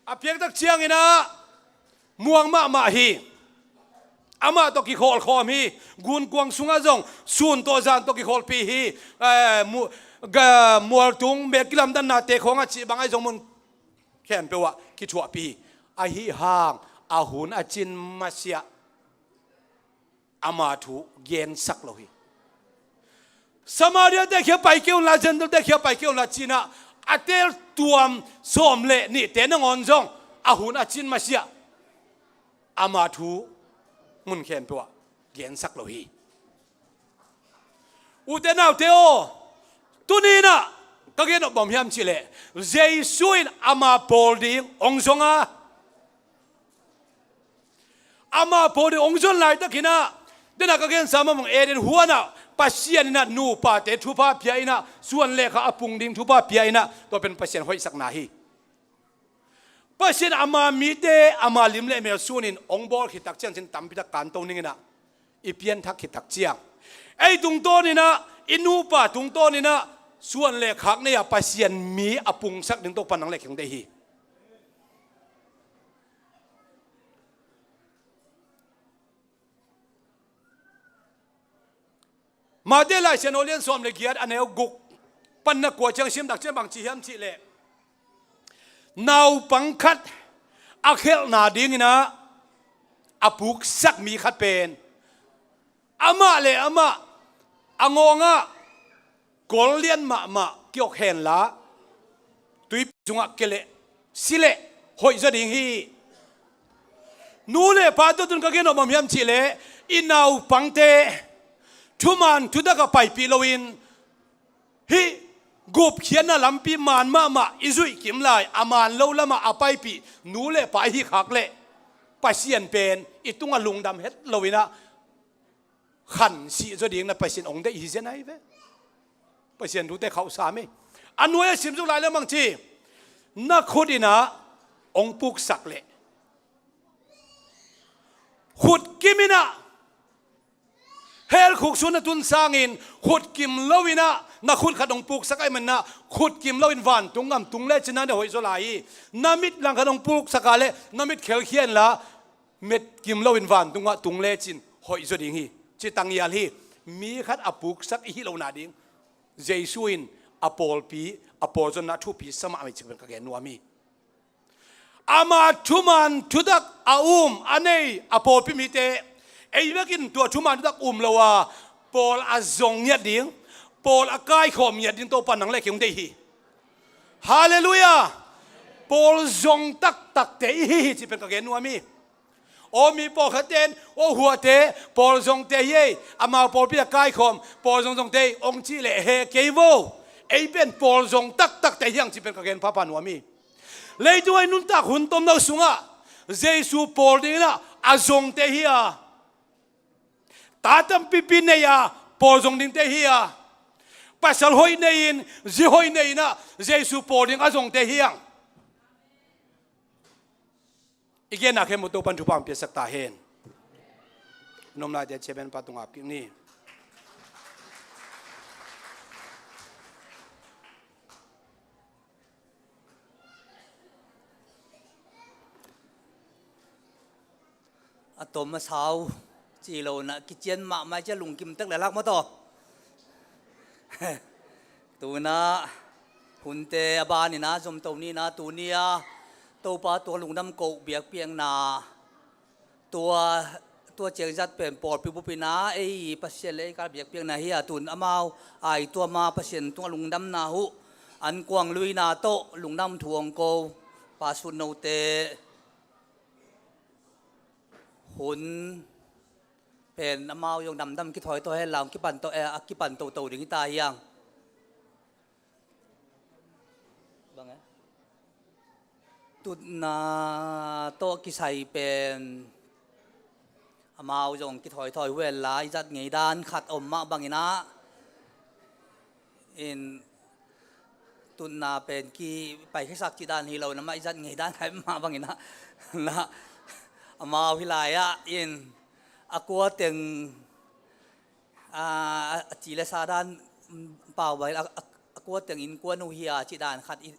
A piaktak cianginah muang mahmah hi. Amah tawh kikhawlkhawm hi. Gunkuang sungah zong sun tawh zan tawh kikholhpih hi. Eh, mu-, ga-, mualtung, mel kilamdannate khawngah cih bang ahi zong mun khempeuh ah kithuahpih hi. Ahi hang a hun a cin masiah ama thu gensak lo hi. Samaria-te khia pai kei unla, Gentile-te khia pai kei unla cinah a teel tuam sawm le nihte nangawn zong a hun a cin masiah ama thu mun khempeuh ah gensak lo hi. Ute naute aw, tuninah ka gen nop bang hiam cihleh, Jesu in ama pawl ding hong zong a, ama pawl ding hong zon laitakinah, denah ka gensa mamang Eden huanah Pasian inah nupate thupha pia inah, suan le khak a pung ding thupha pia inah, tua pen Pasian hoihsakna hi. Pasian ama mite ama lim le mel sunin hong bawl khit tak ciang cin tampitak kanto ninginah i pianthak khit tak ciang, ei tungtawninah, i nupa tungtawninah suan le khak nei-a Pasian mi a pungsak ding Topa nang le kei hong deih hi. Matthai Lai Siangtho lian sawm le giat, a neu guk pan na kua ciang sim tak ciang bang ci hiam cihleh, naupang khat a khelhna dinginah a puksak mi khat pen amah le amah a ngawngah kol lian mahmah kiok henla, tuipi sungah kia leh si leh hoih zaw ding hi. Nu le pa tawh tun ka gen nop bang hiam cihleh, i naupangte thuman thutak ah paipih loin, hih gupkhiatna lampi man mahmah i zuih kim lai, a man lo lamah a paipih nu le pa i hih khak leh, Pasian pen i tungah lungdam het loinah khan sih zaw ding na Pasian hong deih hi zen ahi ve. Pasian thute khauhsa mi. A nuai a sim zuk lai le mang ci, na khut inah hong puksak leh, khut kim inah, hell khuk sung na tun sangin khut kim loinah na khut khat hong puksak ahih maninah, khut kim loin vantung gam tung lecin na hoih zaw lai hi. Na mit lang khat hong puksak a leh na mit khelkhia inla, mit kim loin vantungah tung lecin hoih zaw ding hi, ci tangial hi. Mi khat a puksak i hih lohna ding Jesu in a pawlpi, a pawlzonna thupi sa mahmah hi cih pen ka gen nuam hi. Ama thuman thutak a um a nei a pawlpi mite, ei vekin tua thuman thutak um lo a, pawl a zong ngiat ding, pawl a kaikhawm ngiat ding Topa nang le kei hong deih hi. Halleluiah. Pawl zong taktakte i hi hi cih pen ka gen nuam hi. Aw mi pawlkhatte in, aw huate, pawl zongte hi ei, amau pawlpi a kaikhawm pawl zong zongte hi hong cih leh he kei vo. Ei pen pawl zong taktakte hi hang cih pen ka gen phapha nuam hi. Leitungah i nuntak hun tomno sungah Jesu pawl dinginah a zongte hi a, ta tampipi nei a, pawl zong dingte hi a, pasal hoih nei-in, zi hoih nei-inah Jesu pawl ding a zongte hi hang. I genna khempeuh Topan thupha hong piasak ta hen. Nomlaite chairman pa tungah ap kik ni. A tom a sau ci lo na kician mahmah cia lungkim tek le lak maw taw. Tuna hunte a baninah zomto nina tunia Topa tua lungdam koh biakpiakna tua, tua ciangzat pen pawlpi bupina ei Pasian le ei kal biakpiakna hi a, tun amau ai tua ma Pasian tungah lungdamna huh an kuang luina tawh lungdam thu hong ko. Pasut note hun pen amau zong damdam kithawithawi hen la, hong kipan to, eh, a kipan toto ding hi ta hiang. Bang e? Tutna tawh kisai pen amau zong kithawithawi uh hen la, i zat ngei dan khat om mah bangin ah, in tutna pen kipaikhiasak cih dan hi lo in, amah i zat ngei dan khat mah bangin ah, na, amau hi lai-ah in a kua teng, a, a ci le sa dan, mm, pau bai a, a, a kua teng innkuan uh hi a cih dan khat i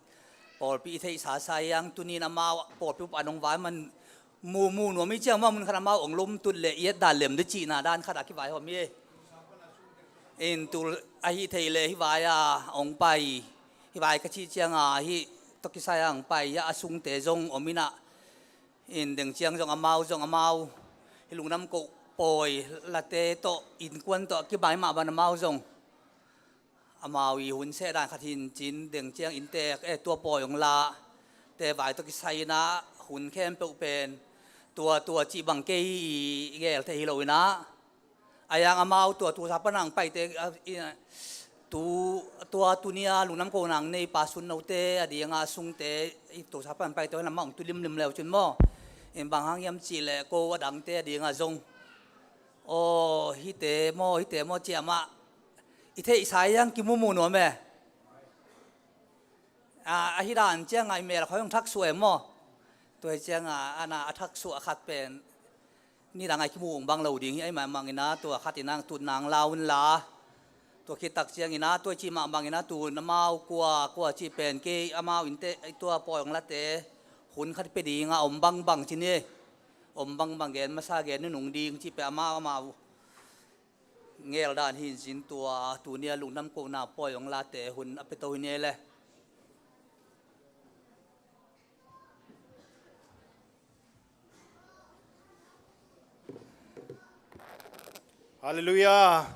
pawlpi i theihsa sa hiang. Tuni in amau pawlpi uh pan hong vai man mumu nuam i ciang mah mun khat amau hong lum tut le i et dan lem dih cihna dan khat a kivaihawm hi. In tul ahi thei le hih vai-a hong pai, hih vai ka cih cianga hih tawh kisai-a hong pai, hiah a sungte zong om in ah, in deng ciang zong amau zong amau hih lungdam koh pawi late tawh innkuan tawh a kibai mah ban amau zong amau i hun seh dan khat hi in cin, deng ciang innte, eh, tua pawi hong late vai tawh kisai in ah hun khempeuh pen tua tua cih bang kei i gel thei hi lo in ah, a hiang amau tua tusa pan hong paite, a, i, tu, tua tuni-a lungdam kohna hong nei pa Sun Note a dinga sungte i tusa pan hong paite uh hen la, amah hong tu limlim le uh cin maw. In bang hang hiam cih leh ko a dangte a dinga zong, aw, hihte maw, hihte maw ci-a amah i theihsa hiang, kimumu nuam e. A, ahi dan cianga i mel khawng hong thaksuah e maw? Tua hi cianga, a na a thaksuah khat pen nidang a i kimu hong bang lo ding hi, ahi mah bangin ah tua khat in ah tutna hong la un la. Tua khit tak ciangin ah tua i cih mah bangin ah tu in amau kua kua cih pen kei amau innte, tua pawi hong late hun khat pia dinga om bangbang cin hi. Om bangbang gen masa gen nunung ding cih pen amau amau ngel dan hi in cin, tua tuni-a lungdam kohna pawi hong late hun a pia to hi ni le. Halleluiah.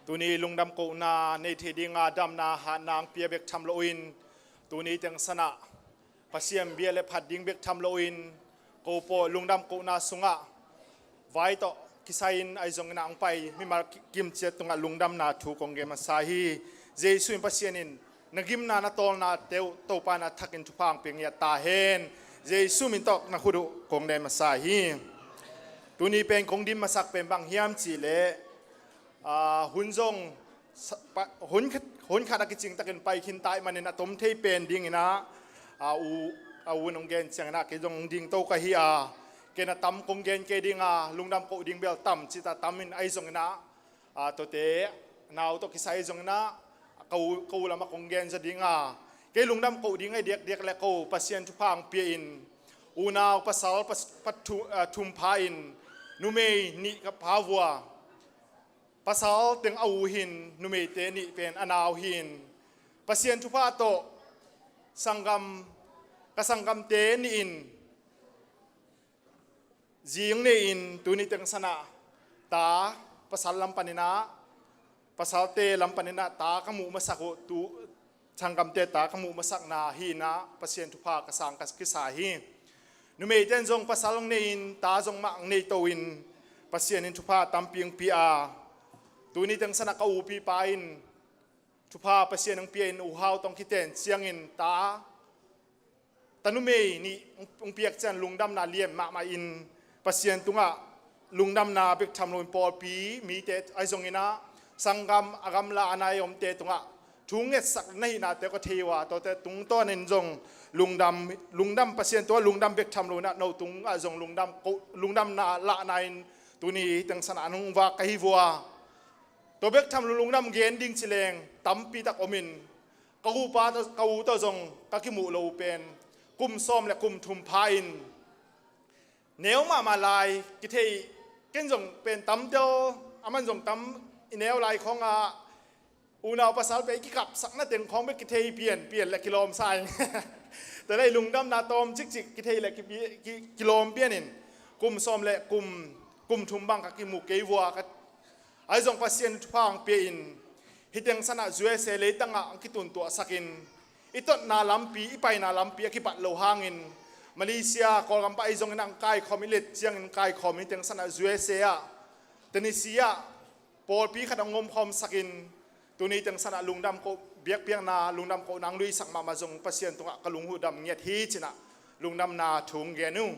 Tuni lungdam kohna nei thei dinga damna hatna hong pia bek tham loin, tuni teng sanah Pasian bia le phat ding bek tham loin, ko pawi lungdam kohna sungah vai tawh kisai-in ahi zongin ah hong pai mimal ki-, kimciat tungah lungdamna thu kong gen masa hi. Jesu in, Pasian in na gimna na tawlna teuh Topa in a thakin thupha hong pia ngiat ta hen. Jesu min tawh na khut uh kong gen masa hi. Tuni pen kong din masak pen bang hiam cih leh, a, hun zong sa-, pa-, hun khat, hun khat a kicing takin pai khin ta ahih manin a tom thei pen dingin ah, a, u, a u in hong gen ciangin ah kei zong hong ding to ka hi a, ken a tam kong gen kei ding a, lungdam koh ding bel tam ci ta tam in ahi zongin ah, a, tuate nau tawh kisai zongin ah ka u, ka u lamah kong gen zaw ding a, kei lungdam koh ding ahi diakdiak leh ko Pasian thupha hong pia in, unau pasal pas-, pa thu-, a, thum pha in numei nih ka pha vua. Pasal teng a u hi in, numeite nih pen a nau hi in, Pasian thupha tawh sanggam, ka sanggamte nih in zi hong nei in, tuni teng sanah ta, pasal lam panin ah, pasalte lam panin ah ta ka muh masak uh, tu, sanggamte ta ka muh masakna hi in ah Pasian thupha ka sang ka kisa hi. Numeite in zong pasal hong nei in, ta zong mah hong nei to in, Pasian in thupha tampi hong pia a, tuni teng sanah ka upipa in thupha Pasian hong pia in, U Hau tawh hong kiten ciangin ta, ta numei nih hong, hong piak ciang lungdamna lian mahmah in, Pasian tungah lungdamna bek tham loin pawlpi mite ahi zongin ah, sanggam a gamla a nai omte tungah thu ngetsak na hihnate ka thei uh a, tuate tungtawnin zong lungdam, lungdam, Pasian tungah lungdam bek tham loin ah no tungah zong lungdam ko, lungdamna lahna in tuni teng sanah nong vak ka hi vua. Tua bek tham lo lungdam gen ding ci leng tampi tak om in, ka upa tawh, ka u tawh zong ka kimuh lo uh pen kum sawm le kum thum pha in, neu mahmah lai kithei, ken zong pen tam tel, aman zong tam i neu lai khawngah unau pasal pen i kikapsakna teng khawng bek kithei pianpian le kilawm sa in. Tua leh lungdamna tawm cikcik kithei le ki, ki, kilawm pian in, kum sawm le kum, kum thum bang ka kimu kei vua ka, ahi zong Pasian thupha hong pia in, hih teng sanah U S A leitangah hong kituntuahsak in, i totna lampi, i paina lampi a kibat lo hangin, Malaysia, Kawlgam pan ahi zongin ah hong kaikhawm, i let ciangin hong kaikhawm, hih teng sanah U S A ah Tennessee ah pawlpi khat hong omkhawmsakin, tuni teng sanah lungdam koh, biakpiakna lungdam kohna hong luisak mahmah zong Pasian tungah ka lunghudam ngiat hi cinah lungdamna thu hong gen uh.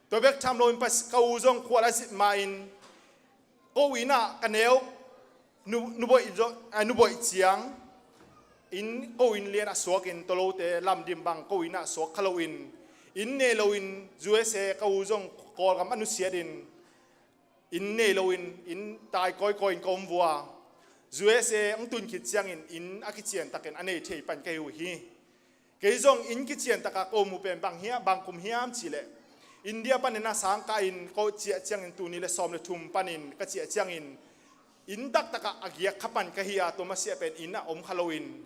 Tua bek tham loin Pas-, ka u zong khual a zit ma-in, ko inn ah ka neu nu, nuboih zo-, ah, nuboih ciang inn, ko inn lian a suakin, tolote lamdim bang ko inn ah suak kha loin, inn nei loin U S A ka u zong Kawlgam a nusiatin, inn nei loin, inn tai kawikawi in ka om vua. U S A hong tun khit ciangin inn a kiciantakin a nei thei pan ka hi uh hi. Kei zong inn kiciantakah ka om uh pen bang hiam, bang kum hiam cihleh, India panin a sangkah in ka ciah ciangin, tuni le sawm le thum panin ka ciah ciangin, inn taktakah a giak kha pan ka hi a, tua masiah pen inn ah om kha loin,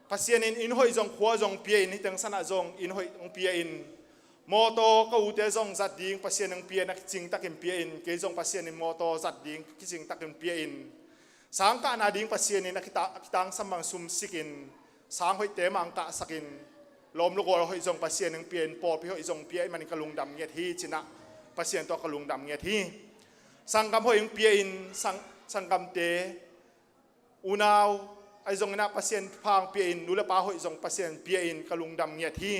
Pasian in inn hoih zong, khua zong pia in, hih teng sanah zong inn hoih hong pia in, mawtaw ka ute zong zat ding Pasian hong pia in, a kicingtakin pia in, kei zong Pasian in mawtaw zat ding kicingtakin pia in, sangkahna ding Pasian in a kita-, a kitangsam bang sumsikin, sang hoihte mah hong kahsakin, lawm le gual hoih zong Pasian hong pia in, pawlpi hoih zong pia in, manin ka lungdam ngiat hi cinah Pasian tawh ka lungdam ngiat hi. Sanggam hoih hong pia in, sang-, sanggamte, unau, ahi zongin ah Pasian thupha hong pia in, nu le pa hoih zong Pasian pia in ka lungdam ngiat hi.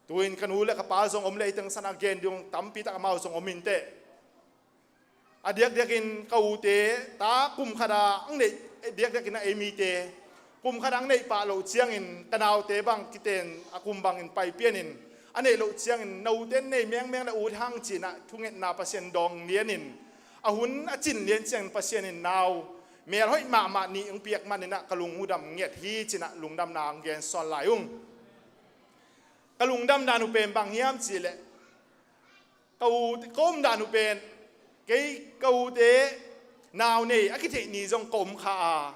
Tu-in ka nu le ka pa zong om le, hih teng sanah gen ding tampi tak amau zong om inteh. A diakdiakin ka ute ta kum khat a hong neih, diakdiakin a ei mite kum khat a hong neih pah loh ciangin ka naute bang kiten a kum bangin pai pianin, a neih loh ciangin na ute nei mengmeng le ut hang cinah thungetna Pasian dawng lianin, a hun a cin lian ciangin Pasian in nau mel hoih mahmah nih hong piak maninah ka lunghudam ngiat hi cinah lungdamna hong gen sawn lai ung. Ka lungdamna uh pen bang hiam cihleh, ka u, ka omdan uh pen, kei ka ute nau nei a kitheih ni zong ka om kha a,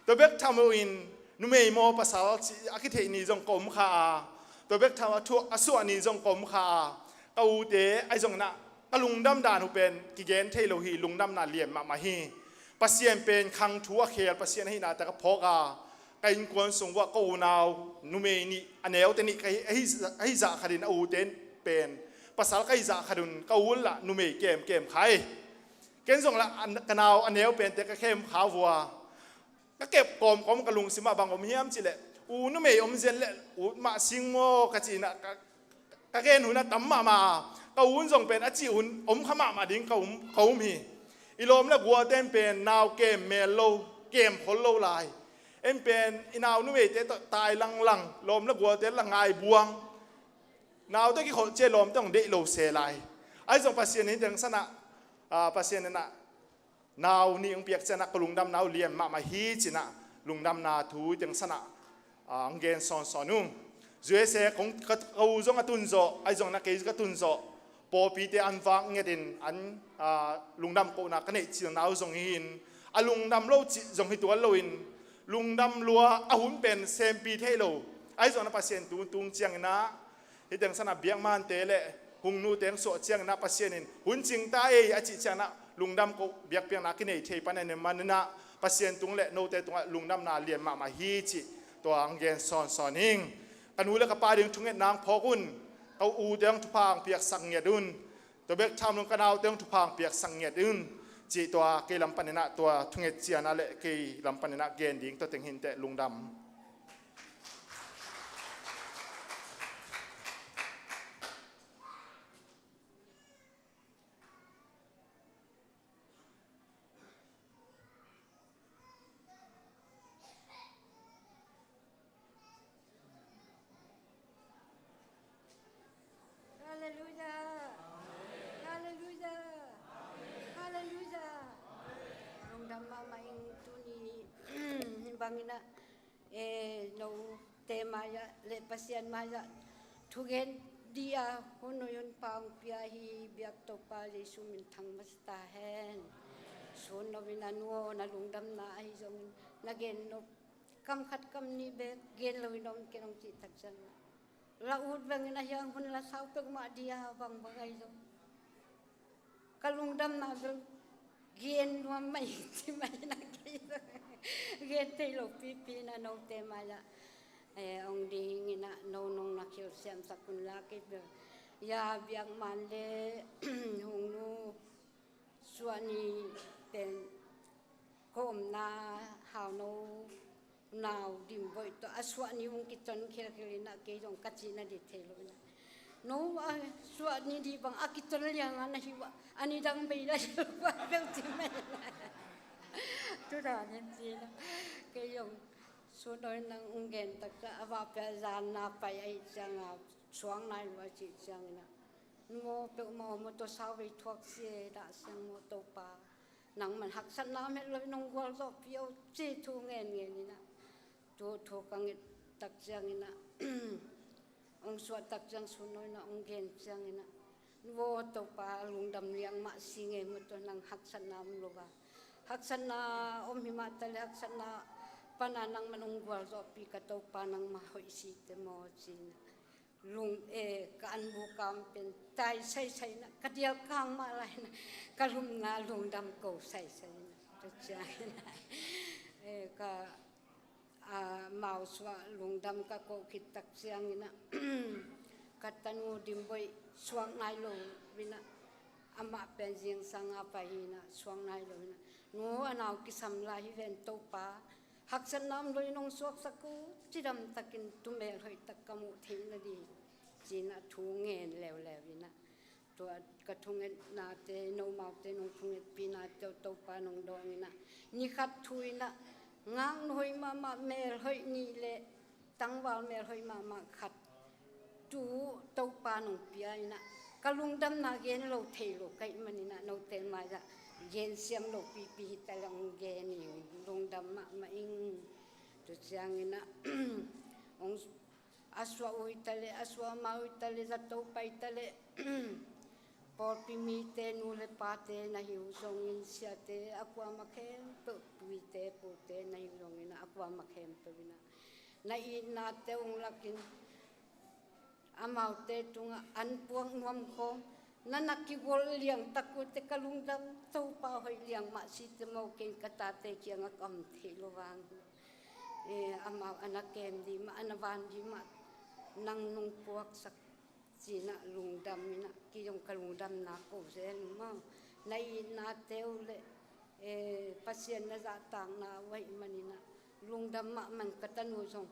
tua bek tham loin numei maw pasal cih a kitheih ni zong ka om kha a, tua bek tham a thu-, a suah ni zong ka om kha a, ka ute ahi zongin ah ka lungdam dan uh pen kigen thei lo hi, lungdamna lian mahmah hi. Pasian pen khang thu a khel Pasian ahihna tak a phawk a, ka innkuan sung uah ka unau numei nih, a neute nih ka hi, ahi, ahi zah khatin a ute pen pasal ka hi zah khat un, ka u lah numei kemkem khai. Ken zong lah a, ka nau a neu pente ka khem kha vua. Ka kep kawmkawm ka lungsim ah bang om hiam cihleh, u numei om zen leh ut mah sing maw ka cihna, ka, ka gen hun a tam mahmah a, ka un zong pen a cih hun om kha mahmah ding ka um, ka um hi. I lawm le gualten pen nau kem mel lo, kem khol lo lai. En pen i nau numeite tawh tai langlang, lawm le gualte la ngai buang. Naute kikholh cia lawmte hong deih lo se lai. Ahi zong Pasian in teng sanah, ah, Pasian in ah nau nih hong piak cianah ka lungdamna uh lian mahmah hi cinah lungdamna thu teng sanah, ah, hong gen sawnsawn uh. U S A kong ka, ka u zong a tun zawh, ahi zong na kei ka tun zawh, pawlpite an vak ngetin an, ah, lungdam kohna ka neih cilna uh zong hi in, a lungdam lo cih zong hi tuan loin, lungdam lua a hun pen sempi thei lo. Ahi zong na Pasian tung tung cianginah, hih teng sanah biakmante le hungnute hong suah cianginah Pasian in hun cingta ei a cih cianginah lungdam koh biakpiakna kinei thei pan a ni maninah Pasian tung le note tungah lungdamna lian mahmah hi cih tua hong gen sawnsawn ing. Ka nu le ka pa ding thungetna hong phawk un. Ka ute hong thupha hong piaksak ngiat un. Tua bek tham loin ka naute hong thupha hong piaksak ngiat un. Cih tua kei lam paninah tua thunget cianah le kei lam paninah gen ding tua teng hi inteh, lungdam. Halleluia. Halleluia. Halleluia. Lungdam mahmah ing tuni. Hih banginah, eh, note mai-ah le Pasian mai-ah thugen dih a hun hoih hun pha hong pia hi, biak Topa Jesu minthang masa ta hen. Sun lo in a nu aw, na lungdamna ahi zongin na gen nop kam khat kam nih bek gen loin om kei nong cih tak ciangin la ut bangin a hiang hun la sau pek mah dia bangbang ahi zong ka lungdamna bel gen nuam mai ci mai na kei zong gen thei lo pipi na note mai-ah, eh, ong dingin a no nong na khil siamsak un la kei bel ya biak man le hung nu Suahni pen ka omna Hauno nau Dimboih tawh a suahni hong kiton khelkhel inah kei zong ka cihna dih thei lo inah, no a suahni dih bang a kiton lianga na hi uh a, a nidang bei la hi uh a bel ci mai inah. Tudan in ci inah kei zong Suno in nang hong gen taksa a vapia zan na pai ahih cianga suak nai lo a cih ciang inah, maw peuhmah aw, mawtaw sauvei thuak si e, dah siang maw Topa, nangman haksatna om het lo in hong gualzawhpih o ci thu ngen ngen inah, tu thu ka nget tak ciang inah hong suah tak ciang Suno inah hong gen ciang inah, maw Topa lungdam liang mah si ngei, mawtaw nang haksatna om lo a, haksatna om hi mah taleh haksatna pana nangman hong gualzawhpih ka Topa nangmah hoih si te maw ci inah, lung e ka anbu kam pen tai saisai inah ka dial kang mah lai inah ka lumna lungdam ko saisai inah, tua ciang inah e ka a, mau suah lungdam ka koh khit tak ciang inah ka tanu Dimboih suak nai lo inah, amah pen zingsang a pai hi inah suak nai lo inah, nu a nau kisam lai hi ven Topa, haksatna om lo in hong suaksak o, cidam takin tumel hoih tak ka muh theih nading ci inah thu ngen leuleu inah, tua ka thungetnate, nomaute nong thungetpihnate uh Topa nong dawng inah, ni khat thu inah ngaknu hoih mahmah mel hoih nih le tangval mel hoih mahmah khat tu Topa nong pia inah, ka lungdamna gen lo thei lo ka hih man inah note mai-ah gen siam lo pipi hi taleh hong gen ing, lungdam mahmah ing. Tua ciang inah hong a suah uh hi taleh, a suah mah uh hi taleh, zato pai taleh, pawlpi mite, nu le pate na hi uh zongin, siate a kuamah khempeuh, pite pute na hi uh zongin a kuamah khempeuh inah na itnate hong lakin, amaute tungah an puak nuam khawm na na kigolh liang tak uh teh ka lungdam, Topa hoih liang mah si te maw, ken ka tate kiangah ka om theih lo vang hi. E, amau a na kem dih mah, a na van dih mah nang nong puaksak ci inah lungdam inah kei zong ka lungdamna ko zel maw, na itnate uh le e, Pasian na zahtakna uh ahih man inah lungdam mahmah ing. Ka tanu zong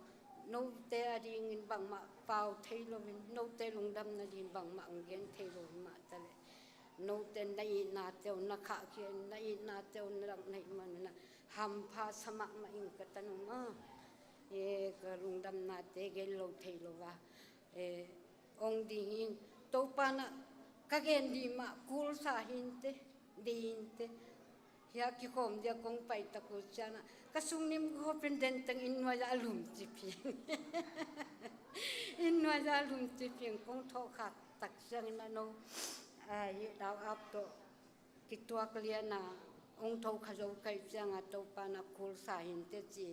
note adingin bangmah pau thei lo in, note lungdam nading bangmah hong gen thei lo hi mah taleh, note na itnate uh na khahkhia in, na itnate uh na lak na hih man inah hampha sa mahmah ing ka tanu maw. E, ka lungdamnate gen lo thei lo a, e, hong ding hi in, Topa inah ka gen dih mah kulsa hi inteh, dih inteh. Hia kikhawm dia kong pai tak uh ciang inah ka sungnim gawp in denteng inn nuai-ah a lumcip hi ing. Inn nuai-ah a lumcip hi ing, kong thawhkhak tak ciang inah no a, hih dau ap tawh kituak liana hong tho kha zo ka hih cianga Topa inah kulsa hi inteh ci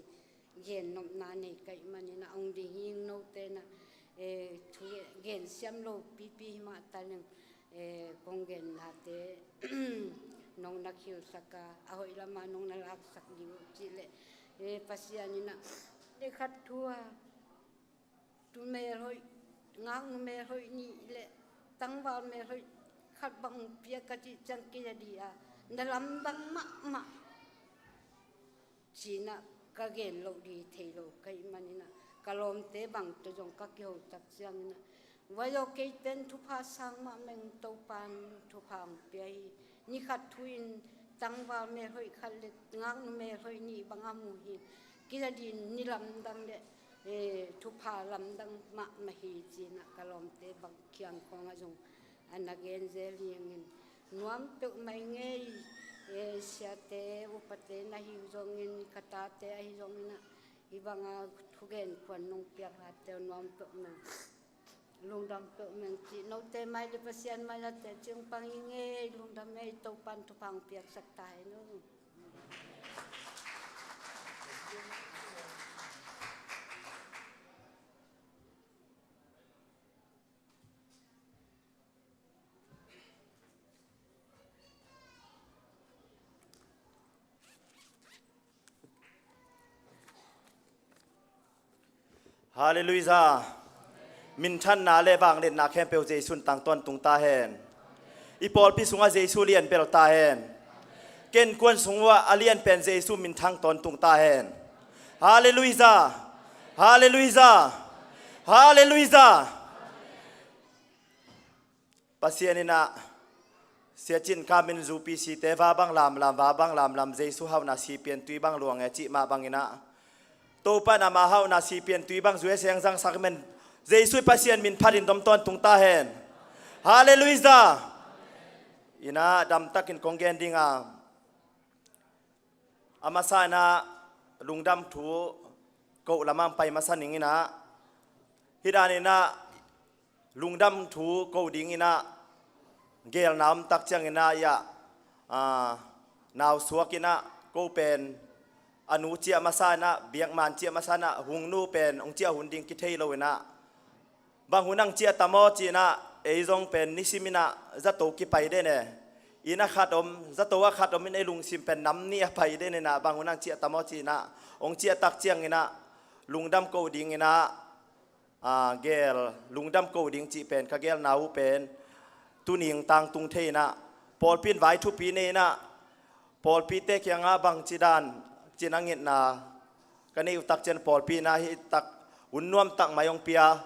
gen nopna nei ka hih man inah hong ding hi ing. Note inah e, thu gen siam lo pipi hi mah taleng, e, kong gennate nong na khilsak a, a hoih lama nong na laksak ding uh cih leh, e, Pasian inah ni khat thu a tumel hoih, ngaknu mel hoih nih le tangval mel hoih khat bang hong pia ka cih ciang kei a dih a na lamdang mahmah ci inah ka gen loh dih thei lo ka hih man inah ka lawmte bang tawh zong ka kiho tak ciang inah, vai aw, kei pen thupha sang mahmah ing, Topa in thupha hong pia hi. Ni khat thu in tangval mel hoih khat le ngaknu mel hoih nih bang a mu hi. Kei a dih in ni lamdang le, e, thupha lamdang mahmah hi ci inah ka lawmte bang kiang khawngah zong a na gen zel hi ing in, nuam peuhmah ing ei, e, siate upate na hi uh zongin, ka tate ahi zongin ah, hih banga thugen khuan nong piak hate uh nuam peuhmah ing, lungdam peuhmah ing cih note mai le Pasian mai-ah teci hong pang ing ei. Lungdam ei, Topa in thupha hong piaksak ta hen aw. Halleluiah. Minthanna le vangliatna khempeuh Jesu in tangtawn tung ta hen. I pawlpi sungah Jesu lian bel ta hen. Ken kuan sung uh ah a lian pen Jesu minthang tawntung ta hen. Halleluijah. Halleluijah. Halleluijah. Pasian in ah, Sia Cin Kam in zu P C te va bang lamlam, va bang lamlam, Jesu hauhna si pian tui bang luang e cih mah bangin ah, Topa in ama hauhna si pian tui bang zu e seng zangsak men, Jesu i Pasian min phatin dom tawntung ta hen. Halleluijah. In ah damtakin kong gen ding a, a masa in ah lungdam thu koh lamah pai masa ning in ah, hih dan in ah lungdam thu koh ding in ah, gelna om tak ciangin ah, ia, a, nau suak in ah, ko pen a nu ciah masa in ah, biakman ciah masa in ah, hung nu pen hong ciah hun ding kithei lo in ah, bang hun ang ciah tam aw ci in ah, ei zong pen nisim in ah zato kipai den e. Inn a khat om, zato a khat om in ei lungsim pen nam nih a pai den in ah, bang hun ang ciah tam aw ci in ah, hong ciah tak ciangin ah, lungdam koh ding in ah, a, gel, lungdam koh ding cih pen ka gelna uh pen, tuni in tangtung thei in ah, pawlpi in vai thupi nei in ah, pawlpite kiangah bangci dan, ci in ah ngetna ka nei uh tak ciang pawlpi in ah hih tak hun nuam tak mai hong pia,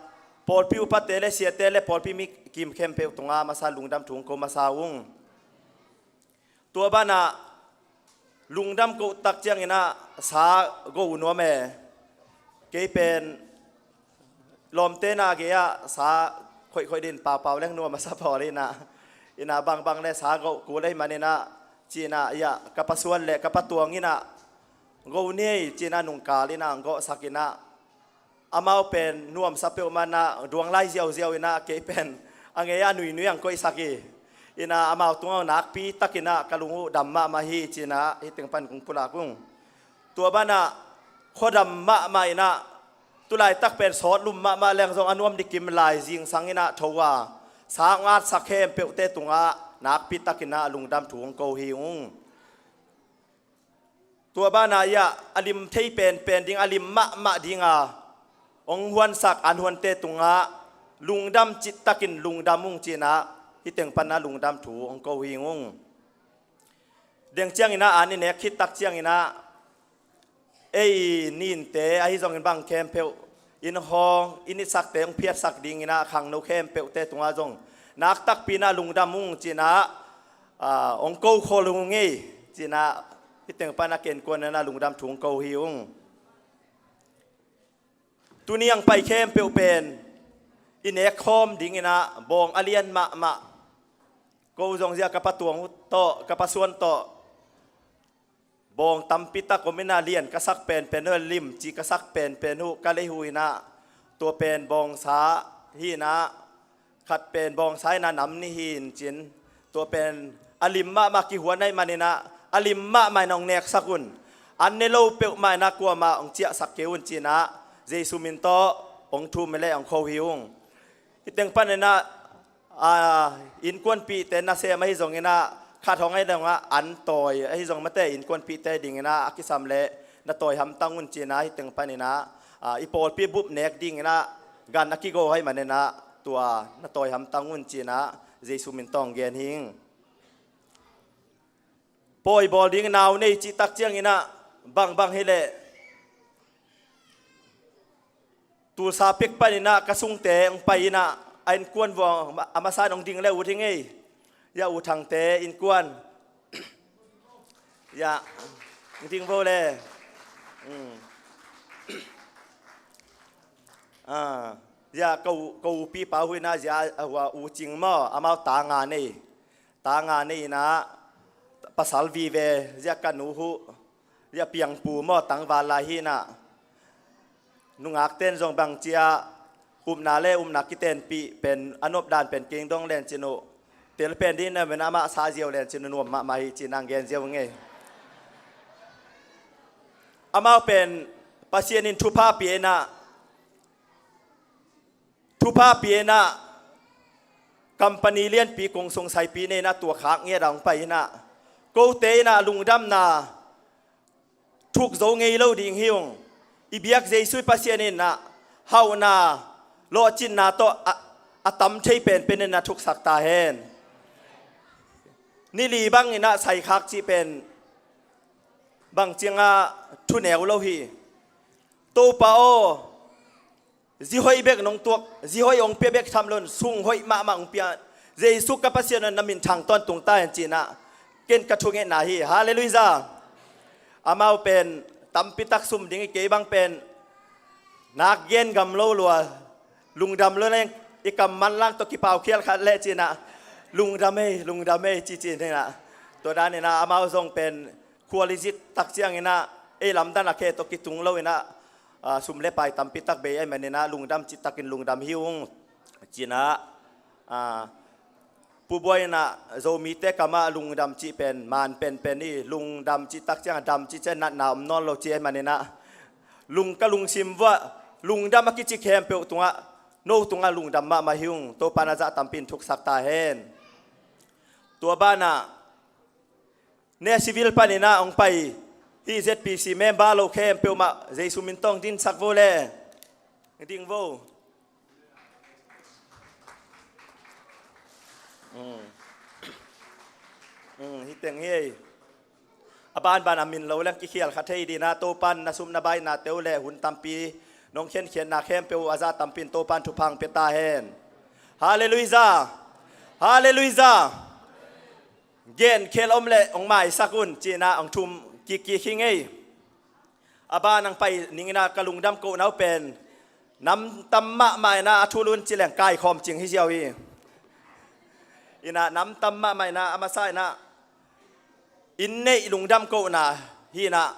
pawlpi upate le siate le pawlpi mi kim khempeuh tungah masa lungdam thu hong ko masa ung. Tua banah lungdam koh tak ciangin ah sa go nuam e. Kei pen lawmte na gei ah sa khoihkhoih din paupau leng nuam a sa pawl in ah, in ah bangbang le sa go kul ahih manin ah, ci in ah, ia, ka pasuan le ka patuang in ah, go ni ei ci in ah nungkal in ah gawhsak in ah, amau pen nuamsa peuhmah in ah duang lai ziauziau in ah, kei pen a ngei ah nuinui ang koihsak hi. In ah amau tungah nakpi takin ah ka lung uh dam mahmah hi ci in ah hih teng pan kong pulak ung. Tua banah khuadam mahmah in ah, tulaitak pen sawt lum mahmah leng zong a nuam dikim lai zingsang in ah tho a, sa hong atsak khempeuhte tungah nakpi takin ah lungdam thu hong ko hi ung. Tua banah, ia, a lim thei penpen ding, a lim mahmah ding a hong huansak an huante tungah lungdam cih takin lungdam ung ci in ah, hih teng pan ah lungdam thu hong ko hi ung. Deng ciangin ah an i nek khit tak ciangin ah, ei ninte ahi zongin bang khempeuh, inn hawng, inn i sakte hong phiatsak dingin ah khangno khempeuhte tungah zong naktakpi in ah lungdam ung ci in ah, a, hong ko khol ung ei ci in ah, hih teng pan ah ken kuan in ah lungdam thu hong ko hi ung. Tuni ang pai khempeuh pen i nek khawm dingin ah bawng a lian mahmah, ko zong zia ka patuang uh tawh, ka pasuan tawh, bawng tampi tak om in ah, lian ka sak penpen uh, limci ka sak penpen uh, ka lei uh in ah, tua pen bawngsa hi in ah, khat pen bawngsa in ah nam nih hi in cin, tua pen a lim mahmah kihuan ahih manin ah, a lim mahmah in ah hong neksak un. An ne lo peuhmah in ah kuamah hong ciahsak kei un ci in ah, Jesu min tawh hong thum leh hong kho hi ung. Hih teng pan in ah, a, innkuanpihte nasem ahi zongin ah, khat hong ahi zongah an tawi ahi zong mate, innkuanpihte dingin ah a kisam leh na tawi hamtang un ci in ah, hih teng pan in ah, a, i pawlpi bup nek dingin ah gan a kigo ahih manin ah, tua na tawi hamtang un ci in ah, Jesu min tawh hong gen hi ing. Pawi bawl ding nau nei cih tak ciangin ah, bangbang hi leh tulsa pek panin ah ka sungte hong pai in ah, a innkuan vuah a masa in hong ding leh ut hi ing ei. Ia, U Thangte innkuan. Ia, hong ding vo le. Um. A, ia, ka u, ka u Pi Pau Hui in ah, zia a hua U Cing maw, amau ta nga nei. Ta nga nei in ah, pasal vive, zia ka nu uh, zia piangpu maw, tangval lai hi in ah, nungakten zong bangci a, upna le upna kitenpih pen a nop dan pen kei dong len cin uh, tel pen ding na ven amah sa ziau len cin uh nuam mahmah hi ci in ah gen ziau ing ei. Amau pen Pasian in thupha pia in ah, thupha pia in ah, company lianpi kong sung saipi nei in ah, tua khak ngiat ah hong pai in ah, kote in ah lungdamna thuk zo ngei lo ding hi ung. I biak Jesu i Pasian in ah hauhna, lawhcinna tawh a, a tam thei penpen in ah thuksak ta hen. Ni li bang in ah saikhak cih pen bang ciangah thuneu lo hi. Topa aw, zi hoih bek nong tuak, zi hoih hong pia bek tham lo in, sung hoih mahmah hong pia. Jesu ka Pasian aw, na min thang tawntung ta hen ci-in ah ken ka thungetna hi. Halleluiah. Amau pen tampi tak sum ding hi, kei bang pen nak gen gam lo lua, lungdam lo leng i kam manlang tawh kipaukhial khat leh ci-in ah, lungdam ei, lungdam ei ci ci-in ah. Tua dan in ah amau zong pen khual i zit tak ciangin ah ei lamdang a khe tawh kitung lo in ah, ah, sum le pai tampi tak bei ahih manin ah lungdam cih takin lungdam hi ung ci-in ah, ah, Pu Buai in ah Zomite kamah lungdam cih pen man penpen hi. Lungdam cih tak ciangah dam cih ciang natna om nawn lo cih ahih manin ah, lung ka lungsim vuah lungdam a kici khempeuh tungah, no tungah lungdam mahmah hi ung. Topa in a zah tampi in thuksak ta hen. Tua banah ne civil panin ah hong pai hi, Z P C member lo khempeuh mah Jesu min tawh hong dinsak vo le. Ding vo. Mm. Mm, hi teng hi. A banban a min lo leng kikhial kha thei ding in ah, Topa in na sum na bai na teu le hun tampi nong khenkhiatna khempeuh uh a zah tampi in Topa in thupha hong pia ta hen. Halleluiah. Halleluiah. Gen khel om le hong maisak un ci-in ah hong thum kikkik hi ing ei. A ban hong pai ning in ah ka lungdam kohna uh pen nam tam mahmah in ah a thulu in ci leng kaikhawm cing hi ziau hi. In ah nam tam mahmah in ah a masa in ah inn neih lungdam kohna hi in ah,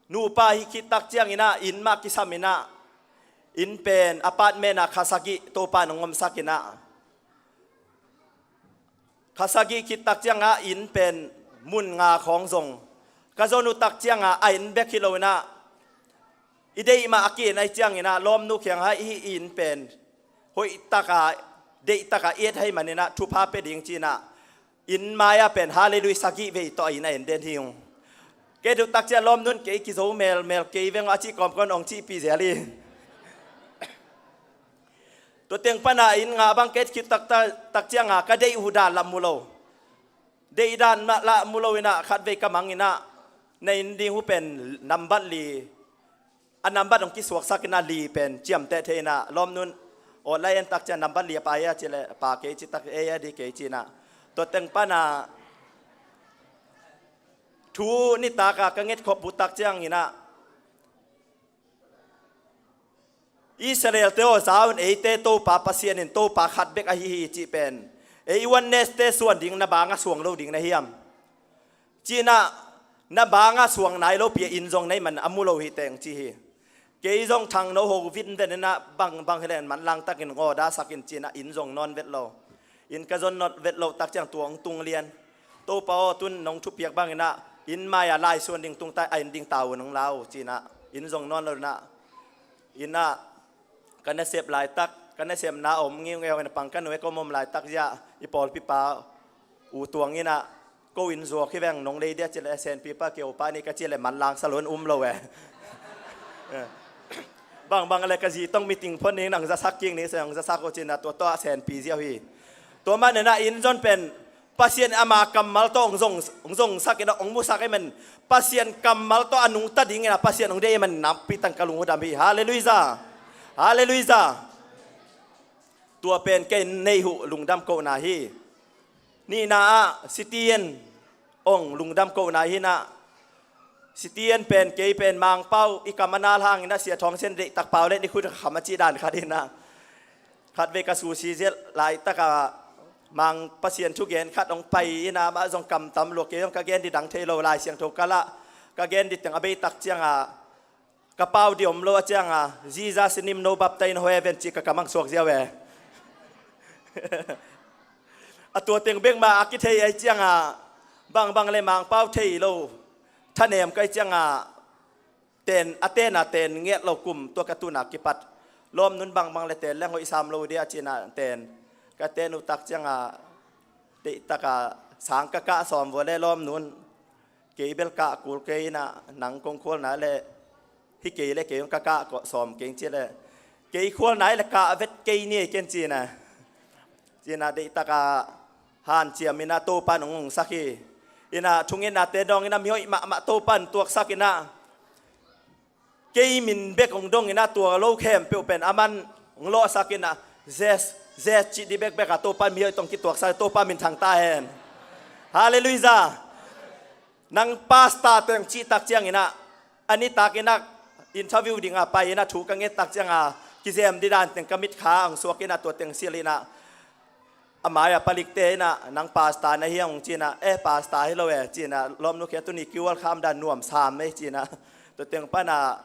nupa hih khit tak ciangin ah inn mah kisam in ah, inn pen apartment ah kha sagih Topa in hong omsak in ah, kha sagih khit tak ciangah inn pen mun nga khawng zong ka zon uh tak ciangah a inn bek hi lo in ah, i deih mah a ki-en ahih ciangin ah lawmnu kiangah hih inn pen hoih taka, deih taka i et ahih manin ah thupha pia ding ci-in ah inn mai-ah pen halleluiah sagih vei tawh a inn a en den hi ung. Kei duh tak ciang lawmnu in kei kizo melmel, kei veng a cih kawmkawm hong cihpih zel hi. Tua teng pan ah inn nga bang ka et khit tak, tak, tak ciangah ka deih uh dan lah mu lo. Deih dan mah lah mu lo in ah khatvei ka mang in ah, na inn ding uh pen nambat li, a nambat hong kisuaksak in ah li pen ciamteh thei in ah, lawmnu in aw lai en tak ciang nambat li a pa hia ci leh pa kei ci tak, ei a di kei ci in ah. Tua teng pan ah thu nitak ah ka ngetkhop uh tak ciangin ah, Israel-te aw, za un, eite Topa Pasian in Topa khat bek ahi hi cih pen ei Oneness-te suan ding na bangah suang lo ding na hiam? Ci-in ah na bangah suang nai lopi a inn zong na hih man a mu lo hi teng ci hi. Kei zong thangno ho vinven in ah bang, bang hi leh manlang takin ngaw dasak in ci-in ah inn zong nawn vet lo. Inn ka zon nawn vet loh tak ciang tua hong tung lian. Topa aw, tun nong thupiak bangin ah inn mai-ah lai suan ding tung ta, a inn ding ta un hong la uh ci-in ah inn zong nawn lo in ah, inn ah ka nasep laitak, ka nasepna a om ngiungeu in ah pang ka nuai ka om om laitak zia i pawlpipa U Tuang in ah, ko inn zuak hi veng, nong lei dia ci leh, senpi pa kei uh pa ni ka ci leh manlang sa lo in um lo e. Bangbang leh ka zi tawh meeting phone ni, nang zasak kik ni, nang zasak uh ci-in ah tua tawh a senpi ziau hi. Tua manin ah inn zon pen Pasian ama kammal tawh hong zong, hong zongsak in ah hong musak ahih man, Pasian kammal tawh a nungta dingin ah Pasian hong deih ahih man nakpi takin ka lung uh dam hi. Halleluiah. Halleluiah. Tua pen kei nei uh lungdam kohna hi. Nihna ah City Inn hong lungdam kohna hi in ah, City Inn pen kei pen Mangpau i kam a nal hangin ah Sia Thawng Sian deihtak pau le ni khut kham a cih dan khat hi in ah, khatvei ka susi ziau laitak ah Mang Pasian thugen khat hong pai in ah, amah zong kam tam lua, kei zong ka gen ding dang thei lo, Lai Siangtho ka lah, ka gen ding teng a bei tak ciangah ka pau ding om lo a ciangah, Jesus in him no baptize in heaven ci ka kam hong suak ziau e. A tua teng bek mah a kithei ahih ciangah, bangbang leh Mangpau thei lo, thanem ka hih ciangah, ten, a ten a ten ngiat lo kum tua ka tun a kipat, lawmnu in bangbang leh ten leng hoih sam lo dia ci-in ah ten, ka ten uh tak ciangah, deihtak ah sang ka kah sawm vua leh lawmnu in, kei bel kah kul kei in ah, nang kong khualna leh hi kei leh kei hong ka kah sawm keng ci leh, kei khualna hi leh kah vet kei ni ei ken ci-in ah, ci-in ah deihtak ah hanciam in ah Topa in hong hongsak hi. Inah thungetnate dong inah mihoih mahmah Topan tuaksak inah, kei min bek hong dong inah tua lo khempeuh pen aman hong lawhsak inah, zes zes cih di bekbek a Topan mihoih tong kituaksak, Topa min thang ta hen. Halleluiah. Nang pastor teng cih tak ciang inah, a nitak inah interview ding a pai inah thu ka nget tak ciang a, kizem di dan teng ka mitkha hong suak inah tua teng silh inah, a mai a palikte inah, nang pastor na hiang hong ci inah, eh, pastor hi lo eh ci inah, lawmnu khia tuni kiual kham dan nuam sam eh ci inah, tua teng pana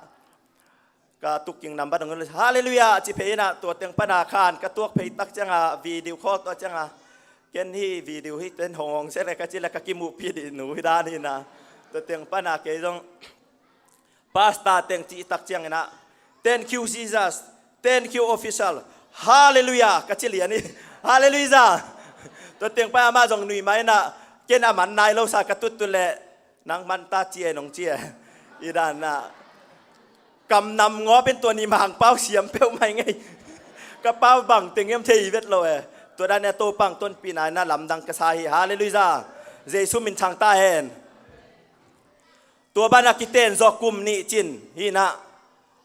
ka tuking nambat hong, halleluiah ci phei inah, tua teng pana khan ka tuak phei tak ciang a, video call tua ciang a, ken hi video hi ten hong hong sek le ka ci le ka kimuhpih dih nu hi dan inah, tua teng pana kei zong pastor teng cih tak ciang inah, thank you Jesus, thank you official, halleluiah ka ci lian hi. Halleluiah. Tua teng pai amah zong nui mai inah, ken a man nai lo sa ka tuttut leh, nang man ta ci e nong ci e. I dan inah kam nam ngawp in tua ni mah hang pau siam peuh mai ngei. Ka pau bang teng em thei vet lo e. Tua dan inah Topa hong tonpihna inah lamdang ka sa hi. Halleluiah. Jesu min thang ta hen. Tua banah kiten zawh kum nih cin hi inah,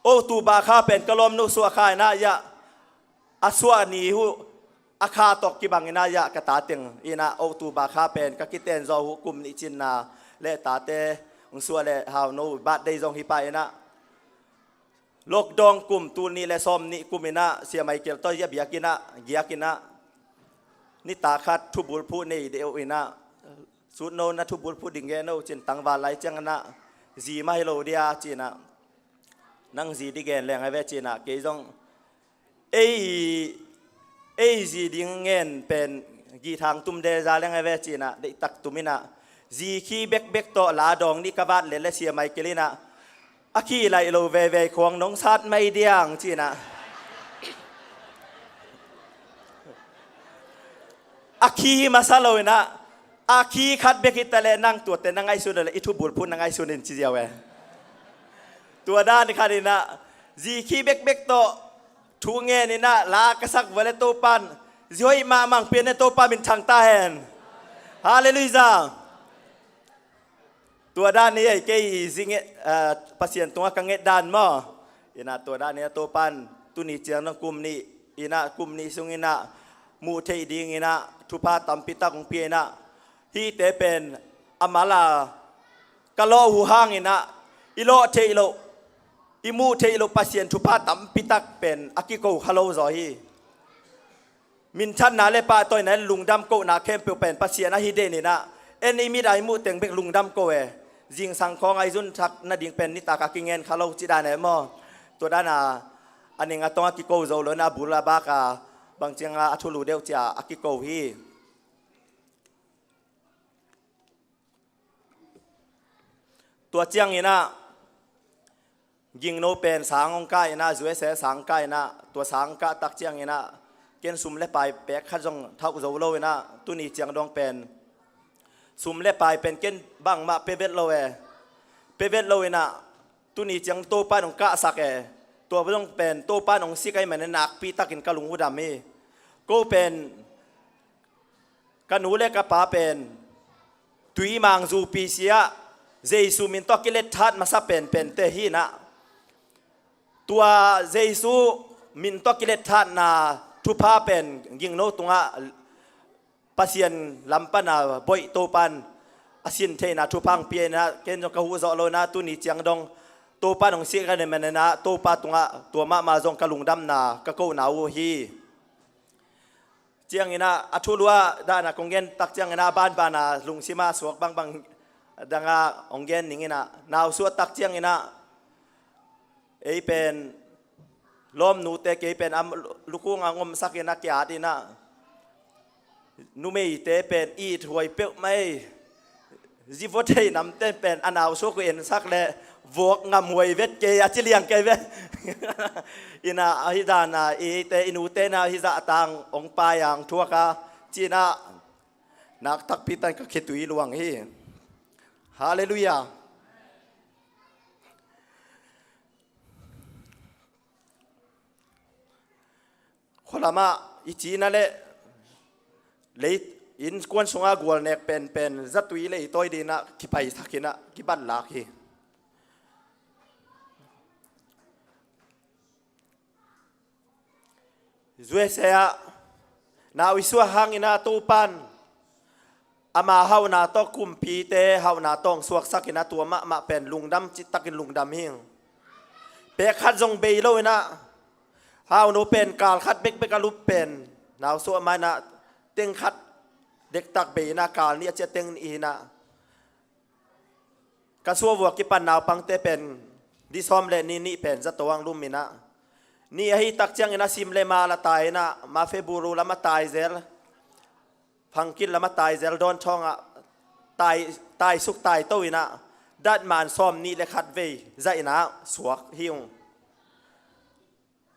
October kha pen ka lawmnu suah kha inah, iah a suah ni uh a kha tawh kibang inah, iah ka ta teng inah October kha pen ka kiten zawh uh kum nih cinna le tate hong suah le hau no birthday zong hi pah inah, lockdown kum tul nih le sawm nih kum inah Sia Michael tawh iah biakinn ah giak inah, nitak khat thubulphuh nei deuh inah, sut no na thubulphuh ding gen no cin, tangval lai ciang inah zi mah hi lo dia ci inah, nang zi di gen leng a ve ci inah, kei zong ei, ei zi ding ngen pen githang tum de za leng a ve ci inah, deihtak tum inah, zi khi bekbek tawh la dawng nih ka vat le le Sia Michael inah, a khi laih lo veve khuang nong sat mai diang ci inah, a khi hi masa lo inah, a khi khat bek hi ta le nang tuate na ngaihsun le i thubulphuh na ngaihsun in ci ziau e. Tua dan khat inah, zi khi bekbek tawh thu ngen inah la ka sak vua le Topan zi hoih mahmah hong pia ne, Topa min thang ta hen. Halleluiah. Tua dan hi ei, kei i zi nget, ah, Pasian tungah ka nget dan maw. Inah tua dan hi a, Topan tuni ciang dong kum nih inah, kum nih sung inah muh theih ding inah thupha tampi tak hong pia inah, hihte pen a mal a ka lawh uh hang inah, i lawh theih loh, i muh theih loh Pasian thupha tampi tak pen a kiko kha lo zaw hi. Minthanna le pahtawina le lungdam kohna khempeuh pen Pasian ahi den inah, en i mit a i muh teng bek lungdam ko e. Zingsang khawng a i zun thak nading pen nitak a kingen kha lo ci dan e maw. Tua dan a, a ning a tong a kiko zo lo inah, a bul a bak a, bang ciang a, a thulu deuh ci a, a kiko hi. Tua ciang inah, gingno pen sang hong kah inah, U S A sang kah inah, tua sang kah tak ciang inah, ken sum le pai pek khat zong thauh zo lo inah, tuni ciang dong pen sum le pai pen ken bangmah pia vet lo e. Pia vet lo inah, tuni ciang Topan hong kahsak e. Tua dong pen Topan hong sik ahih manin nakpi takin ka lung uh dam hi. Ko pen ka nu le ka pa pen tuimang zupi sia, Jesu min tawh a kilet that masa penpente hi inah, tua Jesu min tawh a kilet thatna thupha pen gingno tungah Pasian lam pana boih Topan a sin theihna thupha hong pia inah, ken zong ka huh zawh lo inah, tuni ciang dong Topan hong sik ahih manin ah, Topa tungah tua mahmah zong ka lungdamna ka kohna uh hi. Ciang inah, a thulu a dan a kong gen tak ciang inah, a banban a lungsim a suak bangbang dang a hong gen ning inah, nau suah tak ciang inah, ei pen lawmnute kei pen a lukung a ngomsak inah, ki-at inah, numeite pen it huai peuhmah ei. Zi vua thei namte pen a nau suak uh ensak le vuak ngam huai vet kei a ci liang kei ve. Inah, ahi dan a, eite, i nute na hi zah tang hong pai a hong thuak a, ci inah, nak takpi tan ka khitui luang hi. Halleluiah. Khualamah i cina le lei, Innkuan sungah gualnek penpen zatui leitawi dinah kipaisak inah kibatlak hi. U S A ah nau i suah hanginah Topan ama hauhna tawh, kumpite hauhna tawh hong suaksak inah tua mahmah pen lungdam citakin lungdam hi. Pek khat zong bei lo inah hauhnu pen kal khat bekbek a lup pen nau suah ma inah teng khat dektak bei inah kal nih a ciah teng nih inah ka suah vua kipan naupangte pen di sawm le ni nih pen zato ang lum inah, ni ahi tak ciangin a sim le mal a tai inah Mafeburu lam a tai zel, Phangkit lam a tai zel dawn thawngah tai, taisuk taito inah datman sawm nih le khat vei zah inah suak hi ung.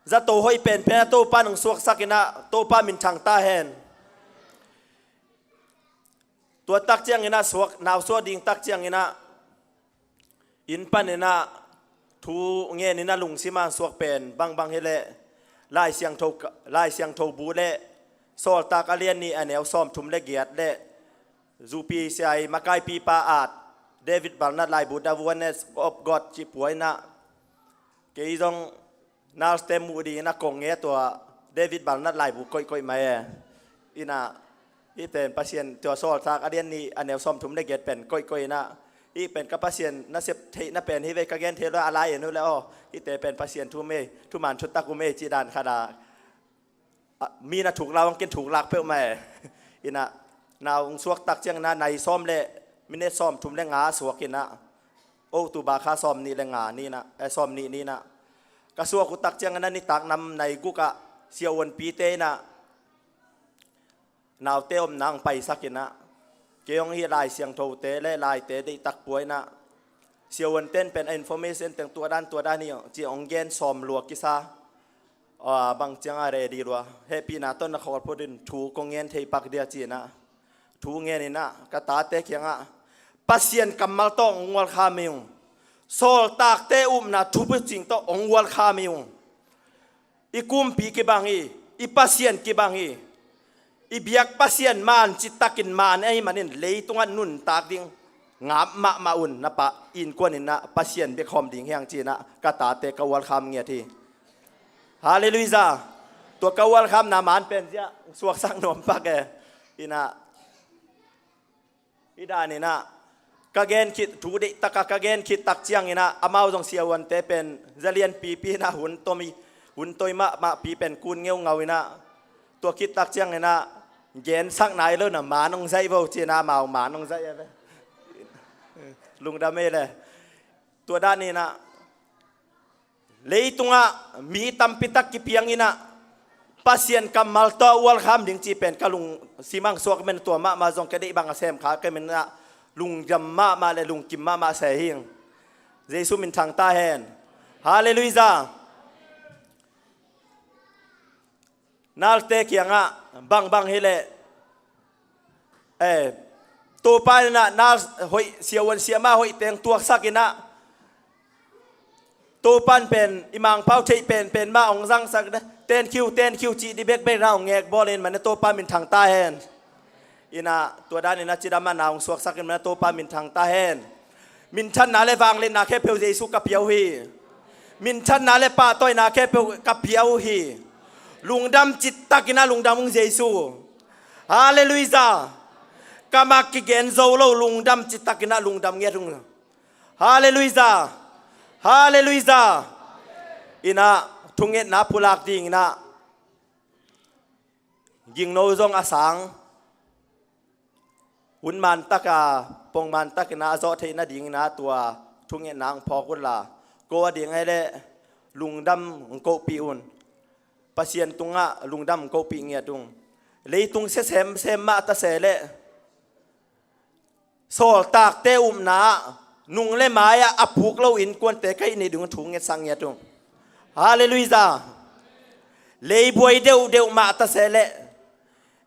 Zato hoih penpen a Topa nong suaksak inah Topa minthang ta hen. Tua tak cianginah suak, nau suak ding tak cianginah inn pan inah thu ngen inah lungsim a suak pen bangbang hileh Lai Siangtho, Lai Siangtho bu le Sawltak a lian nih a neu sawmthum le giat le U P C I makaipipa at David Balnat laibu The Oneness of God cih pua inah kei zong nalte muh dingin a kong nge tua David Balnat laibu koihkoih mah e. Inah hih pen Pasian tua Sawltak a lian nih a neu sawmthum le giat pen koihkoih inah hih pen ka Pasian nasep theihna pen hi vei ka gen thei lo a lai en uh le aw hihte pen Pasian thu mei thuman thutak uh mei cih dan khat a mi na thuk lau ang ken thuk lak peuhmah e. Inah nau hong suak tak cianginah nai sawm le minute sawmthum le nga suak inah October kha sawm nih le nga ni inah, eh, sawm nih ni inah ka suak uh tak cianginah nitak nam nai gukah siavuanpite inah naute omna hong paisak inah kei hong hih Lai Siangthote le laite deihtak pua inah siavuanten pen a information teng tua dan tua dan hi ci hong gen sawm lua kisa. Bang ciangah ready lua hehpihna tawh na khawl phot in thu kong ngen thei pak dia ci inah thu ngen inah ka tate kiangah Pasian kammal tawh hong welcome hi ung. Sawltakte upna thupucing tawh hong welcome hi ung. I kumpi kibang hi. I Pasian kibang hi. I biak Pasian man citakin man ahih manin leitungah nuntak ding ngap mahmah un na pa innkuan inah Pasian biakhawm ding hi hang ci inah ka tate ka welcome ngiat hi. Halleluijah. Tua ka welcome na man pen ziah suaksak nuam pak e. Inah i dan inah ka gen khit thu deihtaka ka gen khit tak cianginah amau zong siavuante pen zalian pipi inah hun tomi hun toi mahmahpi pen kun ngeungau inah tua khit tak cianginah gensak nai lo na man hong zaih vo ci inah amau man hong zaih e ve. Lungdam e le. Tua dan inah leitungah mi tampitak kipiang inah Pasian kammal tawh welcome ding cih pen ka lungsim ang suak men tua mahmah zong ka deih bang a sem kha ka men inah lungdam mahmah le lungkim mahmah se hing. Jesu minthang ta hen. Halleluijah. Nalte kiangah bangbang hileh eh, Topa inah nal hoih siavuan siamah hoih teng tuaksak inah Topan pen i mangpau theih penpen mah hong zangsak thank you thank you cih di bekbek inah hong ngekbawl in mana Topa minthang ta hen. Inah tua dan inah cidam ah na hong suaksak in mana Topa minthang ta hen. Minthanna le vangliatna khempeuh Jesu ka pia uh hi. Minthanna le pahtawina khempeuh ka pia uh hi. Lungdam cittakin a lungdam ung Jesu. Halleluijah. Ka mak kigen zo lo lungdam cittakin a lungdam ngiat ung. Halleluijah. Halleluijah. Inah thungetna pulak ding inah gingno zong a sang hun mantaka pongmantakin a zawh theih nadingin a tua thungetna ang phawk unla ko a ding ahi leh lungdam ang kohpih un. Pasian tungah lungdam ang kohpih ngiat ung. Leitung sia semsem mah ta se leh sawltakte upna ah nung le mai-ah a puk lo innkuante ka hih ni ding thu ngetsak ngiat ung. Halleluijah. Leibuai deuhdeuh mah ta se leh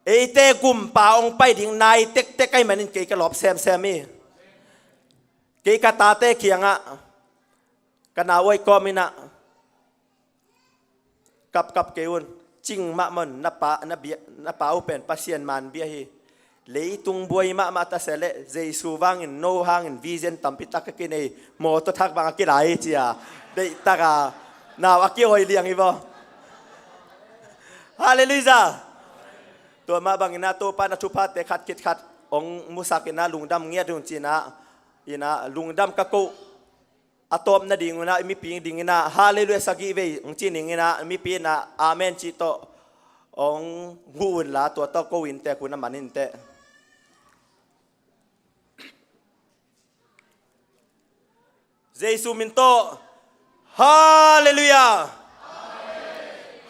eite gumpa hong pai ding nai tektek ahi manin kei ka lawp semsem hi. Kei ka tate kiangah ka nau awi kawm inah kapkap kei un. Cing mahmah un. Na pa, na bia, na pa uh pen Pasian man bia hi. Leitung buai mahmah ta se leh Jesu vangin no hangin vision tampi tak a kinei, mawtaw thak bang a kilai cia, deihtaka nau a kihoi liang hi vaw. Halleluiah. Tua mah bangin ah Topa na thuphate khat khit khat hong musak in ah lungdam ngiat un ci-in ah, in ah lungdam ka koh. A tawp nading un ah mipi dingin ah halleluiah sagih vei hong ci ning in ah, mipi in ah amen cih tawh hong huh unla, tua tawh ko inntek un a man inteh. Jesu min tawh. Halleluiah.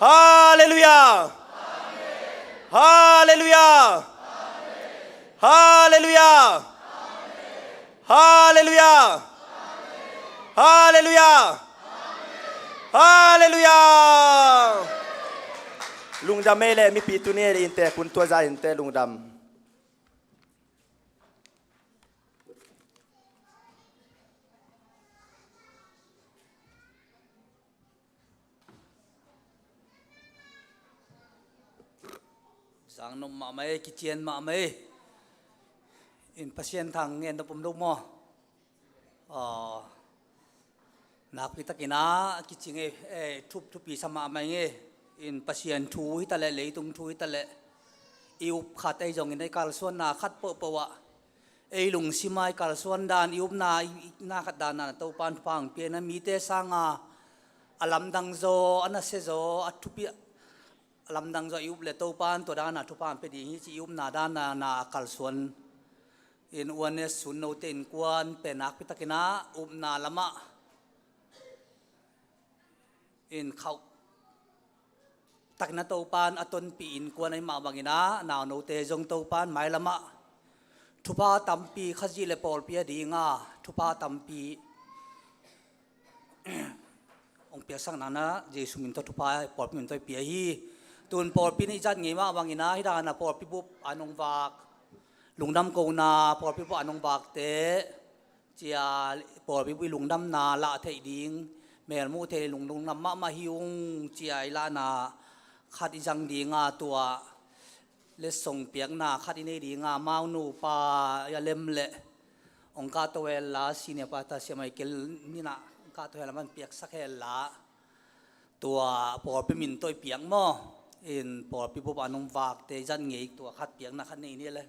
Halleluiah. Halleluiah. Halleluiah. Halleluiah. Halleluiah. Halleluiah. Lungdam ei leh mipi, tuni ei leh inntek un, tua zah inteh, lungdam. Zang nop mahmah ei, kician mahmah ei. In Pasian thang ngen nop om lo maw? Aw, nakpi takin ah kicing ei, eh, thup, thupi sa mahmah ing ei. In Pasian thu hi ta leh, leitung thu hi ta leh, i up khat ei zongin ei kalsuanna khat pohpoh ah, ei lungsim ah i kalsuan dan, i upna, i, i na khat dan ah Topa'n thupha hong pia in ah, mite sanga a lamdang zaw, a nasia zaw, a thupi, a lamdang zaw i up leh Topa'n tua dan ah thupha hong pia ding hi ci, i upna dan ah na a kalsuan in, uanes sun note innkuan pen nakpi takin ah upna lamah in khauh takin ah Topa'n a tonpih innkuan ahih mah bangin ah, naunote zong Topa'n mailam ah thupha tampi, Khazih leh pawlpi ading a thupha tampi hong piaksak nangin ah, Jesu min tawh thupha pawlpi min tawh i pia hi. Tun pawlpi in i zat ngei mah bangin ah, hih dan ah pawlpi bup an hong vak, lungdam kohna pawlpi bup an hong vakte, cia, pawlpi bup i lungdamna lah theih ding, mel muh theih lungdam mahmah hi ung, cia i lahna khat i zang ding a, tua letsong piakna khat i nei ding a, amau nupa a lem leh hong kahto hen la, senior pastor Sia Michael in ah hong kahto hen la, man piaksak hen la, tua pawlpi min tawh i piak maw? In pawlpi bup an hong vakte i zat ngei, tua khat piakna khat nei ni leh.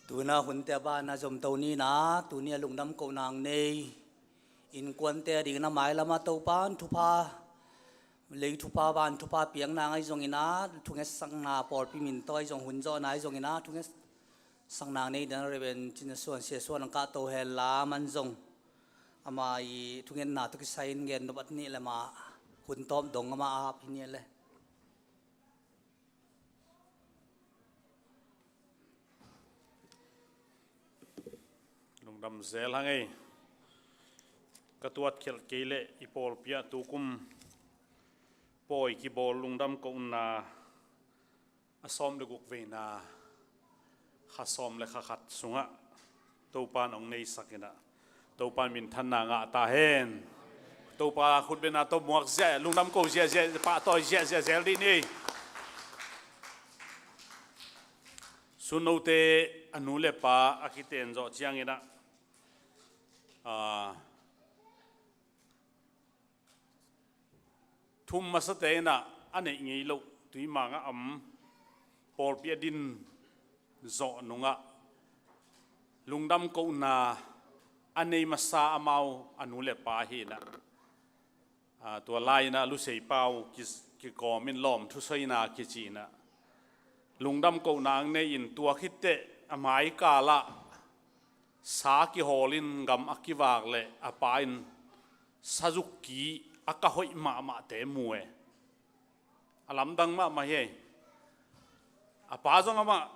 Tuna hunte a ban a zomto ni in ah, tuni a lungdam kohna nei innkuante adingin ah mailam ah Topa'n thupha, lei thupha, van thupha piakna ngei zongin ah, thungetsakna pawlpi min tawh ahi zong, hun zawhna ahi zongin ah, thungetsakna nei ding a Reverend Cin Suan, Sia Suan hong kahto hen la, man zong ama i thungetna tawh kisai in gen nop a nih leh, mah hun tawp dong amah a hap hi ni leh. Lungdam zel hang ei. Ka tuat khialh kei leh i pawlpi ah tukum pawi kibawl lungdam kohna a sawm leh guk veina, kha sawm leh kha khat sungah Topa'n hong neisak in ah, Topa'n minthanna ngah ta hen. Topa khutbetna tawh muak ziah, lungdam ko ziahziah, pahtawi ziahziah zel dih ni. Sun note a nu leh pa a kiten zawh ciangin ah, ah, thum masate in ah a neih ngei loh tuimang a om pawlpi a din zawh nungah lungdam kohna a nei masa amau a nu leh pa hi in ah, ah, tua lai in ah Lusei Pau ki, kikawm in lawm thusaina kici in ah lungdam kohna hong nei in, tua khit teh a mai kal ah Sa kihawl in gam a kivak leh a pa in sazuk ki a ka hoih mahmahte mu e. A lamdang mahmah hi. A pa zong amah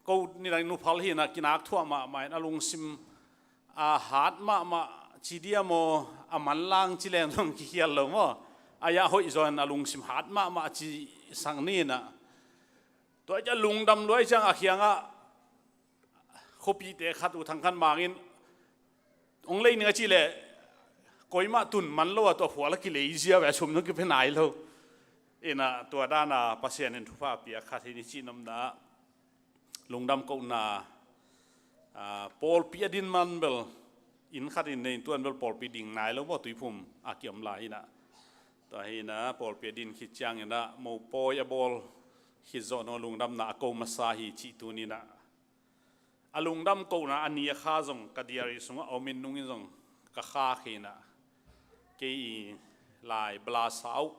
ko ni dang nuphal hi na, kinak thuah mahmah in a lungsim a hat mahmah ci dia maw, a manlang ci leng zong kikhial lo maw. A yah hoih zaw in a lungsim hat mahmah ci sang ni na. Tua i ca lungdam luai ciang a khiangah khuapite khat uh thangkhat mangin hong lei ning a cih leh koimah tun man lo a, tua phual a kilei zia ve, sum zong kipia nai lo. Ina tua dana Pasian in thupha a piak khat hi ni cih nopna. Lungdam kohna, ah, pawlpi a din man bel inn khat in nei in tuan bel pawlpi ding nai lo maw, tuiphum a kiom lai ina. Tua hi ina pawlpi a din khit ciang ina mopawi a bawl khit zawh no lungdamna a ko masa hi cih tuni ina. A lungdam kohna a ni a kha zong ka diary sungah a om in nungin zong ka kha khe ina. Kei i lai bala sau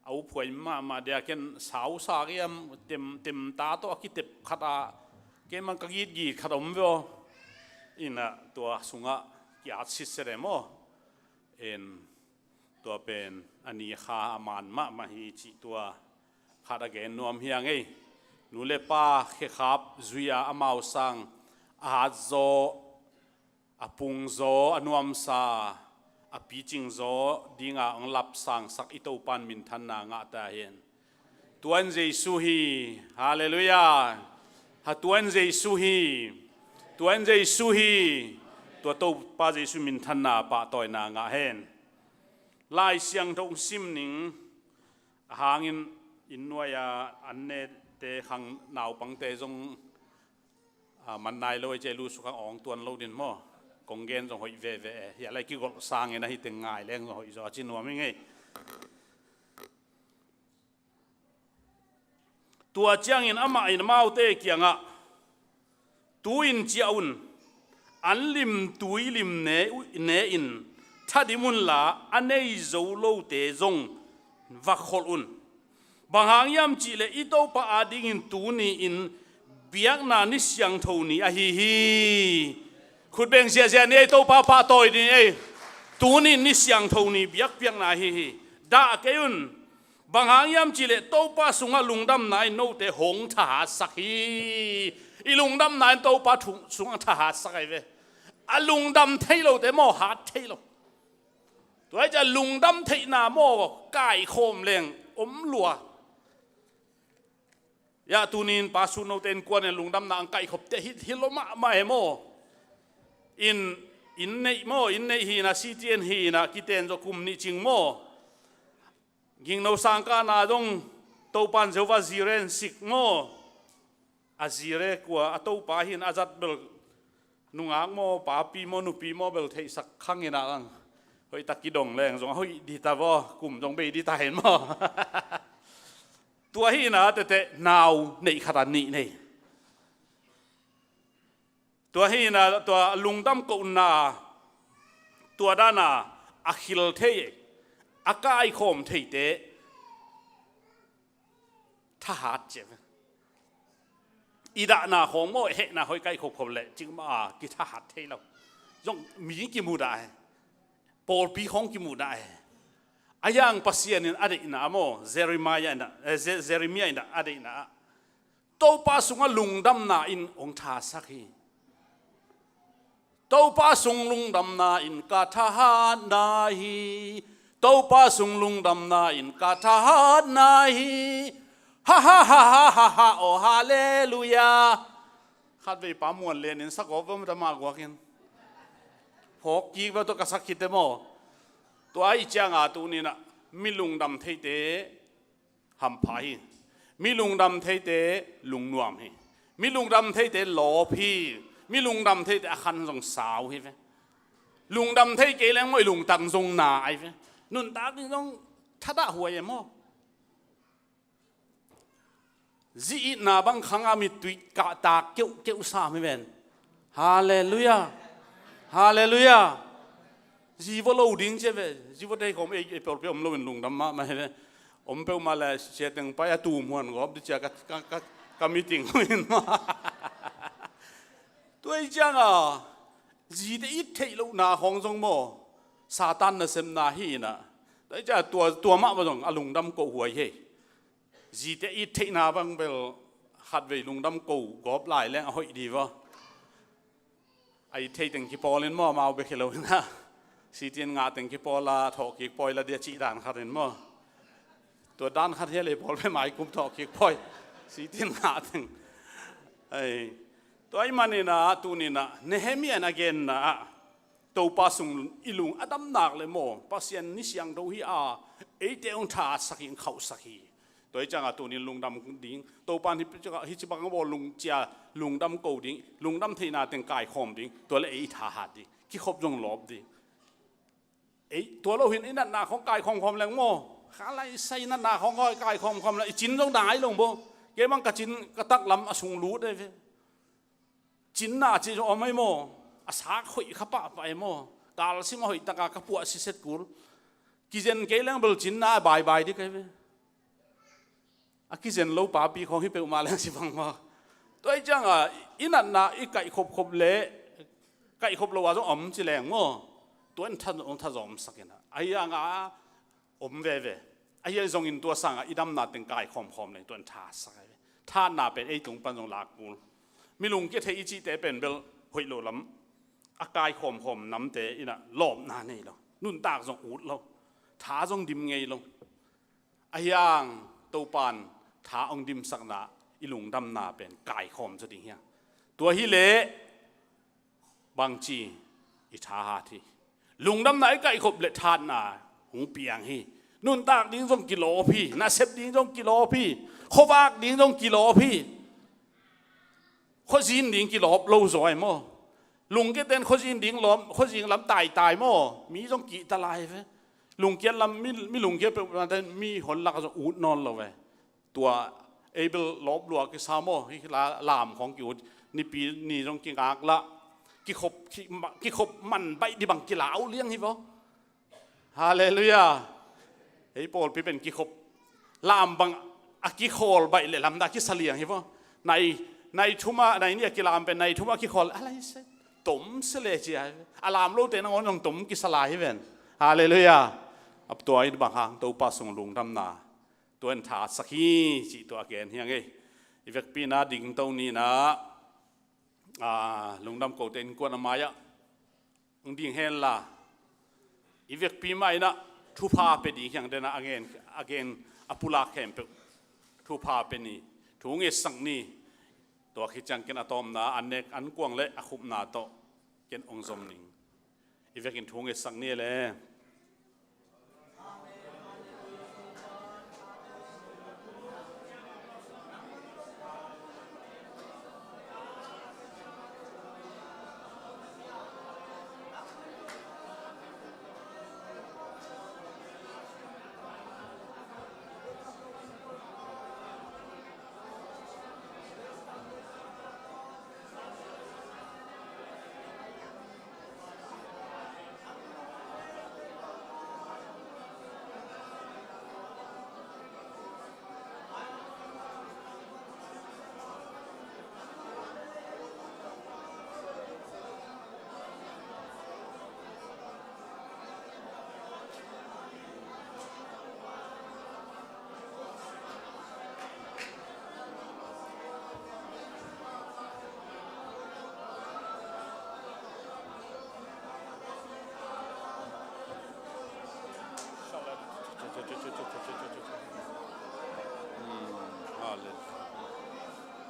a uphuai mahmah dia ken sau sa kiam tem, tem ta tawh a kitep khat a kei man ka gitgit khat om veo. Ina tua sungah ki-at sitset em aw. En tua pen a ni a kha a man mahmah hi cih tua khat a gen nuam hiang ei. Nu le pa khekhap zui a amau sang a hat zaw, a pung zaw, a nuamsa, a picing zaw dinga hong lapsangsak i Topan minthanna ngah ta hen. Tuan Jesu hi. Halleluiah. Ha tuan Jesu hi. Tuan Jesu hi. Tua Topa Jesu minthanna pahtawina ngah hen. Lai Siangtho sim ning a hangin inn nuai-a an nete khang naupangte zong a, man nai lo i ceh lu sukang awng tuan lo din maw? Kong gen zong hoih veve e. Hiah lai kigolh sangin a hi teng ngai leng zong hoih zaw a ci nuam i ngei. Tua ciangin amah in amaute kiangah, tu-in ciah un, an lim tui lim ne, ne in thadim unla a nei zo lote zong va kholh un. Bang hang hiam cihleh i Topa adingin tuni in biakna ni siangtho ni ahi hi. Khutbeng ziahziah ni ei, Topa pahtawi ni ei. Tuni in ni siangtho ni biakpiakna ahi hi. Dah kei un. Bang hang hiam cihleh Topa sungah lungdamna in note hong thahatsak hi. I lungdamna in Topa thu-, sungah thahatsak ahi ve. A lungdam thei lote maw hat thei lo. Tua hi ciah lungdam theihna maw kaikhawm leng om lua. Yah tunin pa sut note innkuan in lungdamna ang kaikhopte hi, hi lo mahmah e maw. In, inn neih maw, inn neih hina, C T N hina, kiten zaw kum nih cing maw. Gingno sangkahna zong Topan Jehovah Jireh in sik maw. A Jireh kua a Topa hin a zat bel nungak maw, papi maw, nupi maw bel theihsak khang ina ang. Hoihtak kidong leng zong a hoih dita vaw, kum zong bei dita hen maw. Tua hina tete nau neih khat a nih nei. Tua hina tua lungdam kohna tua dana a khil thei, a kaikhawm theite thahat ciah ve. I dahna khawng maw, hehna hoih kaikhop khop leh cingmah a kithahat thei lo. Zong mi kimudah e. Pawlpi khawng kimudah e. A yang Pasian in a deihna maw, Jeremiah in a, eh, Je-, Jeremiah in a deihna ah Topa sungah lungdamna in hong thasak hi. Topa sung lungdamna in ka thahatna hi. Topa sung lungdamna in ka thahatna hi. Ha ha ha ha ha ha, oh halleluiah. Khatvei pa muan len in sak awp vamta mah guakin phawk kik va tua ka sak khitte maw. Tua i cianga tuninah mi lungdam theite hampha hi. Mi lungdam theite lungnuam hi. Mi lungdam theite lawp hi. Mi lungdam theite a khan zong sau hi ve. Lungdam thei kei leng maw i lungtang zong na ai ve. Nuntak ding zong thadah huai e maw. Zi itna bang khanga mittui kahtak keuhkeuh sam hi ven. Halleluiah. Halleluiah. Zi vua lo ding cia ve. Zi vua tei khawm ei, ei peuhpeuh om loin lungdam mahmah hi ve. Om peuhmah le sia teng pai a tum huan gawp di cia ka, ka, ka, ka meeting in mah. Tua hi cianga zite it theih lohna khawng zong maw, Satan nasepna hi inah. Tua hi cianga tua, tua mah va zong a lungdam koh huai hi. Zite it theihna bang bel khatvei lungdam koh gawp lai leng a hoih di vaw. A it thei teng kipawl in maw, amau bek hi lo inah. Sitin ngah teng kipawl a, thawhkik pawi la dia cih dan khat in maw. Tua dan khat hi a lei pawl pe mai kum thawhkik pawi. Sitin ngah teng. Ai. Tua ahih maninah, tuninah, Nehemiah in a genna ah, Topa sung i lung a dam nak le maw, Pasian ni siangtho hi a, eite hong thasak hi, hong khauhsak hi. Tua hi cianga tunin lungdam ding, Topa in hi, hi ci bang a bawl lungcia, lungdam ko ding, lungdam theihna teng kaikhawm ding, tua le ei i thahat ding, kikhop zong lawp ding. Ei, tua lo hin i natna khawng kaikhawm khawm leng maw, kha lai sai natna khawng kaikhawm khawm leng, i cin zong dang ai lo maw, kei bang ka cin ka taklam a sung lut ei ve. Cinna ci zong om ei maw? A sak hoih kha pahpah ei maw? Kalsim a hoih taka ka puah siset kul. Kizen kei leng bel cinna a baibai ding ei ve. A kizen lo papi khawng hi peuhmah leng si bang maw? Tua hi cianga i natna i kaihkhop khop le kaihkhop lo a zong om ci leng maw? Tua in tha, thazawm sak inah. Ahi hanga om veve. Ahi zongin tua sangah i damna teng kaikhawm khawm leng tua in thasak ai ve. Thatna pen ei tung pan zong lak kul. Mi lungkia thei i cihte pen bel hoih lo lam a kaikhawm khawm namte inah lawpna nei lo. Nuntak zong ut lo. Tha zong dim ngei lo. Ahi hang Topa in tha hong dimsakna i lungdamna pen kaikhawm zaw ding hi hang. Tua hi leh bangci i thahat hi. Lungdamna i kaihkhop le thatna hong piang hi. Nuntak ding zong kilawp hi. Nasep ding zong kilawp hi. Khuavak ding zong kilawp hi. Khuazin ding kilawp lo zaw ei maw? Lungkiaten khuazin ding lawm, khuazin lam taitai maw? Mi zong kihta lai ve. Lungkia lam, mi, mi lungkia peuh, mi hon lak zong ut nawn lo ve. Tua ei bel lawp lua kisa maw, hi la, lam khawng ki-ut, nipi ni zong kingak lah, kikhop, ki, ma, kikhop man baih dih bang kilau liang hi vaw. Halleluiah. Ei pawlpi pen kikhop, lam bang a kikhawl baih le lamdang kisa liang hi vaw. Nai, nai thum a, nai nih a kilam pen nai thum a kikhawl a lai se, tom se le ci a, a lam lote nangawn zong tom kisa lai hi ven. Halleluiah. Ap tua in bang hang Topa sung lungdamna tua in thasak hi, cih tua a gen hi hang ei. I vekpi inah dingto ni inah, a, lungdam kote innkuan a mai-ah hong ding hen la, i vekpi mah inah thupha pia ding hi hang, den a gen, a gen a pulak khempeuh thupha pia ni, thu ngetsak ni. Tua khit ciang ken a tawpna an nek an kuang le a khupna tawh ken hong zom ning. I vekin thu ngetsak ni le.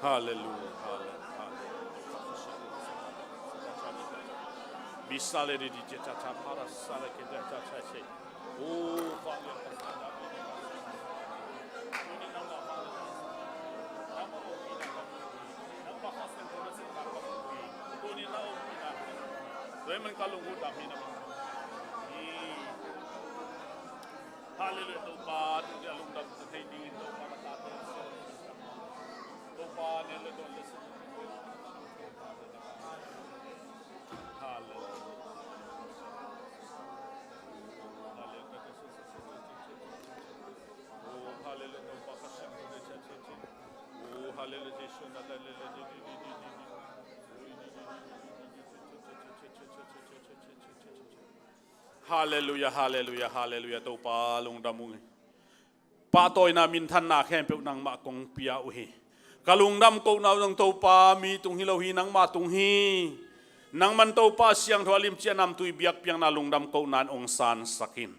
Halleluiah. Halleluiah. Halleluiah. Bisa le di di cha cha cha para sa le ke cha cha cha che. O Father. Tuni na om hi na. Tua ahih manin ka lungdam hi na. Halleluiah, Topa, tuni a lungdam thei dingin Topa na ta Topa, nen le don le sin. Halleluiah. Halleluiah. Oh, halleluiah, Topa, ka siam ko de cha cha cha. Oh, halleluiah, Jesu na, halleluiah. Halleluia, halleluia, halleluia. Topa lungdam ung hi. Pahtawina, minthanna khempeuh nangmah kong pia uh hi. Ka lungdam kohna uh zong Topa mi tung hi lo hi, nangmah tung hi. Nangman Topa siangtho a limci a namtui biakpiakna lungdam kohna in hong sansak in.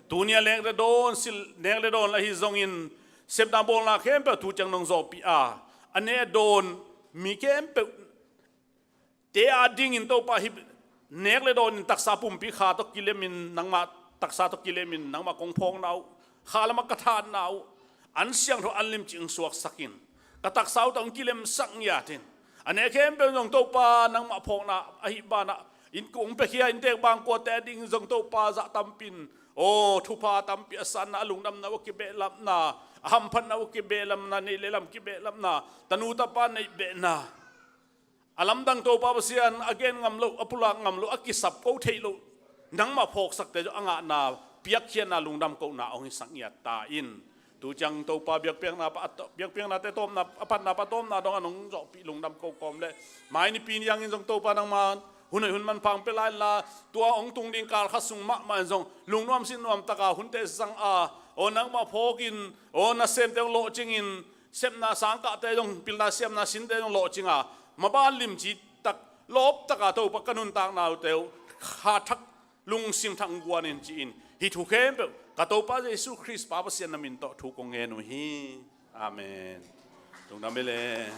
Tuni a nek le dawn, sil nek le dawn ahi zongin, sepna bawlna khempeuh tu ciang nong zawhpih a, a nek dawn mi khempeuh te a dingin Topa hi, nek le dawnin taksa pumpi kha tawh kilemin nangmah, taksa tawh kilemin nangmah kong phawkna uh, kha lamah ka thatna uh, an siangtho an limci hong suaksak in. Ka taksa uh tawh hong kilemsak ngiat in. A nek khempeuh zong Topa nangmah phawkna ahi banah, inn kong piakhia inntek bangkuate a ding zong Topa zah tampin, aw, thupha tampi a sanna, a lungdamna uh a kibehlapna, a hamphatna uh a kibehlapna, neih le lam kibehlapna, tanu tapa neih behna, a lamdang Topa Pasian a gen ngam loh, a pulak ngam loh, a kisap ko theih loh, nangmah phawksakte zong a ngahna, piakkhiatna, lungdam kohna hong hisak ngiat ta in. Tu ciang Topa biakpiakna pa, biakpiaknate tawpna, a phatna pa tawpna dong a nong zawhpih lungdam ko kawm le, mai nipi ni hangin zong Topa nangma hun hoih hun manpha hong pia lai inla, tua hong tung ding kal khat sung mahmah in zong lungnuam sinnuam taka hunte zang a, aw, nangmah phawkin, aw, nasemte hong lawhcingin, sepna sangkahte zong, pilna siamna sinte zong lawhcinga, maban limci tak, lawp taka Topa ka nuntakna uhte uh kha thak, lungsim thak guan in ci-in, hih thu khempeuh ka Topa Jesu Khrist Pa Pasian na min tawh thu kong ngen uh hi. Amen. Lungdam hi le.